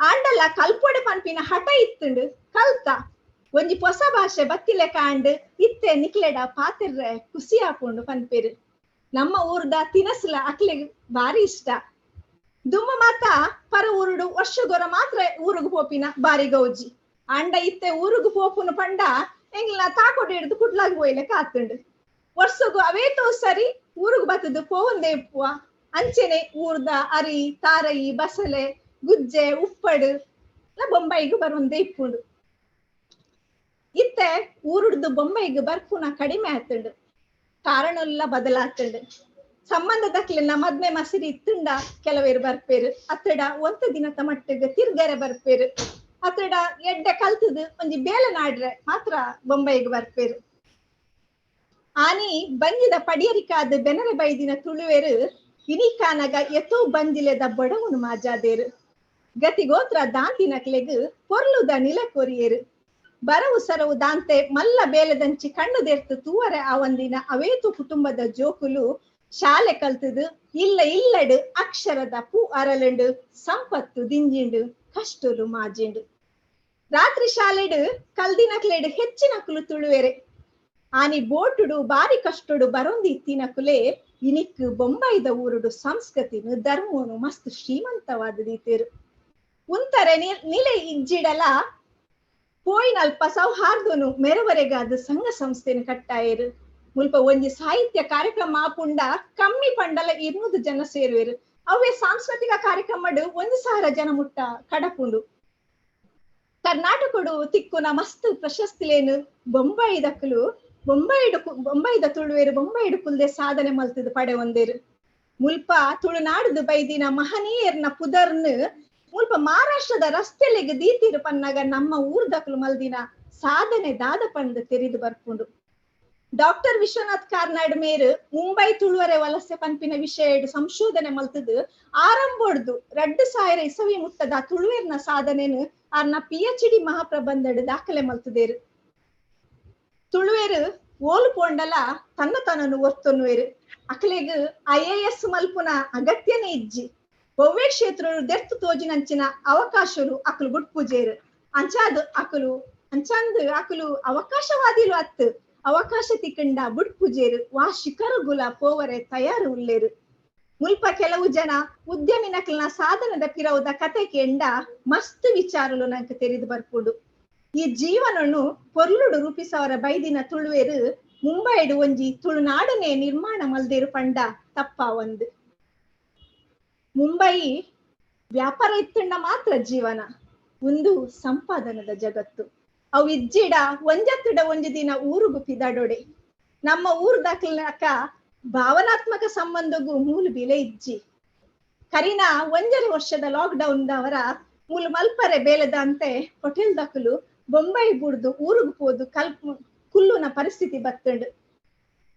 ಆಂಡಲ ಕಲ್ಪೊಡೆ ಪನ್ಪಿನ ಹಠ ಇತ್ತುಂಡು. ಕಲ್ತ ಒಂಜಿ ಹೊಸ ಭಾಷೆ ಬತ್ತಿಲೆಕ ಆಂಡ್ ಇತ್ತೆ ನಿಕ್ಲೆಡ ಪಾತೆರ್ರೆ ಖುಷಿ ಆಪುಂಡು ಪನ್ಪೇರು. ನಮ್ಮ ಊರ್ದ ತಿನಸುಲ ಅಕ್ಲೆಗ್ ಬಾರಿ ಇಷ್ಟ. ದುಮ್ಮ ಮಾತ ಪರ ಊರುಡು ವರ್ಷಗೊರ ಮಾತ್ರ ಊರುಗು ಪೋಪಿನ ಬಾರಿ ಗೌಜಿ. ಅಂಡ ಇತ್ತೆ ಊರುಗು ಪೋಪುನು ಪಂಡ ಎಂಗ್ಲ ತಾಕೊಡು ಹಿಡ್ದು ಕುಡ್ಲಾಗ್ ಪೋಯ್ಲೆಕ ಆತುಂಡು. ವರ್ಷಗು ಅವೇತೋ ಸರಿ ಊರುಗು ಬತ್ತದು ಪೋವಂದೇ ಇಪ್ಪುವ. ಅಂಚೆನೆ ಊರ್ದ ಅರಿ ತಾರಯಿ ಬಸಲೆ ಗುಜ್ಜೆ ಉಪ್ಪಡು ಬೊಂಬೈಗು ಬರುವಂದೇ ಇಪ್ಪುಂಡು. ಇತ್ತೆ ಊರುಡ್ದು ಬೊಂಬೈಗು ಬರ್ಪುನ ಕಡಿಮೆ ಆತುಂಡು, ಕಾರಣಲ್ಲ ಬದಲಾತುಂಡು. ಸಂಬಂಧದಕ್ಲೆನ ಮದ್ಮೆ ಮಸಿರಿ ಇತ್ತುಂಡ ಕೆಲವೇರು ಬರ್ಪೇರು, ಅತ್ತಡ ಒಂತ ದಿನದ ಮಟ್ಟಿಗೆ ತಿರ್ಗರೆ ಬರ್ಪೇರು, ಅತ್ತಡ ಎಡ್ಡೆ ಕಲ್ತದು ಒಂಜಿ ಬೇಲೆ ನಾಡ್ರೆ ಮಾತ್ರ ಬೊಂಬೈಗೆ ಬರ್ಪೇರು. ಆನಿ ಬಂಜಿದ ಪಡಿಯರಿಕಾದ ಬೆನರೆ ಬೈದಿನ ತುಳುವೇರು ಇನಿಕಾನಗ ಎತೋ ಬಂಜಿಲೆದ ಬಡವನು ಮಾಜಾದೇರು. ಗತಿಗೋತ್ರ ದಾಂತಿನಕ್ಲೆಗ್ ಪೊರ್ಲುದ ನಿಲೆ ಕೊರಿಯೇರು. ಬರವು ಸರವು ದಾಂತೆ ಮಲ್ಲ ಬೇಲೆದಂಚಿ ಕಣ್ಣು ದೆರ್ತು ತೂವರೆ ಆವಂದಿನ ಅವೇತು ಕುಟುಂಬದ ಜೋಕುಲು ಶಾಲೆ ಕಲ್ತದು ಇಲ್ಲ ಇಲ್ಲಡು ಅಕ್ಷರದ ಪೂ ಅರಲಂಡು ಸಂಪತ್ತು ದಿಂಜಿಂಡು ಕಷ್ಟಲು ಮಾಜಿಂಡು. ರಾತ್ರಿ ಶಾಲೆಡು ಕಲ್ದಿನಕ್ಲೆಡು ಹೆಚ್ಚಿನಕುಲು ತುಳುವೆರೆ. ಆನಿ ಬೋಟುಡು ಬಾರಿ ಕಷ್ಟಡು ಬರೊಂದು ಇತ್ತಿನಕುಲೆ ಇನಿಕ್ ಬೊಂಬೈದ ಊರುಡು ಸಂಸ್ಕೃತಿನು ಧರ್ಮನು ಮಸ್ತ್ ಶ್ರೀಮಂತವಾದ ದೀತೇರು. ಉಂತರೆ ನಿಲೆ ಇಜ್ಜಿಡಲ ಪೋಯಿನಲ್ಪ ಸೌಹಾರ್ದನು ಮೆರವರೆಗಾದ ಸಂಘ ಸಂಸ್ಥೆನ ಕಟ್ಟಾಯರು. ಮುಲ್ಪ ಒಂಜಿ ಸಾಹಿತ್ಯ ಕಾರ್ಯಕ್ರಮ ಆಪುಂಡ ಕಮ್ಮಿ ಪಂಡಲ 200 ಜನ ಸೇರುವೆರು. ಅವೇ ಸಾಂಸ್ಕೃತಿಕ ಕಾರ್ಯಕ್ರಮಡು 1000 ಜನ ಮುಟ್ಟ ಕಡಪುಂಡು. ಕರ್ನಾಟಕಡು ತಿಕ್ಕುನ ಮಸ್ತ್ ಪ್ರಶಸ್ತಿಲೇನು ಬೊಂಬೈದಕ್ಕಲು ಬೊಂಬೈದ ತುಳುವೇರು ಬೊಂಬೈಡು ಕುಲ್ದೆ ಸಾಧನೆ ಮಲ್ತದ ಪಡೆ ಒಂದೇರು. ಮುಲ್ಪ ತುಳುನಾಡುದು ಬೈದಿನ ಮಹನೀಯರ್ನ ಪುದರ್ನು ಮುಲ್ಪ ಮಹಾರಾಷ್ಟ್ರದ ರಸ್ತೆಲೆಗ್ ದೀತಿರು ಪನ್ನಾಗ ನಮ್ಮ ಊರ್ದಕ್ಲು ಮಲ್ದಿನ ಸಾಧನೆ ದಾದ ಪಂದ್ ತೆರಿದು ಬರ್ಪುಂಡು. ಡಾಕ್ಟರ್ ವಿಶ್ವನಾಥ್ ಕಾರ್ನಾಡ್ ಮೇರು ಮುಂಬೈ ತುಳುವರೆ ವಲಸೆ ಪನ್ಪಿನ ವಿಷಯ ಸಂಶೋಧನೆ ಮಲ್ತದು ಆರಂಭೊಡ್ದು 2000 ಇಸವಿ ಮುಟ್ಟದ ತುಳುವೇರ್ನ ಸಾಧನೆನು ಆರ್ನ PhD ಮಹಾಪ್ರಬಂಧಡ್ ದಾಖಲೆ ಮಲ್ತದೇರು. ತುಳುವೇರು ಓಲು ಪೋಂಡಲ ತನ್ನ ತನನು ಒತ್ತೊನ್ನುವೇರು. ಅಕ್ಲೆಗ್ IAS ಮಲ್ಪುನ ಅಗತ್ಯನೇ ಇಜ್ಜಿ. ಒವ್ವೇ ಕ್ಷೇತ್ರ ದೆರ್ತು ತೋಜಿನಂಚಿನ ಅವಕಾಶಲು ಅಕಲು ಗುಟ್ಪೂಜೇರು. ಅಂಚಾಂದ್ ಅಕಲು ಅವಕಾಶವಾದಿಲು ಅತ್ತು ಅವಕಾಶ ತಿಕ್ಕಂಡ ಬುಡ್ಪುಜೇರು ವಾ ಶಿಖರಗುಲ ಪೋವರೆ ತಯಾರು ಉಲ್ಲೇರು. ಮುಲ್ಪ ಕೆಲವು ಜನ ಉದ್ಯಮಿನಕ್ಲನ ಸಾಧನದ ಪಿರವುದ ಕತೆ ಕೇಂಡ ಮಸ್ತ್ ವಿಚಾರಲು ನಂಗೆ ತೆರಿದು ಬರ್ಪುಂಡು. ಈ ಜೀವನನ್ನು ಪೊರ್ಲುಡು ರೂಪಿಸವರ ಬೈದಿನ ತುಳುವೇರು ಮುಂಬೈಡು ಒಂಜಿ ತುಳುನಾಡನೆ ನಿರ್ಮಾಣ ಮಲ್ದೇರು ಪಂಡ ತಪ್ಪ ಒಂದು. ಮುಂಬೈ ವ್ಯಾಪಾರ ಇತ್ತಂಡ ಮಾತ್ರ ಜೀವನ ಒಂದು ಸಂಪಾದನದ ಜಗತ್ತು. ಅವು ಇಜ್ಜಿಡ ಒಂಜತ್ತಿಡ ಒಂಜಿ ದಿನ ಊರುಗು ಪಿದಾಡೋಡೆ. ನಮ್ಮ ಊರು ದಾಖಲಕ ಭಾವನಾತ್ಮಕ ಸಂಬಂಧಗೂ ಮೂಲು ಬಿಲೆ ಇಜ್ಜಿ. ಕರಿನ 1.5 ವರ್ಷದ ಲಾಕ್ ಡೌನ್ ದವರ ಮೂಲು ಮಲ್ಪರೆ ಬೇಲೆದಂತೆ ಹೋಟೆಲ್ ದಕಲು ಬೊಂಬೈ ಬುಡ್ದು ಊರುಗು ಪೋದು ಕುಲ್ಲುನ ಪರಿಸ್ಥಿತಿ ಬತ್ತಂಡು.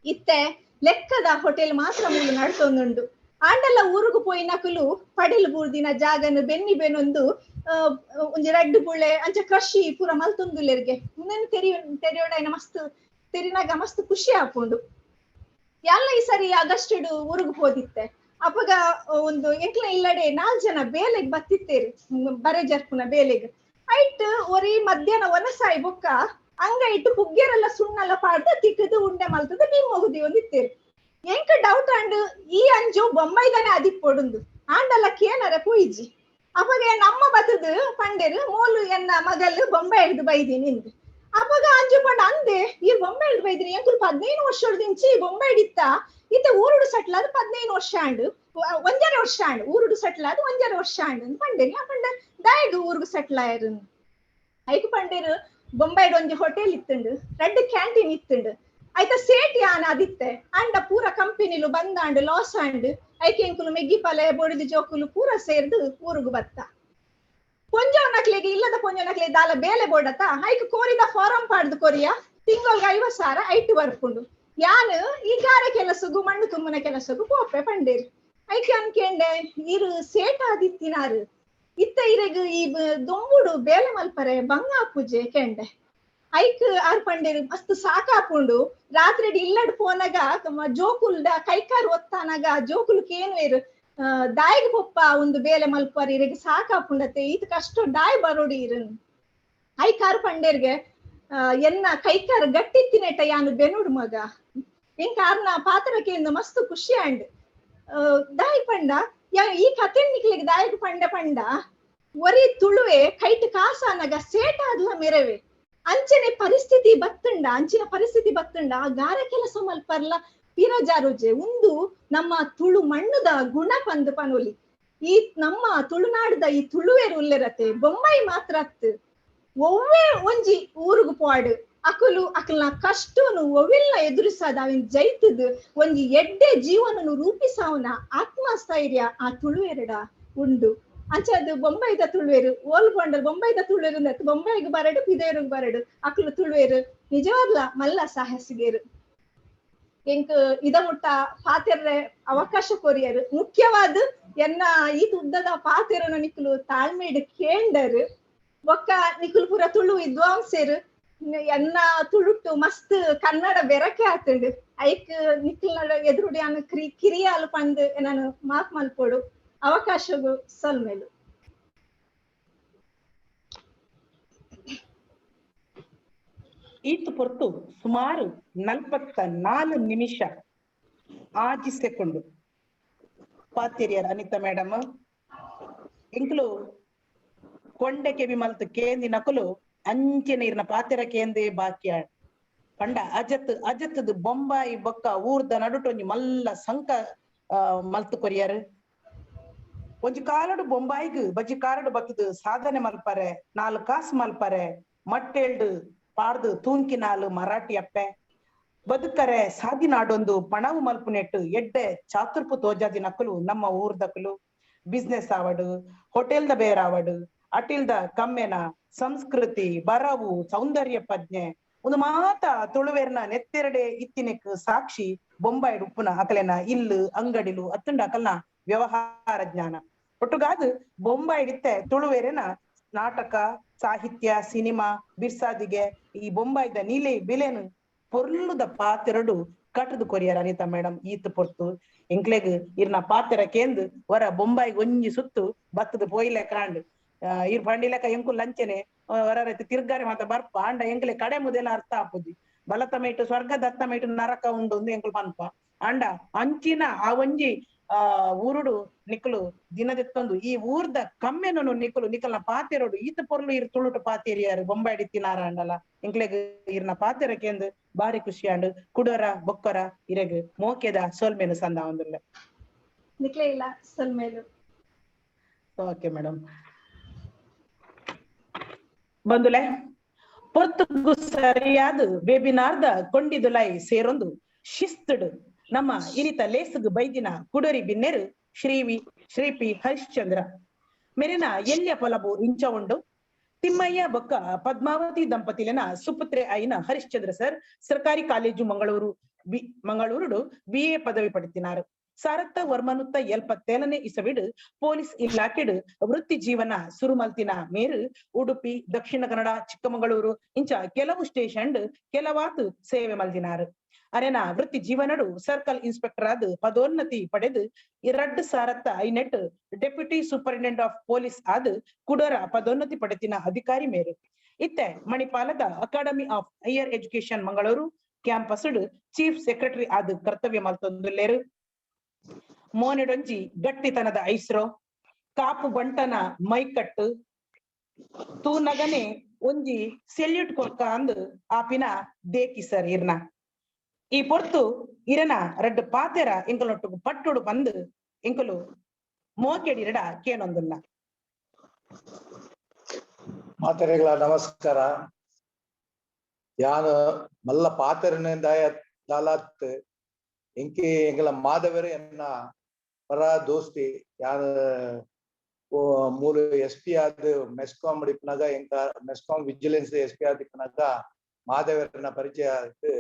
ಇತ್ತೆ ಲೆಕ್ಕದ ಹೋಟೆಲ್ ಮಾತ್ರ ಮೂಲು ನಡ್ತೊಂದುಂಡು. ಆಂಡಲ್ಲ ಊರುಗು ಪೋಯಿನಕುಲು ಪಡೆಲು ಬೂರ್ದಿನ ಜಾಗನು ಬೆನ್ನಿ ಬೆನೊಂದು ಒಂಜಿ ರಡ್ಡು ಬುಳೆ ಅಂಚ ಕೃಷಿ ಪೂರ ಮಲ್ತೊಂದುಲ್ಲೆರ್ಗೆ. ಮುಂದೆ ತೆರಿಯೋಡೈನ ಮಸ್ತ್ ತೆರಿನಾಗ ಮಸ್ತ್ ಖುಷಿ ಆಪುಂಡು. ಎಲ್ಲ ಈ ಸರಿ ಆಗಸ್ಟ್ ಊರುಗು ಪೋದಿತ್ತೆ. ಅಪಗ ಒಂದು ಎಂಕ್ಲ ಇಲ್ಲಡೆ 4 ಜನ ಬೇಲೆಗ್ ಬತ್ತಿತ್ತೇರು ಬರೆ ಜರ್ಪುನ ಬೇಲೆಗ್. ಐಟ್ ಒರಿ ಮಧ್ಯಾಹ್ನ ಒನಸಾಯಿ ಬೊಕ್ಕ ಅಂಗ ಇಟ್ಟು ಪುಗ್ಗೆರೆಲ್ಲ ಸುಣ್ಣೆಲ್ಲ ಪಾಡ್ದು ತಿಕ್ಕದು ಉಂಡೆ ಮಲ್ತದ ಬಿಮ್ಮೋಗುದಿ ಒಂದಿತ್ತೇರು. ಎಂಕ ಡೌಟ್ ಅಂಡ್ ಈ ಅಂಜು ಬೊಂಬೈದಾನೆ ಅದಿಪ್ಪೊಡುಂದು ಆಂಡಲ್ಲ ಕೇನರೆ ಪೋಯಿಜಿ. ಅಪಗ ನಮ್ಮ ಬತ್ತದು ಪಂಡೇರು ಮೋಲು ಎನ್ನ ಮಗಲ್ ಬೊಂಬೈ ಹಿಡ್ದು ಬೈದಿನಿ ಇಂದು. ಅಪಗ ಅಂಜು ಪಂಡ ಅಂದೆ ಈ ಬೊಂಬೈ ಹಿಡ್ದು ಬೈದಿನಿ ಎಂಕುಲು 15 ವರ್ಷದಿಂಚಿ ಬೊಂಬೈ ಹಿಡಿತ್ತ ಇತ್ತೆ ಊರುಡು ಸಟ್ಲ ಅದು 15 ವರ್ಷ ಆಂಡು 1.5 ವರ್ಷ ಆಂಡು ಊರುಡು ಸಟ್ಲ ಅದು 1.5 ವರ್ಷ ಆಂಡು ಅಂತ ಪಂಡೇನಿ. ಆ ಪಂಡ ದಾಯಗ್ ಊರುಗು ಸಟ್ಲ ಆಯರು ಐಕು ಪಂಡೇರು ಬೊಂಬೈಡ್ ಒಂಜಿ ಹೋಟೆಲ್ ಇತ್ತುಂಡು, ರಡ್ಡು ಕ್ಯಾಂಟೀನ್ ಇತ್ತುಂಡು. ಆಯ್ತಾ ಸೇಟಿ ಆನ ಅದಿತ್ತೆ ಅಂಡ ಪೂರ ಕಂಪನಿಲು ಬಂದಾಂಡು ಲಾಸ್ ಆಂಡು ಐಕೆ ಎಂಕುಲು ಮೆಗ್ಗಿ ಪಲೆ ಬೊಡಿದು ಜೋಕುಲು ಪೂರ ಸೇರ್ದು ಊರುಗು ಬತ್ತ. ಪೊಂಜೋನಕ್ಲೆಗ್ ಇಲ್ಲದ ಪೊಂಜೋನಕ್ಲೆಗ್ ದಾಲ ಬೇಲೆ ಬೋಡತ ಐಕ್ ಕೋರಿದ ಫಾರಂ ಪಾಡ್ದು ಕೊರಿಯ ತಿಂಗೊಲ್ಗೆ 50,000 ಐಟ್ ಬರ್ಪುಂಡು. ಯಾನ್ ಈ ಗಾರೆ ಕೆಲಸಗು ಮಣ್ಣು ತುಂಬುನ ಕೆಲಸಗು ಪೋಪೆ ಪಂಡೇರು. ಐಕ್ ಅನ್ಕೇಂಡೆ ಇರು ಸೇಟಾದಿತ್ತಿನಾರು ಇತ್ತ ಇರೆಗ್ ಈ ದೊಂಬುಡು ಬೇಲೆ ಮಲ್ಪರೆ ಬಂಗ ಪೂಜೆ ಕೆಂಡೆ. ಐಕ್ ಆರ್ ಪಂಡೇರು ಮಸ್ತ್ ಸಾಕಾಪುಂಡು, ರಾತ್ರಿ ಇಲ್ಲಡ್ ಪೋನಗ ಜೋಕುಲ್ದ ಕೈಕಾರ್ ಒತ್ತಾನಗ ಜೋಕುಲು ಕೇನುವೇರು ದಾಯಿಗ್ ಪೊಪ್ಪ ಒಂದು ಬೇಲೆ ಮಲ್ಪರ್ ಇರೆಗ್ ಸಾಕಾಪುಂಡತೆ ಈತ್ ಕಷ್ಟ ದಾಯ್ ಬರೋಡಿ ಇರನ್. ಐಕಾರ್ ಪಂಡೇರ್ಗೆ ಎನ್ನ ಕೈಕಾರ್ ಗಟ್ಟಿತ್ತಿನೆಟ ಯಾನು ಬೆನುಡು ಮಗ ಎಂಕ ಆರ್ನ ಪಾತ್ರಕ್ಕೆ ಮಸ್ತ್ ಖುಷಿ ಆಂಡ್. ದಾಯಿ ಪಂಡ ಈ ಕತೆ ನಿಕ್ಲಿಗೆ ದಾಯಿಗ್ ಪಂಡ ಪಂಡ ಒರಿ ತುಳುವೆ ಕೈಟ್ ಕಾಸಾನಗ ಸೇಟಾದ್ಲ ಮೆರವೆ ಅಂಚನೆ ಪರಿಸ್ಥಿತಿ ಬತ್ತುಂಡ, ಅಂಚಿನ ಪರಿಸ್ಥಿತಿ ಬತ್ತುಂಡ ಆ ಗಾರೆ ಕೆಲಸ ಮಲ್ಪರ್ಲ ಪಿರಜಾರುಜೆ. ಉಂದು ನಮ್ಮ ತುಳು ಮಣ್ಣುದ ಗುಣ ಪಂದು ಪನೊಲಿ. ಈ ನಮ್ಮ ತುಳುನಾಡುದ ಈ ತುಳುವೆರು ಉಲ್ಲೆರತೆ ಬೊಂಬೈ ಮಾತ್ರ ಅತ್ತು ಒವ್ವೇ ಒಂಜಿ ಊರುಗು ಪೋಡು ಅಕುಲು ಅಕಲ್ನ ಕಷ್ಟನು ಒವಿಲ್ನ ಎದುರಿಸಾದ ಅವಿನ್ ಜೈತದ ಒಂಜಿ ಎಡ್ಡೆ ಜೀವನನು ರೂಪಿಸಾವನ ಆತ್ಮಸ್ಥೈರ್ಯ ಆ ತುಳುವೆರಡ ಉಂಡು. ಅಂಚದು ಬೊಂಬೈದ ತುಳುವೆರು ಓಲ್ ಕೊಂಡಲ್ ಬೊಂಬೈದ ತುಳುವೆರು ಬೊಂಬೈಗ್ ಬರಡು ಪಿದೇರುಗ್ ಬರಡು ಅಕುಲು ತುಳುವೆರು ನಿಜವಾಗ್ಲ ಮಲ್ಲ ಸಾಹಸಿಗೇರು. ಎಂಕ್ ಇದ ಮುಟ್ಟ ಪಾತೆರ್ರೆ ಅವಕಾಶ ಕೊರಿಯರು. ಮುಖ್ಯವಾದ ಎನ್ನ ಈ ಉದ್ದದ ಪಾತೆರನು ನಿಕ್ಲು ತಾಳ್ಮೆಡ್ ಕೇಂಡರು. ಬೊಕ್ಕ ನಿಕುಲು ಪೂರ ತುಳು ವಿದ್ವಾಂಸರು, ಎನ್ನ ತುಳುಟ್ಟು ಮಸ್ತ್ ಕನ್ನಡ ಬೆರಕೆ ಆತುಂಡು. ಐಕ್ ನಿಕ್ಲ್ನ ಎದುರುಡಿ ಅನ್ನ ಕಿರಿಯಾಲು ಪಂದ್ ನಾನು ಮಾಫ್ ಮಲ್ಪೊಡು. ಅವಕಾಶಗು ಸೊಲ್ಮೆಲು. ಈತು ಪೊರ್ತು ಸುಮಾರು 44 ನಿಮಿಷ 6 ಸೆಕೆಂಡ್ ಪಾತಿರಿಯರ್ ಅನಿತಾ ಮೇಡಮ್. ಎಂಕ್ಲು ಕೊಂಡೆ ಕೆಬಿ ಮಲ್ತು ಕೇಂದಿ ನಕಲು ಅಂಚಿನ ಇರ್ನ ಪಾತೆರ ಕೇಂದೇ ಬಾಕಿಯ ಪಂಡ ಅಜತ್ ಅಜತ್ತದ ಬೊಂಬಾಯಿ ಬೊಕ್ಕ ಊರ್ದ ನಡುಟೊಂಜಿ ಮಲ್ಲ ಸಂಕ ಮಲ್ತು ಕೊರಿಯರ್. ಒಂಜಿ ಕಾಲಡು ಬೊಂಬಾಯಿಗ್ ಬಜ್ಜಿ ಕಾರಡು ಬತ್ತದ ಸಾಧನೆ ಮಲ್ಪರೆ, 4 ಕಾಸು ಮಲ್ಪರೆ, ಮಟ್ಟೇಲ್ಡು ಪಾಡ್ದು ತೂಂಕಿನಾಲು ಮರಾಠಿ ಅಪ್ಪೆ ಬದುಕರೆ ಸಾದಿ ನಾಡೊಂದು ಪಣವು ಮಲ್ಪುನೆಟ್ಟು ಎಡ್ಡೆ ಚಾತುರ್ಪು ತೋಜಾದಿ ನಕಲು ನಮ್ಮ ಊರ್ದಕಲು. ಬಿಸ್ನೆಸ್ ಆವಡು, ಹೋಟೆಲ್ದ ಬೇರಾವಡು, ಅಟಿಲ್ದ ಕಮ್ಮೆನ ಸಂಸ್ಕೃತಿ ಬರವು ಸೌಂದರ್ಯ ಪ್ರಜ್ಞೆ ಒಂದು ಮಾತ ತುಳುವೆರ್ನ ನೆತ್ತೆರಡೆ ಇತ್ತಿನೆಕ್ ಸಾಕ್ಷಿ ಬೊಂಬಾಯಿಡ್ ಉಪ್ಪುನ ಅಕಲೆನ ಇಲ್ಲು ಅಂಗಡಿಲು ಅತ್ತುಂಡ ಅಕಲ್ನ ವ್ಯವಹಾರ ಜ್ಞಾನ. ಒಟ್ಟುಗಾದು ಬೊಂಬಾಯಿಡಿತ್ತೆ ತುಳುವೆರೆನ ನಾಟಕ ಸಾಹಿತ್ಯ ಸಿನಿಮಾ ಬಿರ್ಸಾದಿಗೆ ಈ ಬೊಂಬಾಯಿದ ನೀಲೆ ಬಿಲೆನು ಪೊರ್ಲುದ ಪಾತೆರಡು ಕಟ್ಟದು ಕೊರಿಯರ್ ಅನಿತಾ ಮೇಡಮ್. ಈತ್ ಪೊರ್ತು ಎಂಕ್ಲೆಗ್ ಇರ್ನ ಪಾತೆರ ಕೇಂದ್ ವರ ಬೊಂಬಾಯಿಗ್ ಒಂಜಿ ಸುತ್ತು ಬತ್ತದ ಪೋಯಿಲೆ ಕಾಂಡ್ ಇರ್ ಪಂಡಿಲೆಕ ಎಂಕು ಲಂಚನೆ ವರ ತಿರ್ಗಾರೆ ಮಾತ ಬರ್ಪ ಅಂಡ ಎಂಕ್ಲೆ ಕಡೆ ಮುದೆಲ ಅರ್ಥ ಆಪುಜಿ. ಬಲತ ಮೇಟು ಸ್ವರ್ಗ ದತ್ತ ಮೇಟು ನರಕ ಉಂಡು ಎಂಕುಲು ಪನ್ಪ ಅಂಡ ಅಂಚಿನ ಆ ಒಂಜಿ ಆ ಊರುಡು ನಿಕ್ಕಲು ದಿನದೆತ್ತೊಂದು ಈ ಊರ್ದ ಕಮ್ಮೆನನು ನಿಕ್ಕಲು ನಿಕಲ್ನ ಪಾತೆರೋಡು ಈತ ಪೊರ್ಲು ಇರ್ ತುಳುಟು ಪಾತೆರಿಯಾರು ಬೊಂಬಾಯಿ ತಿನಾರ ಅಂಡಲ ಎಂಕ್ಲೆಗ್ ಇರ್ನ ಪಾತೆರಕೆಂದು ಬಾರಿ ಖುಷಿ ಅಂಡು. ಕುಡೋರ ಬೊಕ್ಕರ ಇರೆಗ್ ಮೋಕೆದ ಸೋಲ್ಮೇನು ಸಂದ ಒಂದುಲ್ಲ ನಿಕ್ಲೆ ಇಲ್ಲ ಸೊಲ್ಮೇಲು. ಓಕೆ ಮೇಡಮ್ ಬಂದುಲೆ ಪೊರ್ತುಗು ಸರಿಯಾದ ವೆಬಿನಾರ್ದ ಕೊಂಡಿದುಲೈ ಸೇರೊಂದು ಶಿಸ್ತುಡು ನಮ್ಮ ಇನಿತ ಲೇಸುಗು ಬೈದಿನ ಕುಡರಿ ಬಿನ್ನೆರು ಶ್ರೀ ಪಿ ಹರಿಶ್ಚಂದ್ರ ಮೆರಿನ ಎಲ್ಯ ಪೊಲಬು ಇಂಚ ಉಂಡು. ತಿಮ್ಮಯ್ಯ ಬೊಕ್ಕ ಪದ್ಮಾವತಿ ದಂಪತಿಲಿನ ಸುಪುತ್ರೆ ಐನ ಹರಿಶ್ಚಂದ್ರ ಸರ್ ಸರ್ಕಾರಿ ಕಾಲೇಜು ಮಂಗಳೂರು ಮಂಗಳೂರುಡು ಬಿಎ ಪದವಿ ಪಡೆತಿನಾರು. ಸಾರತ್ತ ವರ್ಮನುತ್ತ ಎಲ್ಪತ್ತೇಳನೇ ಇಸವಿಡು ಪೊಲೀಸ್ ಇಲಾಖೆಡು ವೃತ್ತಿ ಜೀವನ ಸುರುಮಲ್ತಿನ ಮೇರು ಉಡುಪಿ, ದಕ್ಷಿಣ ಕನ್ನಡ, ಚಿಕ್ಕಮಗಳೂರು ಇಂಚ ಕೆಲವು ಸ್ಟೇಷನ್ ಕೆಲವಾತು ಸೇವೆ ಮಲ್ದಿನಾರು. ಅರೆನ ವೃತ್ತಿ ಜೀವನಡು ಸರ್ಕಲ್ ಇನ್ಸ್ಪೆಕ್ಟರ್ ಆದ ಪದೋನ್ನತಿ ಪಡೆದು 2005 ಡೆಪ್ಯೂಟಿ ಸೂಪರಿಂಟೆಂಡೆಂಟ್ ಆಫ್ ಪೊಲೀಸ್ ಆದ ಕುಡರ ಪದೋನ್ನತಿ ಪಡೆತಿನ ಅಧಿಕಾರಿ ಮೇರು. ಇತ್ತೆ ಮಣಿಪಾಲದ academy of higher education Mangaluru campus chief secretary ಆದ ಕರ್ತವ್ಯ ಮಲ್ತೊಂದುಲ್ಲೇರು. ಮೋನೆಡೊಂಜಿ ಗಟ್ಟಿತನದ ಐಸ್ರೋ, ಕಾಪು ಬಂಟನ ಮೈಕಟ್ಟು, ತೂನಗನೆ ಒಂಜಿ ಸೆಲ್ಯೂಟ್ ಕೊರ್ಕ ಅಂದ್ ಆಪಿನ ದೇಕಿ ಸರ್ ಇರ್ನ. ಈ ಪೊರ್ತು ಇರನ ರಡ್ಡು ಪಾತೆರ ಎಂಕಲೊಟ್ಟುಗು ಪಟ್ಟುಡು ಬಂದು ಎಂಕಲು ಮೋಕೆಡಿರಡ ಕೇನೊಂದುಲ್ಲ. ಮಾತೆರೆಗಳ ನಮಸ್ಕಾರ. ಯಾನು ಮಲ್ಲ ಪಾತೆರನಿಂದ ದಾಲಾತ್ ಎಂಕಿ ಎಂಕಲ ಮಾಧವರೇ ಎನ್ನ ಪರ ದೋಸ್ತಿ. ಯಾನು ಮೂಲು ಎಸ್ ಪಿ ಆದ್ ಮೆಸ್ಕಾಂ ಇಪ್ಪುನಗ, ಎಂಕ ಮೆಸ್ಕಾಂ ವಿಜಿಲೆನ್ಸ್ ಎಸ್ ಪಿ ಆದ್ ಇಪ್ಪುನಗ ಮಾದೇವರನ ಪರಿಚಯ ಆದ್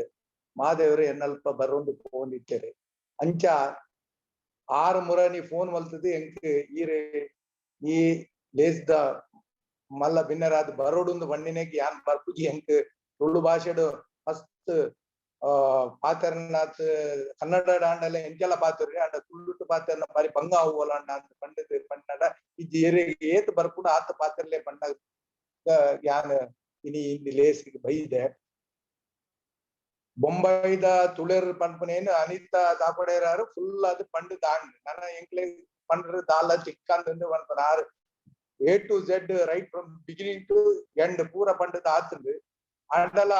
ಮಾದೇವರು ಎನ್ನಲ್ಪ ಬರೊಂದು ಪೋವೊಂದಿತ್ತೇರು. ಅಂಚ ಆರು ಮುರ ನೀ ಫೋನ್ ಮಲ್ತದು ಎಂಕ್ ಈರೆ ಈ ಲೇಸ್ದ ಮಲ್ಲ ಬಿನ್ನರಾದ್ ಬರೋಡುಂದು ಬಣ್ಣಿನೆಗ್ ಯಾನ್ ಬರ್ಪುಜಿ. ಎಂಕ್ ತುಳು ಭಾಷೆಡ್ ಮಸ್ತ್ ಪಾತೆರ್ನಾತ್ ಕನ್ನಡ ಆಂಡಲ ಎಂಕೆಲ್ಲ ಪಾತೆರ್ರಿ, ಆಂಡ ತುಳುಟು ಪಾತೆರ್ನ ಬಾರಿ ಬಂಗ ಆವುವಲ್ಲ ಅಣ್ಣ ಅಂತ ಪಂಡದು ಪಂಡಡ ಇಜ್ಜಿ ಏರೆಗ್ ಏತ್ ಬರ್ಪುಂಡು ಆತ ಪಾತೆರ್ಲೆ ಪಂಡ ಯಾನ್ ಇನಿ ಇಲ್ಲಿ ಲೇಸಿಗೆ ಬೈದೆ. ಬೊಂಬೈದ ತುಳಿಯರ್ ಪನ್ಪುನೇನು ಅನಿತಾ ದಾಪಡೇರಾರು ಫುಲ್ ಅದು ಪಂಡು ದಾಂಡ್ ನನ ಎಂಕ್ಲೆ ಪಂಡ್ರೆ ದಾಲ ಚಿಕ್ಕಂದು ಪನ್ಪನ ಆರು A to Z right from beginning to end ಪೂರ ಪಂಡದ ಆತಂದು. ಆಂಡಲ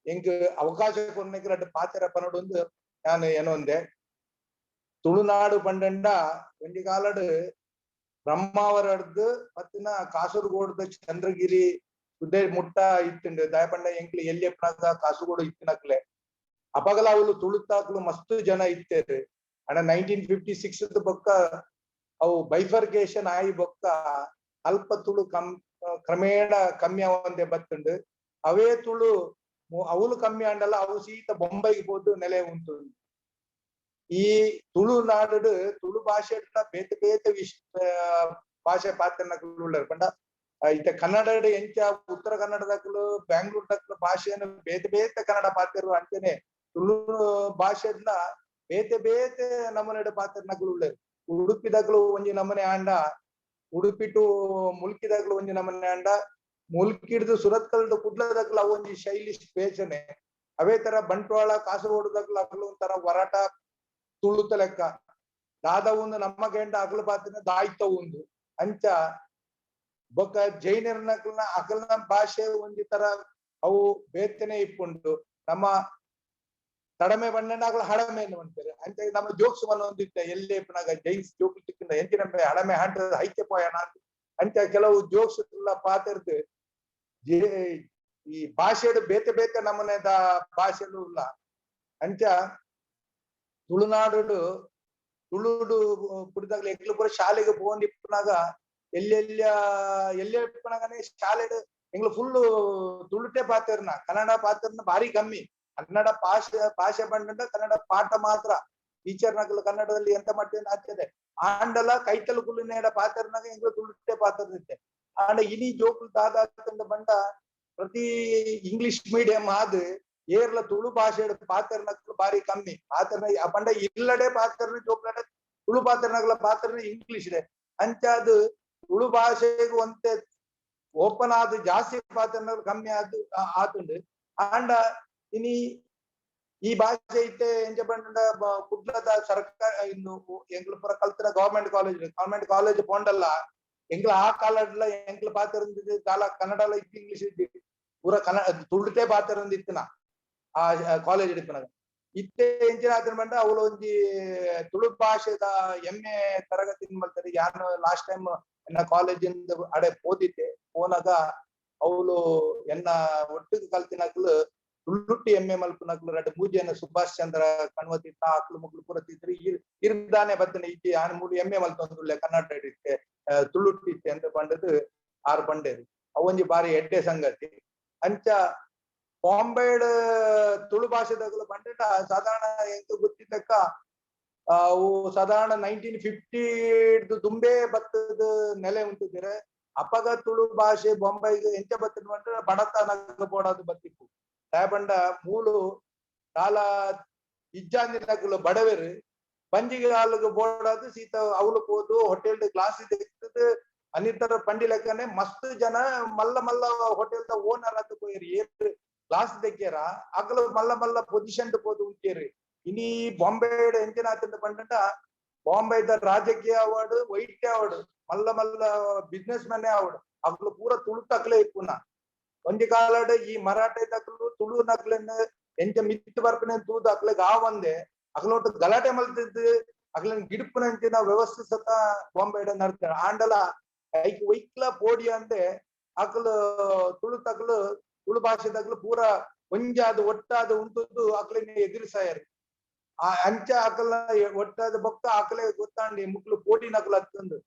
ಎಂಕ್ ಅವಕಾಶ ಕೊರ್ನೆಕ್ ರಡ್ಡ್ ಪಾತೆರ ಪನೊಡೊಂದು ಯಾನ್ ಏನೊಂದೆ. ತುಳುನಾಡು ಪಂಡಂಡ ಒಂಜಿ ಕಾಲಡ್ ಬ್ರಹ್ಮಾವರಡ್ದ್ ಪತ್ತಿನ ಕಾಸರಗೋಡ್ದ ಚಂದ್ರಗಿರಿ ಸುದೆ ಮುಟ್ಟ ಇತ್ತುಂಡು. ದಾಯ ಪಂಡ ಎಂಕ್ಲೆ ಎಲ್ಯಪ್ಪನಾಗ ಕಾಸರಗೋಡು ಇತ್ತಿನಕ್ಲೆ ಅಪಗಲ ಅವಳು ತುಳುತಾಕ್ಲು ಮಸ್ತ್ ಜನ ಇತ್ತೇರು. ಅಂಡ 1956 ಬೊಕ್ಕ ಅವು ಬೈಫರ್ಗೇಷನ್ ಆಯಿ ಬೊಕ್ಕ ಅಲ್ಪ ತುಳು ಕ್ರಮೇಣ ಕಮ್ಮಿ ಆವಂದೆ ಬತ್ತುಂಡು. ಅವೇ ತುಳು ಅವಳು ಕಮ್ಮಿ ಆಂಡಲ ಅವು ಸೀತ ಬೊಂಬೈಗೆ ಪೋದು ನೆಲೆ ಉಂಟು. ಈ ತುಳುನಾಡು ತುಳು ಭಾಷೆ ಬೇತೆ ಬೇತೆ ವಿಶ್ ಭಾಷೆ ಪಾತ್ರನಕುಲು ಉಳ್ಳರು. ಪಂಡ ಇತ್ತೆ ಕನ್ನಡ ಎಂಚ ಉತ್ತರ ಕನ್ನಡದಕ್ಲು ಬ್ಯಾಂಗ್ಳೂರ್ ದಕ್ಲು ಭಾಷೆಯನ್ನು ಬೇತೆ ಬೇತೆ ಕನ್ನಡ ಪಾತೆರು ಅಂಚನೆ ತುಳು ಭಾಷೆಡ್ಲ ಬೇತೆ ಬೇತೆ ನಮೂನೆಡ್ ಪಾತೆರ್ನಕುಲು ಉಳ್ಳರು. ಉಡುಪಿದಕ್ಲು ಒಂಜಿ ನಮೂನೆ ಆಂಡ, ಉಡುಪಿ ಟು ಮುಲ್ಕಿದಕ್ಲು ಒಂಜಿ ನಮೂನೆ ಆಂಡ, ಮುಲ್ಕಿಡ್ದು ಸುರತ್ಕಲ್ದು ಕುಡ್ಲದಕ್ಲು ಅವು ಒಂಜಿ ಶೈಲಿ ಬೇಚನೆ. ಅವೇ ತರ ಬಂಟ್ವಾಳ ಕಾಸರಗೋಡುದಕ್ಲು ಅಕ್ಲು ಒಂಥರ ವರಾಟ ತುಳುತ ಲೆಕ್ಕ ದಾದ ಒಂದು ನಮ್ಮ ಗಂಡ ಅಗಲು ಪಾತಿನ ದಾಯ್ತ ಒಂದು ಅಂಚ. ಬೊಕ್ಕ ಜೈನರ್ನಕ್ಲನ ಅಕಲ್ನ ಭಾಷೆ ಒಂಜಿ ತರ ಅವು ಬೇತನೆ ಇಪ್ಪುಂಡು. ನಮ್ಮ ತಡಮೆ ಬಣ್ಣಂಡ ಅಗಲ ಹಡಮೆ ಅಂತಾರೆ. ಅಂಚ ನಮ್ಮ ಜೋಕ್ಸ್ ಒಂದಿತ್ತ ಎಲ್ಲೇ ಇಪ್ಪನಾಗ ಜೈನ್ಸ್ ಜೋಕ್ ತಿಕ್ಕಿಂದ ಎಂಚಿನ ಹಡಮೆ ಹಂಟ ಹೈಕೆ ಪೋಯಣ ಅಂತ. ಅಂಚ ಕೆಲವು ಜೋಕ್ಸ್ ಎಲ್ಲ ಪಾತಿರ್ದು ಈ ಭಾಷೆಡು ಬೇತೆ ಬೇತೆ ನಮೂನೆದ ಭಾಷೆಲು ಇಲ್ಲ. ಅಂಚ ತುಳುನಾಡು ತುಳುಡು ಪುಡಿದಾಗ್ಲ ಎಂಕ್ಲು ಪೂರ ಶಾಲೆಗೆ ಪೋಂದು ಇಪ್ಪುನಾಗ ಎಲ್ಲೆಲ್ಲ ಎಲ್ಲೆ ಇಪ್ಪುನಾಗನೆ ಶಾಲೆಡ್ ಎಂಗ್ಲು ಫುಲ್ ತುಳುಟೆ ಪಾತೆರ್ನ, ಕನ್ನಡ ಪಾತೆರ್ನ ಭಾರಿ ಕಮ್ಮಿ. ಕನ್ನಡ ಭಾಷೆ ಭಾಷೆ ಬಂಡ ಕನ್ನಡ ಪಾಠ ಮಾತ್ರ ಟೀಚರ್ ನಕಲು ಕನ್ನಡದಲ್ಲಿ ಎಂತ ಮಟ್ಟಿನ ಆಗ್ತದೆ. ಆಂಡಲ ಕೈತಲು ಕುಲ್ಲಿನೇಡ ಪಾತೆರ್ನಾಗ ಎಂಗ್ಲು ತುಳುಟೆ ಪಾತೆರ್ದಿತ್ತೆ. ಆಂಡ ಇನಿ ಜೋಕುಲು ದಾದ ಬಂಡ ಪ್ರತಿ ಇಂಗ್ಲಿಷ್ ಮೀಡಿಯಂ ಆದ್ ಏರ್ಲ ತುಳು ಭಾಷೆ ಪಾತೆರ್ನಕ್ಲು ಬಾರಿ ಕಮ್ಮಿ ಪಾತೆರ್ನ. ಪಂಡ ಇಲ್ಲಡೆ ಪಾತೆರ್ನ ಜೋಕ್ಲಡೆ ತುಳು ಪಾತೆರ್ನಕ್ಲ ಪಾತೆರ್ನ ಇಂಗ್ಲಿಷ್ ಇದೆ. ಅಂಚ ಅದು ತುಳು ಭಾಷೆಗೆ ಒಂತೆ ಓಪನ್ ಆದ್ ಜಾಸ್ತಿ ಪಾತೆರ್ನ ಕಮ್ಮಿ ಆದ್ ಆತುಂಡು. ಆಂಡ ಇನಿ ಈ ಭಾಷೆ ಇತ್ತೆ ಎಂಚ ಪಂಡ ಕುಡ್ಲದ ಸರ್ಕಾರ ಇನ್ನು ಎಂಕ್ಲು ಪೂರ ಕಲ್ತಿನ ಗವರ್ಮೆಂಟ್ ಕಾಲೇಜ್ ಗವರ್ಮೆಂಟ್ ಕಾಲೇಜ್ ಪೋಂಡಲ್ಲ ಎಂಕ್ಲ ಆ ಕಾಲಡ್ಲ ಎಂಕ್ಲ ಪಾತೆರಂದಿದ್ದು ಕಾಲ ಕನ್ನಡ ಇತ್ತು ಇಂಗ್ಲಿಷ್ ಇದ್ದಿ ಪೂರ ಕನ್ನಡ ತುಳುಟೇ ಪಾತೆರಂದಿತ್ತಿನ ಆ ಕಾಲೇಜ್ ಇಪ್ಪನಾಗ. ಇತ್ತೆ ಎಂಚಿನ ಆತನ ಬಂಡ ಅವಳು ಒಂಜಿ ತುಳು ಭಾಷೆದ ಎಂ ಎ ತರಗತಿ ಮಲ್ತಾರೆ. ಯಾನು ಲಾಸ್ಟ್ ಟೈಮ್ ಎನ್ನ ಕಾಲೇಜಿಂದ ಅಡೆ ಪೋದಿತ್ತೆ ಪೋನಾಗ ಅವಳು ಎನ್ನ ಒಟ್ಟಿಗೆ ಕಲ್ತಿನಕ್ಲು ತುಳುಟ್ಟಿ ಎಂ ಎ ಮಲ್ಪುನಕ್ಲು ರಡ್ಡ್ ಮೂಜಿ ಜನ ಸುಭಾಷ್ ಚಂದ್ರ ಕಣ್ವತಿ ಅಕ್ಲು ಮುಕ್ಲು ಪೂರ ತಿದ್ರು ಇರ್ದಾನೆ ಬತ್ತನೆ ಇಜ್ಜಿ ಆನ್ ಮೂಲು ಎಂ ಎ ಮಲ್ತೊಂದುಲ್ಲೆ ಕನ್ನಡ ಇತ್ತೆ ತುಳುಟ್ಟಿ ಅಂತ ಪಂಡದು ಆರು ಪಂಡೇರು. ಅವೊಂಜಿ ಬಾರಿ ಎಡ್ಡೆ ಸಂಗತಿ. ಅಂಚ ಬಾಂಬೆಡ್ ತುಳು ಭಾಷೆದಾಗಲು ಪಂಡ ಸಾಧಾರಣ ಎಂಕ್ ಗೊತ್ತಿದ್ದಕ್ಕ ಅವು ಸಾಧಾರಣ 1950 ದುಂಬೆ ಬತ್ತದ ನೆಲೆ ಉಂಟಿದ್ರೆ. ಅಪಗ ತುಳು ಭಾಷೆ ಬೊಂಬೈಗೆ ಎಂಚ ಬತ್ತದ ಪಂಡ ಬಡತನಗ ಬೋಡಾದ್ ಬತ್ತಿಪ್ಪು. ದಾಯೆ ಮೂಲು ಕಾಲ ಇಜ್ಜಾಂದಿನಕುಲು ಬಡವೆರು ಬಂಜಿಗೆ ಆಲುಗು ಬೋಡಾದ್ ಸೀತ ಅವಲು ಪೋದು ಹೋಟೆಲ್ ಗ್ಲಾಸ್ ದೆಕ್ತದ್ ಅನಿತರ ಪಂಡಿ ಲೆಕ್ಕನೆ ಮಸ್ತ್ ಜನ ಮಲ್ಲ ಮಲ್ಲ ಹೋಟೆಲ್ the owner ಆದ್ ಪೋಯೆರ್. ಏರ್ ಗ್ಲಾಸ್ ದೆಕ್ಕಿಯರ ಅಗಲು ಮಲ್ಲ ಮಲ್ಲ ಪೊಸಿಷನ್ ಪೋದು ಉಂಟೇರು. ಇನಿ ಬಾಂಬೆ ಎಂಚಿನ ಆತಂಡ ಪಂಡಂಡ ಬಾಂಬೆದ ರಾಜಕೀಯ ಅವಾರ್ಡ್ ವೈಟ್ ಅವಾರ್ಡ್ ಮಲ್ಲ ಮಲ್ಲ ಬಿಸ್ನೆಸ್ ಮ್ಯಾನ್ ಅವಾರ್ಡ್ ಅಗ್ಲು ಪೂರ ತುಳುತಕ್ಲೆ ಇಪ್ಪುನ. ಒಂಜಿ ಕಾಲಡ್ ಈ ಮರಾಠೆ ತಕ್ಲು ತುಳು ನಕ್ಲೆನ್ ಎಂಚ ಮಿತ್ತ್ ಬರ್ಪುನೆ ತೂದು ಅಕ್ಲೆಗ್ ಆವಂದೆ ಅಕ್ಲೊಟ್ಟು ಗಲಾಟೆ ಮಲ್ತಿದ್ದು ಅಕ್ಲೆನ್ ಗಿಡುಪುನಂಚಿನ ವ್ಯವಸ್ಥೆ ಸತ ಬಾಂಬೆಡ್ ನಡ್ತಾರೆ. ಆಂಡಲ ಐಕ್ ವೈಕ್ಲ ಪೋಡಿ ಅಂದೆ ಅಕ್ಲು ತುಳು ತಕ್ಲು ತುಳು ಭಾಷೆದಕ್ಲು ಪೂರ ಒಂಜಾದ್ ಒಟ್ಟಾದ್ ಉಂಟುದು ಅಕ್ಲೆನ್ ಎದುರಿಸಾಯರು. ಆ ಅಂಚ ಅಕಲ್ನ ಒಟ್ಟಾದ ಬೊಕ್ಕ ಅಕ್ಲೆ ಗೊತ್ತಾಂಡಿ ಮುಕ್ಲು ಪೋಡಿ ನಕಲು ಹತ್ತಂದು.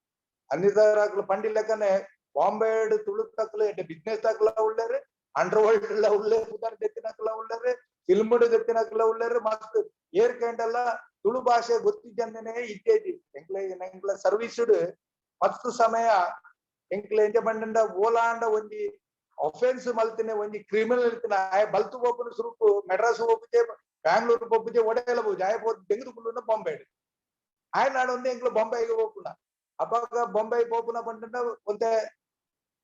ಅನ್ನಿದಾರಾಗ್ಲು ಪಂಡಿಲೆಕ್ಕನೆ ಬಾಂಬೆ ತುಳು ತಕ್ಲು ಬಿಸ್ನೆಸ್ ತಕ್ಲ ಉಳ್ಳೇರು, ಅಂಡರ್ ವರ್ಲ್ಡ್ ಉಳ್ಳೇರು, ಪುದರ್ ದೆತ್ತಿನಕ್ಲ ಉಳ್ಳೇರು, ಫಿಲ್ಮ್ ದೆತ್ತಿನಕ್ಲ ಉಳ್ಳೇರು. ಮಸ್ತ್ ಏರ್ಕೆಂಡೆಲ್ಲ ತುಳು ಭಾಷೆ ಗೊತ್ತಿದ್ದಂದೇನೆ ಇದ್ದೇಜಿ. ಎಂಕ್ಲೆ ಎಂಕ್ಲ ಸರ್ವಿಸ್ ಮಸ್ತ್ ಸಮಯ ಎಂಕ್ಲೆ ಎಂಜ ಬಂಡ ಓಲಾಂಡ ಒಂಜಿ ಅಫೆನ್ಸ್ ಮಲ್ತಿನ ಒಂಜಿ ಕ್ರಿಮಿನಲ್ ಇತ್ತಿನ ಆಯ ಬಲ್ತು ಪೋಪುನ ಸುರುಕು ಮೆಡ್ರಾಸ್ ಹೋಗುಜೆ, ಬ್ಯಾಂಗ್ಳೂರ್ ಪೋಪುಜೆ, ಒಡೆಯಲ ಪೋಜೆ ಆಯ ಪೋ ತೆಗೆದುಕೊಳ್ಳುನ ಬಾಂಬೆ ಆಯ ನಾಡೊಂದು ಎಂಕ್ಲು ಬಾಂಬೆಗೆ ಹೋಗುನ. ಅಪ್ಪಾಗ ಬೊಂಬೈ ಪೋಪುನ ಪಂಡ ಒಂತೆ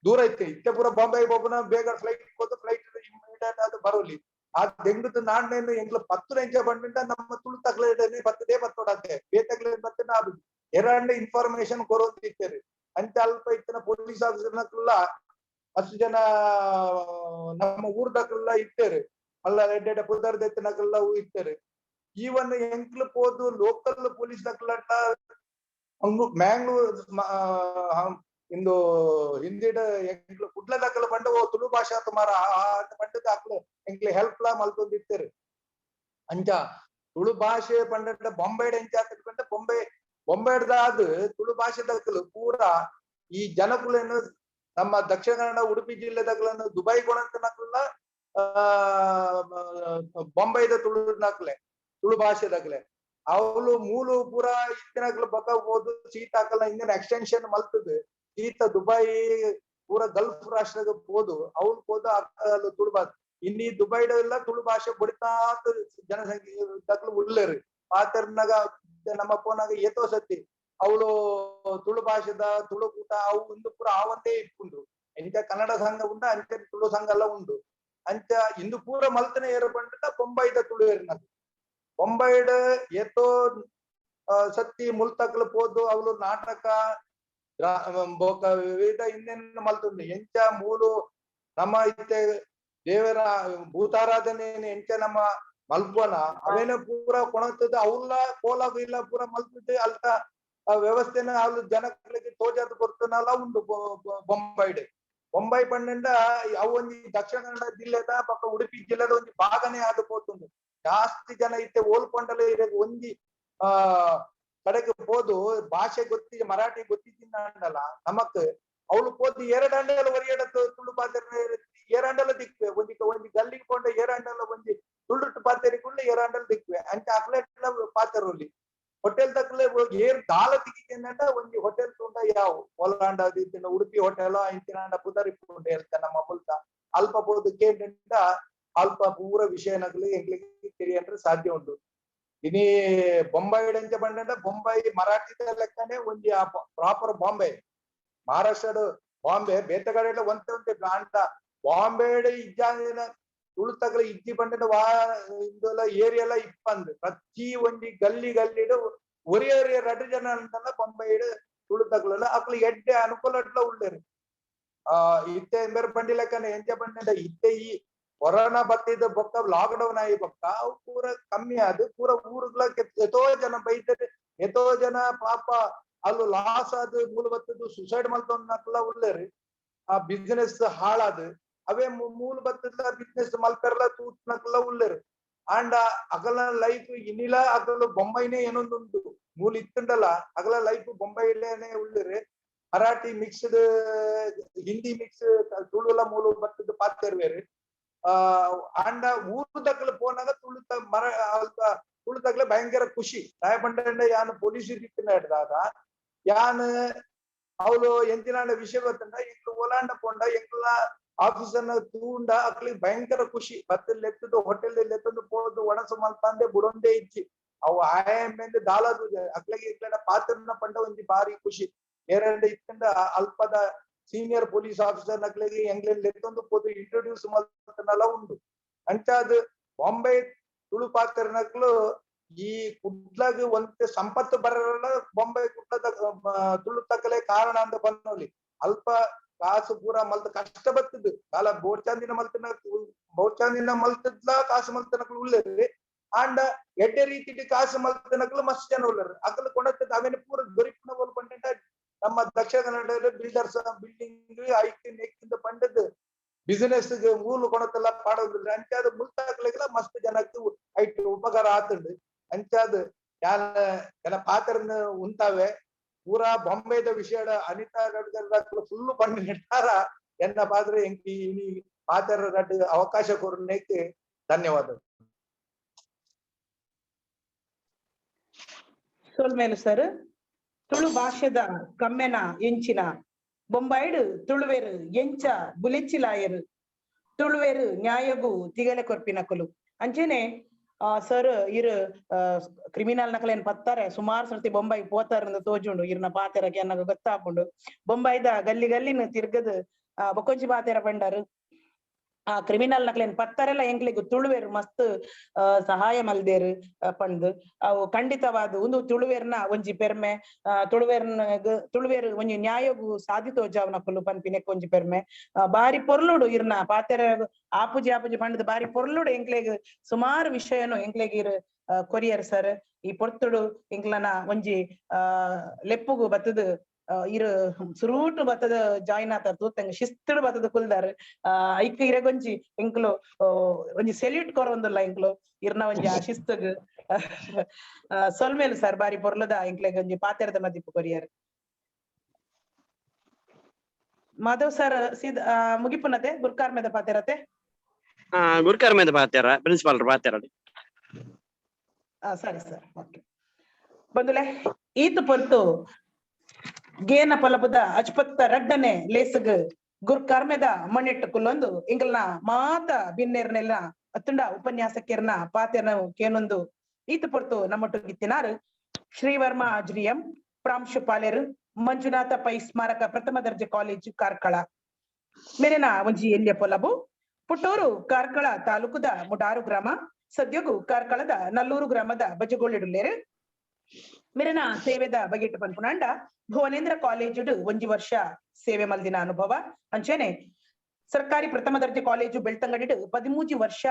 ದೂರ ಇತ್ತೆ ಇತ್ತೆ ಪೂರ ಬಾಂಬೆ ಪೋಪುನ ಬೇಗ ಫ್ಲೈಟ್ ಹೋದ ಫ್ಲೈಟ್ ಇಮಿಡಿಯೇಟ್ ಅದು ಬರೋಲಿ. ಆ ದೆಂಗುದು ನಾಣ್ಣೇನು ಎಂಕ್ಲು 10 ಎಂಚ ಬಂಡ ನಮ್ಮ ತುಳು ತಗ್ಲೇಡನೆ ಬತ್ತದೇ ಬತ್ತೋಡಂತೆ ಬೇತಗ್ಲೇ ಬತ್ತನ ಅದು ಎರಡ್ ಇನ್ಫಾರ್ಮೇಶನ್ ಕೊರೋದು ಇತ್ತೇರಿ. ಅಂಚ ಅಲ್ಪ ಇತ್ತಿನ ಪೊಲೀಸ್ ಆಫೀಸರ್ನಕ್ಲೆಲ್ಲ ಅಷ್ಟು ಜನ ನಮ್ಮ ಊರ್ದಕ್ಲೆಲ್ಲ ಇತ್ತೇರಿ, ಅಲ್ಲ ಎಡ್ಡೆಡ್ಡೆ ಪುದರ್ ದೆತ್ತಿನಕ್ಲೆಲ್ಲ ಇತ್ತೇರಿ. ಈವನ್ ಎಂಕ್ಲು ಪೋದು ಲೋಕಲ್ ಪೊಲೀಸ್ ದಕ್ಲಟ ಮ್ಯಾಂಗ್ಳೂರ್ ಇಂದು ಹಿಂದಿಡ ಎಂಕ್ಲು ಕುಡ್ಲ ದಕ್ಕಲ ಬಂಡ ಓ ತುಳು ಭಾಷಾ ತುಮಾರ ಪಂಡದ ಅಕ್ಲು ಎಂಕ್ಲು ಹೆಲ್ಪ್ ಲಾ ಮಲ್ತೊಂದಿತ್ತೇರಿ. ಅಂಚ ತುಳು ಭಾಷೆ ಪಂಡ ಬೊಂಬೆಡ್ ಎಂಚ ಪಂಡ ಬೊಂಬೆ ಬೊಂಬೆಡ್ದಾದ್ ತುಳು ಭಾಷೆ ದಕ್ಕಲು ಪೂರಾ ಈ ಜನಕುಲೇನು ನಮ್ಮ ದಕ್ಷಿಣ ಕನ್ನಡ ಉಡುಪಿ ಜಿಲ್ಲೆ ದಕ್ಕಲನ್ನು ದುಬೈ ಕೊಣಂತನಕ್ಲ ಬೊಂಬೈದ ತುಳು ನಕ್ಲೆ ತುಳು ಭಾಷೆ ದಕ್ಲೆ ಅವಳು ಮೂಲು ಪೂರಾ ಇತ್ತಿನಕ್ಲು ಬಕ್ಕ ಹೋದು ಸೀಟ್ ಹಾಕಲ್ಲ ಇಂದಿನ ಎಕ್ಸ್ಟೆನ್ಷನ್ ಮಲ್ತದ ಸೀತ ದುಬೈ ಪೂರಾ ಗಲ್ಫ್ ರಾಷ್ಟ್ರದ ಹೋದು ಅವ್ರು ಹೋದ ತುಳು ಭಾಷೆ ಇನ್ನಿ ದುಬೈಡ ಎಲ್ಲ ತುಳು ಭಾಷೆ ಬಡಿತಾ ಜನಸಂಖ್ಯೆ ದಕ್ಲು ಉಳ್ಳೇರಿ. ಪಾತೆರ್ನಾಗ ನಮ್ಮ ಫೋನಾಗ ಏತೋ ಸತಿ ಅವಳು ತುಳು ಭಾಷೆದ ತುಳು ಕೂಟ ಅವು ಇಂದು ಪೂರ ಆವಂದೇ ಇಟ್ಕೊಂಡು ಎಂಚ ಕನ್ನಡ ಸಂಘ ಉಂಡ ಅಂಚ ತುಳು ಸಂಘ ಎಲ್ಲ ಉಂಡು. ಅಂಚ ಇಂದು ಪೂರ ಮಲ್ತನೆ ಏರು ಬಂಡ ಬೊಂಬೈದ ತುಳು ಏರಿನದು ಬೊಂಬೈಡ್ ಏತೋ ಸತ್ತಿ ಮುಲ್ತಕ್ಲು ಪೋದು ಅವಳು ನಾಟಕ ಬೋಕ ವಿವಿಧ ಇನ್ನೇನು ಮಲ್ತುಂಡು. ಎಂಚ ಮೂಲು ನಮ್ಮ ಇತ್ತೆ ದೇವರ ಭೂತಾರಾಧನೆ ಎಂಚ ನಮ್ಮ ಮಲ್ಪನ ಅವೇನ ಪೂರ ಕೊಣತದ ಅವಲ್ಲ ಕೋಲಾಗ ಇಲ್ಲ ಪೂರ ಮಲ್ತದೆ ಅಲ್ತ ಆ ವ್ಯವಸ್ಥೆನ ಅವ್ರು ಜನಗಳಿಗೆ ತೋಜಾದ ಕೊರ್ತನಲ್ಲ ಉಂಡು ಬೊಂಬೈಡ್. ಬೊಂಬೈ ಪಂಡ ಅವು ಒಂಜಿ ದಕ್ಷಿಣ ಕನ್ನಡ ಜಿಲ್ಲೆದ ಪಕ್ಕ ಉಡುಪಿ ಜಿಲ್ಲೆದ ಒಂಜಿ ಭಾಗನೇ ಆದ ಪೋತುಂಡು. ಜಾಸ್ತಿ ಜನ ಇತ್ತೆ ಓಲ್ಕೊಂಡಲ್ಲ ಇರ ಒಂಜಿ ಆ ಕಡೆಗೆ ಪೋದು ಭಾಷೆ ಗೊತ್ತಿ ಮರಾಠಿ ಗೊತ್ತಿದ್ದ ನಮಕ್ ಅವಳು ಪೋದು ಎರಡಂಡಲ ಒರಿಯಡ ತುಳು ಪಾತೆರ ಏರಂಡಲ ದಿಕ್ವೆ ಒಂಜಿ ಒಂಜಿ ಗಲ್ಲಿಗೆ ಪೋಂಡ ಏರಂಡಲ ಒಂಜಿ ತುಳುಟ್ಟು ಪಾತೆರಿಕೊಂಡು ಏರಂಡಲ ದಿಕ್ವೆ ಅಂಚ ಅಕ್ಲೆಟ್ಲ ಪಾತೆರೋಲಿ ಹೋಟೆಲ್ ತಕ್ಕಲೆ ಏರ್ ದಾಲ ತಿಕ್ಕಿದ್ದೇನಂಟ ಒಂಜಿ ಹೋಟೆಲ್ ತುಂಡ ಯಾವ ಒಲಾಂಡ ಇತ್ತಿನ ಉಡುಪಿ ಹೋಟೆಲ್ ಇಂತಿನ ಪುದರ್ ಇಪ್ಪುಂಡು ಹೇಳ್ತ ನಮ್ಮ ಮುಲ್ತ ಅಲ್ಪ ಪೋದು ಕೇಂಡ ಅಲ್ಪ ಪೂರ ವಿಷಯನಗಲಿ ಎಂಗ್ಲಿಗೆ ತಿಳಿಯಂದ್ರೆ ಸಾಧ್ಯ ಉಂಟು. ಇನಿ ಬೊಂಬೈ ಎಂಚ ಬಂಡ ಬೊಂಬೈ ಮರಾಠಿದ ಲೆಕ್ಕನೆ ಒಂಜಿ ಪ್ರಾಪರ್ ಬಾಂಬೆ ಮಹಾರಾಷ್ಟ್ರದ ಬಾಂಬೆ ಬೇತೆ ಕಡೆ ಒಂತೆ ಒಂತೆ ಅಂಟ ಬಾಂಬೆ ಇಜ್ಜಾಂದಿನ ತುಳು ತಗಲ ಇಜ್ಜಿ ಬಂಡ ವಾ ಇಂದೆಲ್ಲ ಏರಿಯೆಲ್ಲ ಇಪ್ಪಂದು ಪ್ರತಿ ಒಂಜಿ ಗಲ್ಲಿ ಗಲ್ಲಿಡು ಒರಿಯ ಒರಿಯ ರಡ್ಡು ಜನ ಅಂತಲ್ಲ ಬೊಂಬೈಡ್ ತುಳು ತಗಲಲ್ಲ ಅಕ್ಲು ಎಡ್ಡೆ ಅನುಕೂಲ ಅಟ್ಲ ಉಳ್ಳೇರು. ಆ ಇತ್ತೆ ಬೇರೆ ಬಂಡಿ ಲೆಕ್ಕನೆ ಎಂಚ ಬಂಡ ಇತ್ತೆ ಈ ಕೊರೋನಾ ಬತ್ತಿದ ಬೊಕ್ಕ ಲಾಕ್ ಡೌನ್ ಆಗಿ ಬೊಕ್ಕ ಅವು ಪೂರ ಕಮ್ಮಿ ಆದ್ ಪೂರ ಊರುಗಳ ಎತೋ ಜನ ಬೈತಾರೆ, ಎತೋ ಜನ ಪಾಪ ಅಲ್ಲೂ ಲಾಸ್ ಆದ್ ಮೂಲ ಬತ್ತದ್ದು ಸುಸೈಡ್ ಮಲ್ತೊಂದ್ನಕ್ಲ ಉಳ್ಳೇರು. ಆ ಬಿಸ್ನೆಸ್ ಹಾಳಾದ್ ಅವೇ ಮೂಲ ಬತ್ತದ ಬಿಸ್ನೆಸ್ ಮಲ್ಪೆರ್ಲ ತೂತ್ನಕ್ಲ ಉಳ್ಳೇರು. ಅಂಡ ಅಗಲ ಲೈಫ್ ಇನ್ನಿಲ ಅಗಲ ಬೊಂಬೈನೇ ಏನೊಂದುಂಡು ಮೂಲ ಇತ್ತುಂಡಲ್ಲ ಅಗಲ ಲೈಫ್ ಬೊಂಬೈಲೇನೆ ಉಳ್ಳೇರು. ಮರಾಠಿ ಮಿಕ್ಸ್ಡ್ ಹಿಂದಿ ಮಿಕ್ಸ್ ತುಳುಲ ಮೂಲ ಬತ್ತದ್ದು ಪಾತೆರ್ವೇರು. ಆ ಅಂಡ ಊರು ದಕ್ಕಲು ಪೋನಾಗ ತುಳು ಮರ ಅಲ್ಪ ತುಳು ತಗ್ಲೆ ಭಯಂಕರ ಖುಷಿ. ರಾಯಪಂಡ ಯಾನ್ ಪೊಲೀಸ್ ಹಿಡ್ದಾಗ ಯಾನ್ ಅವಳು ಎಂತಿನಾಂಡ ವಿಷಯ ಗೊತ್ತಂಡ ಎಂಕ್ಲು ಓಲಾಂಡ ಪೋಂಡ ಎಂಕ್ಲ ಆಫೀಸನ್ನ ತೂಂಡ ಅಕ್ಲಿಗೆ ಭಯಂಕರ ಖುಷಿ. ಬತ್ತಲ್ಲಿ ಎತ್ತದು ಹೋಟೆಲ್ ಎತ್ತದು ಪೋದು ಒಣಸು ಮಲ್ಪಂದೆ ಬುಡೊಂದೇ ಇಚ್ಚಿ ಅವು ಆಯ ಮೇಲೆ ದಾಲದು ಅಕ್ಲಿಗೆ ಇಕ್ಲಡ ಪಾತ್ರನ ಪಂಡ ಒಂಜಿ ಬಾರಿ ಖುಷಿ. ಏರಂಡ ಇತ್ತಂಡ ಅಲ್ಪದ senior police officer ನಕ್ಲಿಗೆ ಎಂಗ್ಲೆಂಡ್ ಎತ್ತೊಂದು ಪೋದು ಇಂಟ್ರೊಡ್ಯೂಸ್ ಮಲ್ತನಲ್ಲ ಉಂಡು. ಅಂಚಾದ್ ಬಾಂಬೆ ತುಳು ಪಾತ್ರನಕ್ಲು ಈ ಕುಡ್ಲಗ್ ಒಂತೆ ಸಂಪತ್ತು ಬರಲ್ಲ ಬೊಂಬೈ ಕುಡ್ಲದ ತುಳು ತಕ್ಕಲೆ ಕಾರಣ ಅಂತ ಬನ್ನೋಲಿ. ಅಲ್ಪ ಕಾಸು ಪೂರ ಮಲ್ತ ಕಷ್ಟ ಬತ್ತದು ಕಾಲ ಬೋರ್ಚಾಂದಿನ ಮಲ್ತನ ಬೋರ್ಚಾಂದಿನ ಮಲ್ತದ್ಲ ಕಾಸು ಮಲ್ತನಕ್ಲು ಉಳ್ಳೇರಿ. ಆಂಡ ಎಡ್ಡೆ ರೀತಿ ಕಾಸು ಮಲ್ತನಕ್ಲು ಮಸ್ತ್ ಜನ ಉಳ್ಳೇರಿ. ಅಕಲು ಕೊಡತ್ತದ ಅವೇನು ಪೂರ ದೊರಿಪುನ ಪಂಡ ನಮ್ಮ ದಕ್ಷಿಣ ಕನ್ನಡ ಬಿಲ್ಡರ್ಸ್ ಬಿಲ್ಡಿಂಗ್ ಐಕ್ ನೆಕ್ಕಿಂದ ಪಂಡದ್ ಬಿಸಿನೆಸ್ ಮೂಲು ಕೊಣತೆಲ್ಲ ಪಾಡೋದಿಲ್ಲ. ಅಂಚಾದ ಮುಲ್ತಾಕ್ಲಿಗೆಲ್ಲ ಮಸ್ತ್ ಜನಕ್ಕೆ ಐಟ್ ಉಪಕಾರ ಆತುಂಡು. ಅಂಚಾದ ಯಾನ ಜನ ಪಾತ್ರನ ಉಂತಾವೆ ಪೂರಾ ಬೊಂಬೆದ ವಿಷಯ ಅನಿತಾ ಫುಲ್ ಪಂಡ ನೆಟ್ಟಾರ ಎನ್ನ ಪಾತ್ರ ಎಂಕಿ ಇನಿ ಪಾತ್ರ ರಡ್ಡ್ ಅವಕಾಶ ಕೊರ್ನೇಕ್ ಧನ್ಯವಾದ. ಸೊಲ್ಮೇಲು ಸರ್. ತುಳು ಭಾಷೆದ ಕಮ್ಮೆನ ಎಂಚಿನ ಬೊಂಬಾಯಿಡು ತುಳುವೆರು ಎಂಚ ಬುಲೆಚ್ಚಿಲಾಯರು, ತುಳುವೆರು ನ್ಯಾಯಗು ತಿಗಲೆ ಕೊರ್ಪಿನಕುಲು. ಅಂಚೆನೆ ಸರ್ ಇರು ಕ್ರಿಮಿನಲ್ ನಕಲೇನ್ ಪತ್ತಾರೆ ಸುಮಾರು ಸರ್ತಿ ಬೊಂಬಾಯಿ ಪೋತಾರಂದ ತೋಜುಂಡು, ಇರ್ನ ಪಾತೆರಕ್ಕೆ ಎನ್ನಗ ಗೊತ್ತಾಪುಂಡು. ಬೊಂಬಾಯಿದ ಗಲ್ಲಿ ಗಲ್ಲಿನ ತಿರ್ಗದು ಬೊಕೊಂಚಿ ಪಾತೆರ ಪಂಡಾರು. ಆ ಕ್ರಿಮಿನಲ್ ನಕಲೇನ್ ಪತ್ತರೆಲ್ಲ ಎಂಕ್ಲೆಗ್ ತುಳುವೆರು ಮಸ್ತ್ ಸಹಾಯ ಮಲ್ದೇರು ಪಂದ್. ಅವು ಖಂಡಿತವಾದ ಒಂದು ತುಳುವೆರ್ನ ಒಂಜಿ ಪೆರ್ಮೆ, ತುಳುವೆರ್ನ ತುಳುವೆರು ಒಂಜಿ ನ್ಯಾಯಗು ಸಾಧಿ ತೋಜಾವನಕುಲು ಪನ್ಪಿನೆಕ್ ಒಂಜಿ ಪೆರ್ಮೆ. ಬಾರಿ ಪೊರ್ಲುಡು ಇರ್ನ ಪಾತೆರ ಆಪುಜಿ ಆಪುಜಿ ಪಂಡದ್ ಬಾರಿ ಪೊರ್ಲುಡು ಎಂಕ್ಲೆಗ್ ಸುಮಾರು ವಿಷಯನು ಎಂಕ್ಲೆಗ್ ಇರ್ ಕೊರಿಯರ್ ಸರ್. ಈ ಪೊರ್ತುಡು ಎಂಕ್ಲನ ಒಂಜಿ ಲೆಪ್ಪುಗು ಬತ್ತದು ಇರು ಸುರೂಟು ಬತ್ತದ ಜಾಯಿನ್ ಆತಾರ ತೂತಂಗ ಶಿಸ್ತುಡು ಬತ್ತದ ಕುಲ್ದಾರ್. ಐಕ್ ಇರೆಗೊಂಜಿ ಎಂಕ್ಲು ಒಂಜಿ ಸೆಲ್ಯೂಟ್ ಕೊರೊಂದುಲ್ಲ ಎಂಕ್ಲು ಇರ್ನ ಒಂಜಿ ಆ ಶಿಸ್ತುಗ್. ಸೊಲ್ಮೇಲು ಸರ್, ಬಾರಿ ಪೊರ್ಲದ ಎಂಕ್ಲೆಗ್ ಒಂಜಿ ಪಾತೆರದ ಮದಿಪು ಕೊರಿಯರ್. ಮಾಧವ್ ಸರ್ ಸೀದ ಮುಗಿಪುನತೆ ಗುರ್ಕಾರ್ಮೆದ ಪಾತೆರತೆ. ಗುರ್ಕಾರ್ಮೆದ ಪಾತೆರ ಪ್ರಿನ್ಸಿಪಾಲ್ ಪಾತೆರ. ಸರಿ ಸರ್, ಓಕೆ. ಬಂದುಲೆ ಈತ ಪೊರ್ತು ಗೇನ ಪಲಪುದ ಅಜ್ಪತ್ತ ರಡ್ಡನೆ ಲೇಸಗ್ ಗುರ್ಕರ್ಮೆದ ಮಣ್ಣಿಟ್ಟು ಕುಲ್ಲೊಂದು ಇಂಗಲ್ನ ಮಾತ ಬಿನ್ನೇರ್ನೆಲ್ಲ ಅತ್ತುಂಡ ಉಪನ್ಯಾಸಕಿರ್ನ ಪಾತೆನ ಕೇನೊಂದು ಈತ ಪೊರ್ತು ನಮ್ಮೊಟ್ಟು ಶ್ರೀವರ್ಮ ಅಜ್ರಿಯಂ ಪ್ರಾಂಶುಪಾಲರು ಮಂಜುನಾಥ ಪೈ ಸ್ಮಾರಕ ಪ್ರಥಮ ದರ್ಜೆ ಕಾಲೇಜು ಕಾರ್ಕಳ. ಮೇರೆನ ಒಂಜಿ ಎಲ್ಯ ಪೊಲಬು ಪುಟ್ಟೂರು ಕಾರ್ಕಳ ತಾಲೂಕುದ ಮುಡಾರು ಗ್ರಾಮ, ಸದ್ಯಗು ಕಾರ್ಕಳದ ನಲ್ಲೂರು ಗ್ರಾಮದ ಬಜಗೋಳಿಡುಲ್ಲೇರು. ಮೆರೆನ ಸೇವೆದ ಬಗೆಟ್ ಪನ್ಪುನಾಂಡ ಭುವನೇಂದ್ರ ಕಾಲೇಜುಡು ಒಂಜಿ ವರ್ಷ ಸೇವೆ ಮಲ್ದಿನ ಅನುಭವ. ಅಂಚೆನೆ ಸರ್ಕಾರಿ ಪ್ರಥಮ ದರ್ಜೆ ಕಾಲೇಜು ಬೆಳ್ತಂಗಡಿಡು 13 ವರ್ಷ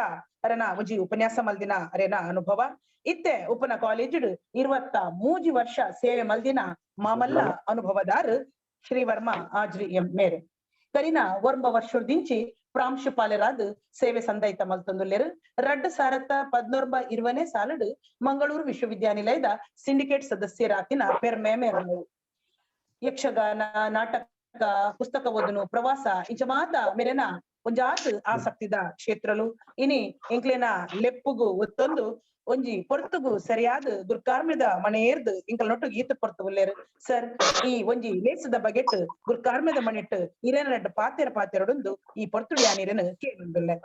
ಅರನ ಒಂಜಿ ಉಪನ್ಯಾಸ ಮಲ್ದಿನ ಅರೆನ ಅನುಭವ. ಇತ್ತೆ ಉಪನ ಕಾಲೇಜುಡು 23 ವರ್ಷ ಸೇವೆ ಮಲ್ದಿನ ಮಾಮಲ್ಲ ಅನುಭವದಾರು ಶ್ರೀವರ್ಮ ಆಜ್ರಿ ಎಂ ಮೇರೆ. ಕರಿನ 9 ವರ್ಷದಿಂಚಿ ಪ್ರಾಂಶುಪಾಲರಾದ ಸೇವೆ ಸಂದೈತ ಮಲ್ತೊಂದುಲ್ಲೆರು. 2019-20 ಸಾಲುಡು ಮಂಗಳೂರು ವಿಶ್ವವಿದ್ಯಾನಿಲಯದ ಸಿಂಡಿಕೇಟ್ ಸದಸ್ಯರಾತಿನ ಪೆರ್ಮೆ ಮೇರನು. ಯಕ್ಷಗಾನ, ನಾಟಕ, ಪುಸ್ತಕ ಓದನು, ಪ್ರವಾಸ ಇಂಚ ಮಾತ ಮೇರೆನ ಒಂಜಾತ್ ಆಸಕ್ತಿದ ಕ್ಷೇತ್ರಲು. ಇನಿ ಎಂಕ್ಲೆನ ಲೆಪ್ಪುಗು ಒತ್ತೊಂದು ಒಂಜಿ ಪೊರ್ತುಗು ಸರಿಯಾದ ಗುರ್ಕಾರ್ಮೆದ ಮಣೆಯೇರ್ದು ಇಂಕಲ್ ನೊಟ್ಟು ಈತ ಪೊರ್ತು ಉಲ್ಲೇರು. ಸರ್, ಈ ಒಂಜಿ ಲೇಸದ ಬಗೆಟ್ ಗುರ್ಕಾರ್ಮೆದ ಮಣಿಟ್ಟು ಇರೇನ ರಡ್ಡ ಪಾತೆರ ಪಾತೆರಡೊಂದು ಈ ಪೊರ್ತುಡು ಯಾನಿರೇನು ಕೇಳುಂದುಲ್ಲೆ.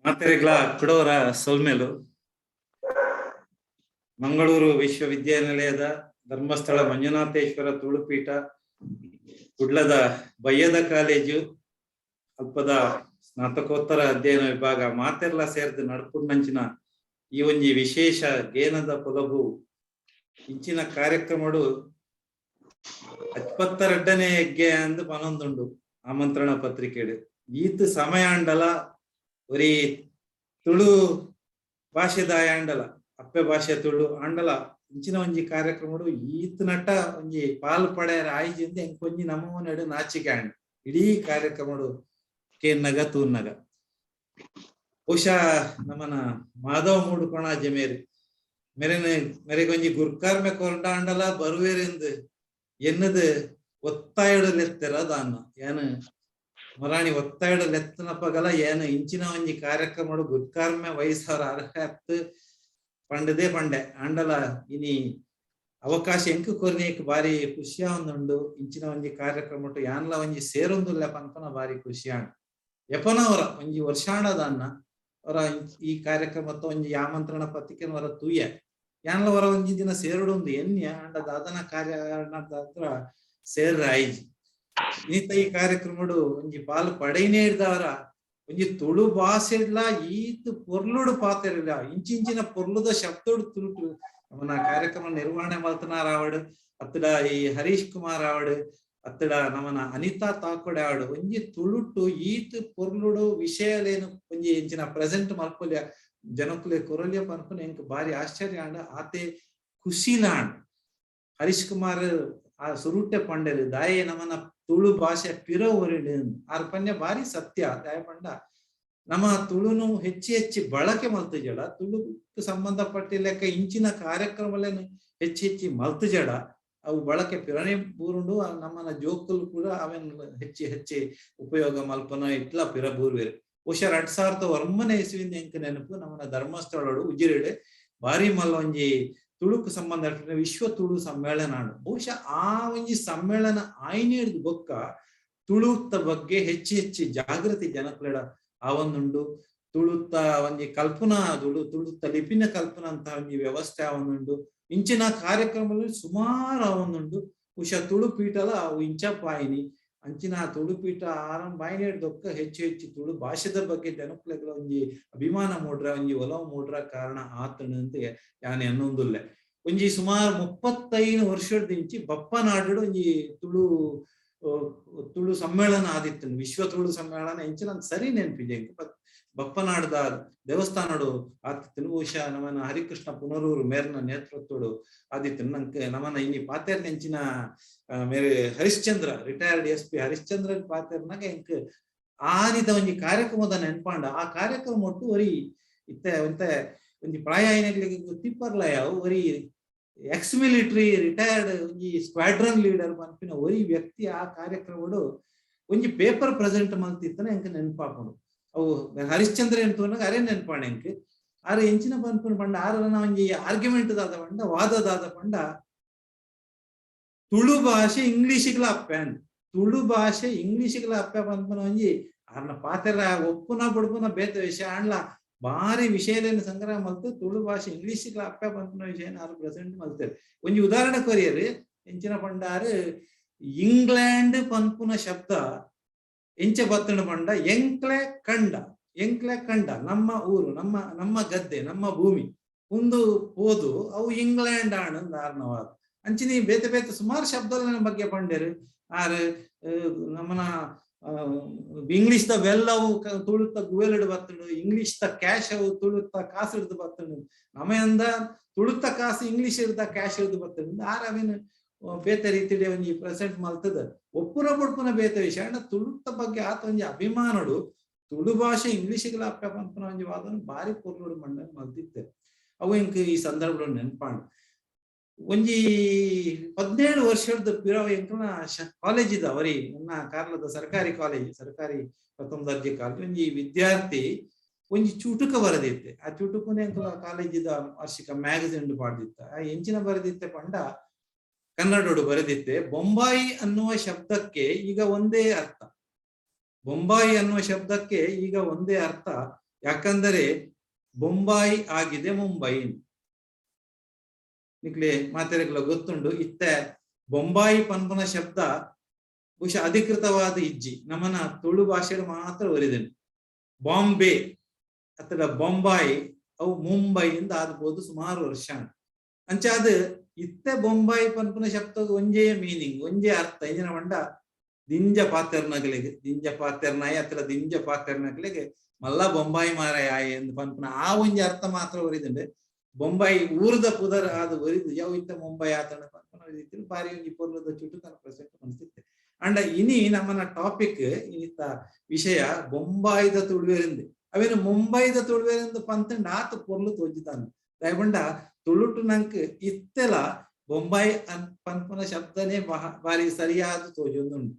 ಮಾತೆರೆಗ್ಲ ಕುಡವರ ಸೊಲ್ಮೆಲು. ಮಂಗಳೂರು ವಿಶ್ವವಿದ್ಯಾನಿಲಯದ ಧರ್ಮಸ್ಥಳ ಮಂಜುನಾಥೇಶ್ವರ ತುಳುಪೀಠ ಕುಡ್ಲದ ಬಯ್ಯದ ಕಾಲೇಜು ಅಲ್ಪದ ಸ್ನಾತಕೋತ್ತರ ಅಧ್ಯಯನ ವಿಭಾಗ ಮಾತೆರ್ಲ ಸೇರ್ದು ನಡ್ಪುಂಡಂಚಿನ ಈ ಒಂಜಿ ವಿಶೇಷ ಗೇನದ ಪೊಲಬು ಇಂಚಿನ ಕಾರ್ಯಕ್ರಮಡು 22ನೇ ಹೆಗ್ಗೆ ಅಂದು ಪನೊಂದುಂಡು ಆಮಂತ್ರಣ ಪತ್ರಿಕೆಡು. ಈತ್ ಸಮಯ ಅಂಡಲ ಒರಿ ತುಳು ಭಾಷೆದಾಯ ಅಂಡಲ ಅಪ್ಪೆ ಭಾಷೆ ತುಳು ಅಂಡಲ ಇಂಚಿನ ಒಂಜಿ ಕಾರ್ಯಕ್ರಮಡು ಈತ್ ನಟ ಒಂಜಿ ಪಾಲ್ ಪಡೆಯರ ಆಯ್ಜಿಂದ ಎಂಕೊಂಜಿ ನಮೂನೆಡು ನಾಚಿಕೆ ಅಂಡ್ ಇಡೀ ಕಾರ್ಯಕ್ರಮಡು ಕೇನ್ನಗ ತೂನ್ನಗ. ಬಹುಶಃ ನಮನ ಮಾಧವ ಮೂಡುಕೊಣ ಜಮೇರಿ ಮೆರೆನ ಮೆರೆಗೊಂಜಿ ಗುರ್ಕಾರ್ಮೆ ಕೊರಂಡ ಅಂಡಲ ಬರುವೇರೆಂದು ಎನ್ನದು ಒತ್ತಾಯಡಲೆತ್ತೆರ ದಾನ್ನ ಏನು ಮರಾಣಿ ಒತ್ತಾಯಡಲೆತ್ತನಪಗಲ ಏನು ಇಂಚಿನ ಒಂಜಿ ಕಾರ್ಯಕ್ರಮಡು ಗುರ್ಕಾರ್ಮೆ ವಯಸ್ಸವರ ಅರ್ಹತ್ ಪಂಡದೇ ಪಂಡೆ ಅಂಡಲ ಇನಿ ಅವಕಾಶ ಎಂಕು ಕೊರ್ನೇಕ್ ಬಾರಿ ಖುಷಿಯ ಒಂದುಂಡು. ಇಂಚಿನ ಒಂಜಿ ಕಾರ್ಯಕ್ರಮ ಯಾನ್ಲ ಒಂಜಿ ಸೇರೊಂದುಲ್ಲ ಪನ್ಪನ ಬಾರಿ ಖುಷಿಯಾಂಡ್. ಎಪನವರ ಒಂಜಿ ವರ್ಷಾಂಡದನ್ನ ಅವರ ಈ ಕಾರ್ಯಕ್ರಮತ್ತ ಒಂಜಿ ಆಮಂತ್ರಣ ಪತ್ರಿಕೆನ ಹೊರ ತೂಯ ಯಾನ್ಲ ಹೊರ ಒಂಜಿ ದಿನ ಸೇರುಡೊಂದು ಎನ್ಯ ಅಂಡ ದಾದನ ಕಾರ್ಯ ಹತ್ರ ಸೇರ್ರ ಆಯ್ಜಿ. ಇನ್ನಿತ ಈ ಕಾರ್ಯಕ್ರಮಡು ಒಂಜಿ ಪಾಲು ಪಡೆಯನೇ ಇರ್ದವರ ಒಂಜಿ ತುಳು ಭಾಷೆಡ್ಲ ಈತ್ ಪೊರ್ಲುಡು ಪಾತೆರಿಲ್ಲ ಇಂಚಿಂಚಿನ ಪೊರ್ಲುದ ಶಬ್ದಡು ತುಳು ನಮ್ಮನ ಕಾರ್ಯಕ್ರಮ ನಿರ್ವಹಣೆ ಮಲ್ತನಾರ್ ಆವಡ್ ಅತ್ತಡ ಈ ಹರೀಶ್ ಕುಮಾರ್ ಆವಡ್ ಅತ್ತಡ ನಮನ ಅನಿತಾ ತಾಕೊಡೆ ಆವಡ್ ಒಂಜಿ ತುಳುಟು ಈತ್ ಪೊರ್ಲುಡು ವಿಷಯಲೇನು ಒಂಜಿ ಇಂಚಿನ ಪ್ರೆಸೆಂಟ್ ಮಲ್ಪೊಲ್ಯ ಜನಕುಲೆ ಕೊರೊಲ್ಯ ಪನ್ಪುನ ಎಂಕ್ ಬಾರಿ ಆಶ್ಚರ್ಯ ಆಂಡ್ ಆತೆ ಖುಷಿಲಾಂಡ್. ಹರೀಶ್ ಕುಮಾರ್ ಆ ಸುರುಟೆ ಪಂಡೆರು ದಾಯೆ ನಮನ ತುಳು ಭಾಷೆ ಪಿರ ಒರಿಡು ಆರ್ ಪನ್ಯ ಬಾರಿ ಸತ್ಯ. ದಾಯ ಪಂಡ ನಮ್ಮ ತುಳುನು ಹೆಚ್ಚಿ ಹೆಚ್ಚಿ ಬಳಕೆ ಮಲ್ತಿಜಡ ತುಳುಕ್ ಸಂಬಂಧಪಟ್ಟಿ ಲೆಕ್ಕ ಇಂಚಿನ ಕಾರ್ಯಕ್ರಮಲೇನು ಹೆಚ್ಚು ಹೆಚ್ಚಿ ಮಲ್ತುಜಡ ಅವು ಬಳಕೆ ಪಿರಣಿ ಬೂರುಂಡು. ನಮ್ಮನ ಜೋಕುಲು ಕೂಡ ಅವೆನ್ ಹೆಚ್ಚಿ ಹೆಚ್ಚಿ ಉಪಯೋಗ ಮಲ್ಪನ ಇಟ್ಲ ಪಿರ ಬೂರ್ವೇರು. ಬಹುಶಃ 2009ನೇ ಇಸ್ವಿಂದ ಎಂಕ್ ನೆನಪು, ನಮ್ಮನ ಧರ್ಮಸ್ಥಳಡು ಉಜಿರೆಡ್ ಬಾರಿ ಮಲ್ಲ ಒಂಜಿ ತುಳುಕು ಸಂಬಂಧ ವಿಶ್ವ ತುಳು ಸಮ್ಮೇಳನ. ಬಹುಶಃ ಆ ಒಂಜಿ ಸಮ್ಮೇಳನ ಆಯ್ನೇರ್ದ್ ಬೊಕ್ಕ ತುಳುತ್ತ ಬಗ್ಗೆ ಹೆಚ್ಚು ಹೆಚ್ಚು ಜಾಗೃತಿ ಜನಕುಲೆಡ ಆವೊಂದುಂಡು. ತುಳುತ್ತ ಒಂಜಿ ಕಲ್ಪನಾ, ತುಳುತ್ತ ಲಿಪಿನ ಕಲ್ಪನಾ ಅಂತ ಒಂಜಿ ವ್ಯವಸ್ಥೆ ಆವೊಂದುಂಡು. ಇಂಚಿನ ಕಾರ್ಯಕ್ರಮಗಳು ಸುಮಾರು ಆವೊಂದುಂಡು. ಬಹುಶಃ ತುಳು ಪೀಠಲ ಅವು ಇಂಚಪಾಯಿನಿ ಅಂಚಿನ ತುಳು ಪೀಠ ಆರಂಭ ಆಯಿನೇರ್ದ್ ಹೆಚ್ಚು ಹೆಚ್ಚು ತುಳು ಭಾಷೆದ ಬಗ್ಗೆ ಜನಕುಲೆಗ್ಲ ಒಂಜಿ ಅಭಿಮಾನ ಮೂಡ್ರ, ಒಂಜಿ ಒಲವು ಮೂಡ್ರ ಕಾರಣ ಆತಣ ಅಂತ ಯಾನ್ ಎನ್ನೊಂದುಲ್ಲೆ. ಒಂಜಿ ಸುಮಾರು 35 ವರ್ಷದಿಂಚಿ ಬಪ್ಪನಾಡು ಒಂಜಿ ತುಳು ತುಳು ಸಮ್ಮೇಳನ ಆದಿತ್ತು, ವಿಶ್ವ ತುಳು ಸಮ್ಮೇಳನ ಇಂಚಿನ ಸರಿ ನೆನಪಿದೆ. ಬಪ್ಪನಾಡದ ದೇವಸ್ಥಾನಡು ಆತಿತ್ತು. ಬಹುಶಃ ನಮನ ಹರಿಕೃಷ್ಣ ಪುನರೂರು ಮೇರ್ನ ನೇತೃತ್ವಡು ಆದಿತ್ತು. ನಂಗೆ ನಮನ ಇನ್ನಿ ಪಾತೆರ್ನೆಂಚಿನ ಮೇರೆ Harishchandra, retired S P Harishchandra ಪಾತೆರ್ನಾಗ ಎಂಕ್ ಆನಿದ ಒಂಜಿ ಕಾರ್ಯಕ್ರಮದ ನೆನ್ಪಾಂಡ. ಆ ಕಾರ್ಯಕ್ರಮ ಒಟ್ಟು ಒರಿ ಇತ್ತೆ ಒಂತೆ ಒಂಜಿ ಪ್ರಾಯ ಆಯಿನಕ್ಲೆಗ್ ಗೊತ್ತಿಪ್ಪರ್ಲ ಯಾವು, ಒರಿ ಎಕ್ಸ್ ಮಿಲಿಟರಿ ರಿಟೈರ್ಡ್ ಒಂಜಿ ಸ್ಕ್ವಾಡ್ರನ್ ಲೀಡರ್ ಪನ್ಪಿನ ಒರಿ ವ್ಯಕ್ತಿ ಆ ಕಾರ್ಯಕ್ರಮಡು ಒಂಜಿ ಪೇಪರ್ ಪ್ರೆಸೆಂಟ್ ಮಲ್ತಿತ್ತನ ಎಂಕ್ ನೆನಪಾಪುಂಡು. ಅವು ಹರಿಶ್ಚಂದ್ರ ಎಂತುವನಾಗ ಅರೆ ನೆನಪಾಣ ಎಂಕ್. ಆರ್ ಎಂಚಿನ ಪನ್ಪುನ ಪಂಡ, ಆರನ ಒಂಜಿ ಆರ್ಗ್ಯುಮೆಂಟ್ ದಾದ ಪಂಡ, ವಾದ ದಾದ ಪಂಡ, ತುಳು ಭಾಷೆ ಇಂಗ್ಲಿಷ್ಗ್ಲ ಅಪ್ಪೆ ಅಂದ್, ತುಳು ಭಾಷೆ ಇಂಗ್ಲಿಷ್ಗ್ಲ ಅಪ್ಪೆ ಪನ್ಪುನ ಒಂಜಿ ಆರ್ನ ಪಾತೆರ ಒಪ್ಪುನ ಬುಡ್ಪುನ ಬೇತೆ ವಿಷಯ ಆಂಡ್ಲ ಬಾರಿ ವಿಷಯಲೇನು ಸಂಗ್ರಹ ಮಲ್ತು ತುಳು ಭಾಷೆ ಇಂಗ್ಲಿಷ್ಗ್ಲ ಅಪ್ಪೆ ಪನ್ಪುನ ವಿಷಯನ ಆರು ಪ್ರೆಸೆಂಟ್ ಮಲ್ತೇವೆ. ಒಂಜಿ ಉದಾಹರಣೆ ಕೊರಿಯರು, ಎಂಚಿನ ಪಂಡಾರು, ಇಂಗ್ಲೆಂಡ್ ಪನ್ಪುನ ಶಬ್ದ ಎಂಚ ಬತ್ತಣ ಪಂಡ, ಎಂಕ್ಲೆ ಕಂಡ, ಎಂಕ್ಲೆ ಕಂಡ ನಮ್ಮ ಊರು, ನಮ್ಮ ನಮ್ಮ ಗದ್ದೆ, ನಮ್ಮ ಭೂಮಿ ಒಂದು ಪೋದು ಅವು ಇಂಗ್ಲೆಂಡ್ ಆಣಂದ್ ಆರ್ನವಾದ. ಅಂಚಿನ ಬೇತೆ ಬೇತೆ ಸುಮಾರು ಶಬ್ದಗಳ ಬಗ್ಗೆ ಪಂಡೇರು ಆರ್. ನಮ್ಮನ ಇಂಗ್ಲಿಷ್ the well ಅವು ತುಳುತ್ತ ಗುವೆಲ್ ಬತ್ತುಂಡು, ಇಂಗ್ಲಿಷ್ the cash ಅವು ತುಳುತ್ತ ಕಾಸು ಹಿಡ್ದು ಬತ್ತುಂಡು, ನಮೆಂದ ತುಳುತ್ತ ಕಾಸು ಇಂಗ್ಲಿಷ್ ಹಿಡ್ದ ಕ್ಯಾಶ್ ಹಿಡ್ದು ಬತ್ತುಂಡು. ಆರ್ ಅವೇನು ಬೇತೆ ರೀತಿಡೆ ಒಂಜಿ ಪ್ರೆಸೆಂಟ್ ಮಲ್ತದ. ಒಪ್ಪುನ ಬುಡ್ಪುನ ಬೇತೆ ವಿಷಯ, ಅಂಡ ತುಳುತ್ತ ಬಗ್ಗೆ ಆತ ಒಂಜಿ ಅಭಿಮಾನಡು ತುಳು ಭಾಷೆ ಇಂಗ್ಲಿಷ್ಗಳ ಅಪ್ಪೆ ಪನ್ಪುನ ಒಂಜಿ ವಾದನ ಬಾರಿ ಪೊರ್ಲುಡು ಮಂಡನೆ ಮಲ್ತಿತ್ತೆ. ಅವು ಎಂಕ್ ಈ ಸಂದರ್ಭಡ್ ನೆನ್ಪಾಂಡ್. ಒಂಜಿ 17 ವರ್ಷದ ಪಿರವು ಎಂಕಲ್ನ ಕಾಲೇಜ್ ಇದ ಅವರಿ ನನ್ನ ಕಾರ್ಲದ ಸರ್ಕಾರಿ ಕಾಲೇಜ್, ಸರ್ಕಾರಿ ಪ್ರಥಮ ದರ್ಜೆ ಕಾಲೇಜ್, ಒಂಜಿ ವಿದ್ಯಾರ್ಥಿ ಒಂಜಿ ಚುಟುಕ ಬರೆದಿತ್ತೆ. ಆ ಚುಟುಕುನೆ ಎಂಕಲ ಕಾಲೇಜಿದ ವಾರ್ಷಿಕ ಮ್ಯಾಗಝಿನ್ ಪಾಡ್ದಿತ್ತ. ಆ ಎಂಚಿನ ಬರೆದಿತ್ತೆ ಪಂಡ, ಕನ್ನಡೋಡು ಬರೆದಿತ್ತೆ, ಬೊಂಬಾಯಿ ಅನ್ನುವ ಶಬ್ದಕ್ಕೆ ಈಗ ಒಂದೇ ಅರ್ಥ, ಬೊಂಬಾಯಿ ಅನ್ನುವ ಶಬ್ದಕ್ಕೆ ಈಗ ಒಂದೇ ಅರ್ಥ, ಯಾಕಂದರೆ ಬೊಂಬಾಯಿ ಆಗಿದೆ ಮುಂಬೈ. ನಿಕ್ಲೆ ಮಾತೆರೆಗ್ಲ ಗೊತ್ತುಂಡು, ಇತ್ತೆ ಬೊಂಬಾಯಿ ಪನ್ಪುನ ಶಬ್ದ ಬಹುಶಃ ಅಧಿಕೃತವಾದ ಇಜ್ಜಿ, ನಮ್ಮನ ತುಳು ಭಾಷೆಡು ಮಾತ್ರ ಒರಿದೆನು. ಬಾಂಬೆ ಅಥವಾ ಬೊಂಬಾಯಿ ಅವು ಮುಂಬೈಯಿಂದ ಆದ್ಬೋದು ಸುಮಾರು ವರ್ಷ. ಅಂಚಾದ ಇತ್ತೆ ಬೊಂಬಾಯಿ ಪನ್ಪುನ ಶಬ್ದ ಒಂಜೇ ಮೀನಿಂಗ್, ಒಂಜೇ ಅರ್ಥ. ಇಂಜಿನ ಪಂಡ ದಿಂಜ ಪಾತೆರ್ನಗಲಿಗೆ, ದಿಂಜ ಪಾತೆರ್ನಾಯ ಅಥವಾ ದಿಂಜ ಪಾತೆರ್ನಗಲಿಗೆ ಮಲ್ಲ ಬೊಂಬಾಯಿ ಮಾರಾಯ ಎಂದು ಪನ್ಪುನ ಆ ಒಂಜಿ ಅರ್ಥ ಮಾತ್ರ ಒರಿದುಂಡು. ಬೊಂಬಾಯಿ ಊರದ ಪುದರ್ ಆದ್ ಒರಿದು ಯಾವ ಇತ್ತ ಮುಂಬೈ ಆತಣ ಪನ್ಪುನ ರೀತಿಯಲ್ಲಿ ಬಾರಿ ಒಂಜಿ ಪೊರ್ಲುದ ಚುಟುಕನ ಪ್ರೆಸೆಂಟ್ ಮನ್ಸಿತ್ತೆ. ಅಂಡ ಇನಿ ನಮ್ಮನ ಟಾಪಿಕ್, ಇನಿತ ವಿಷಯ ಬೊಂಬಾಯಿದ ತುಳುವೆರಿಂದ. ಅವೇನು ಮುಂಬೈದ ತುಳುವೆರಿಂದ ಪಂತಂಡ ಆತ ಪೊರ್ಲು ತೋಜಿದಾನ. ದಯಪಂಡ ತುಳುಟು ನಂಕ್ ಇತ್ತೆಲ ಬೊಂಬಾಯಿ ಅನ್ ಪನ್ಪುನ ಶಬ್ದನೇ ಬಾರಿ ಸರಿಯಾದ ತೋಜೊಂದುಂಡು.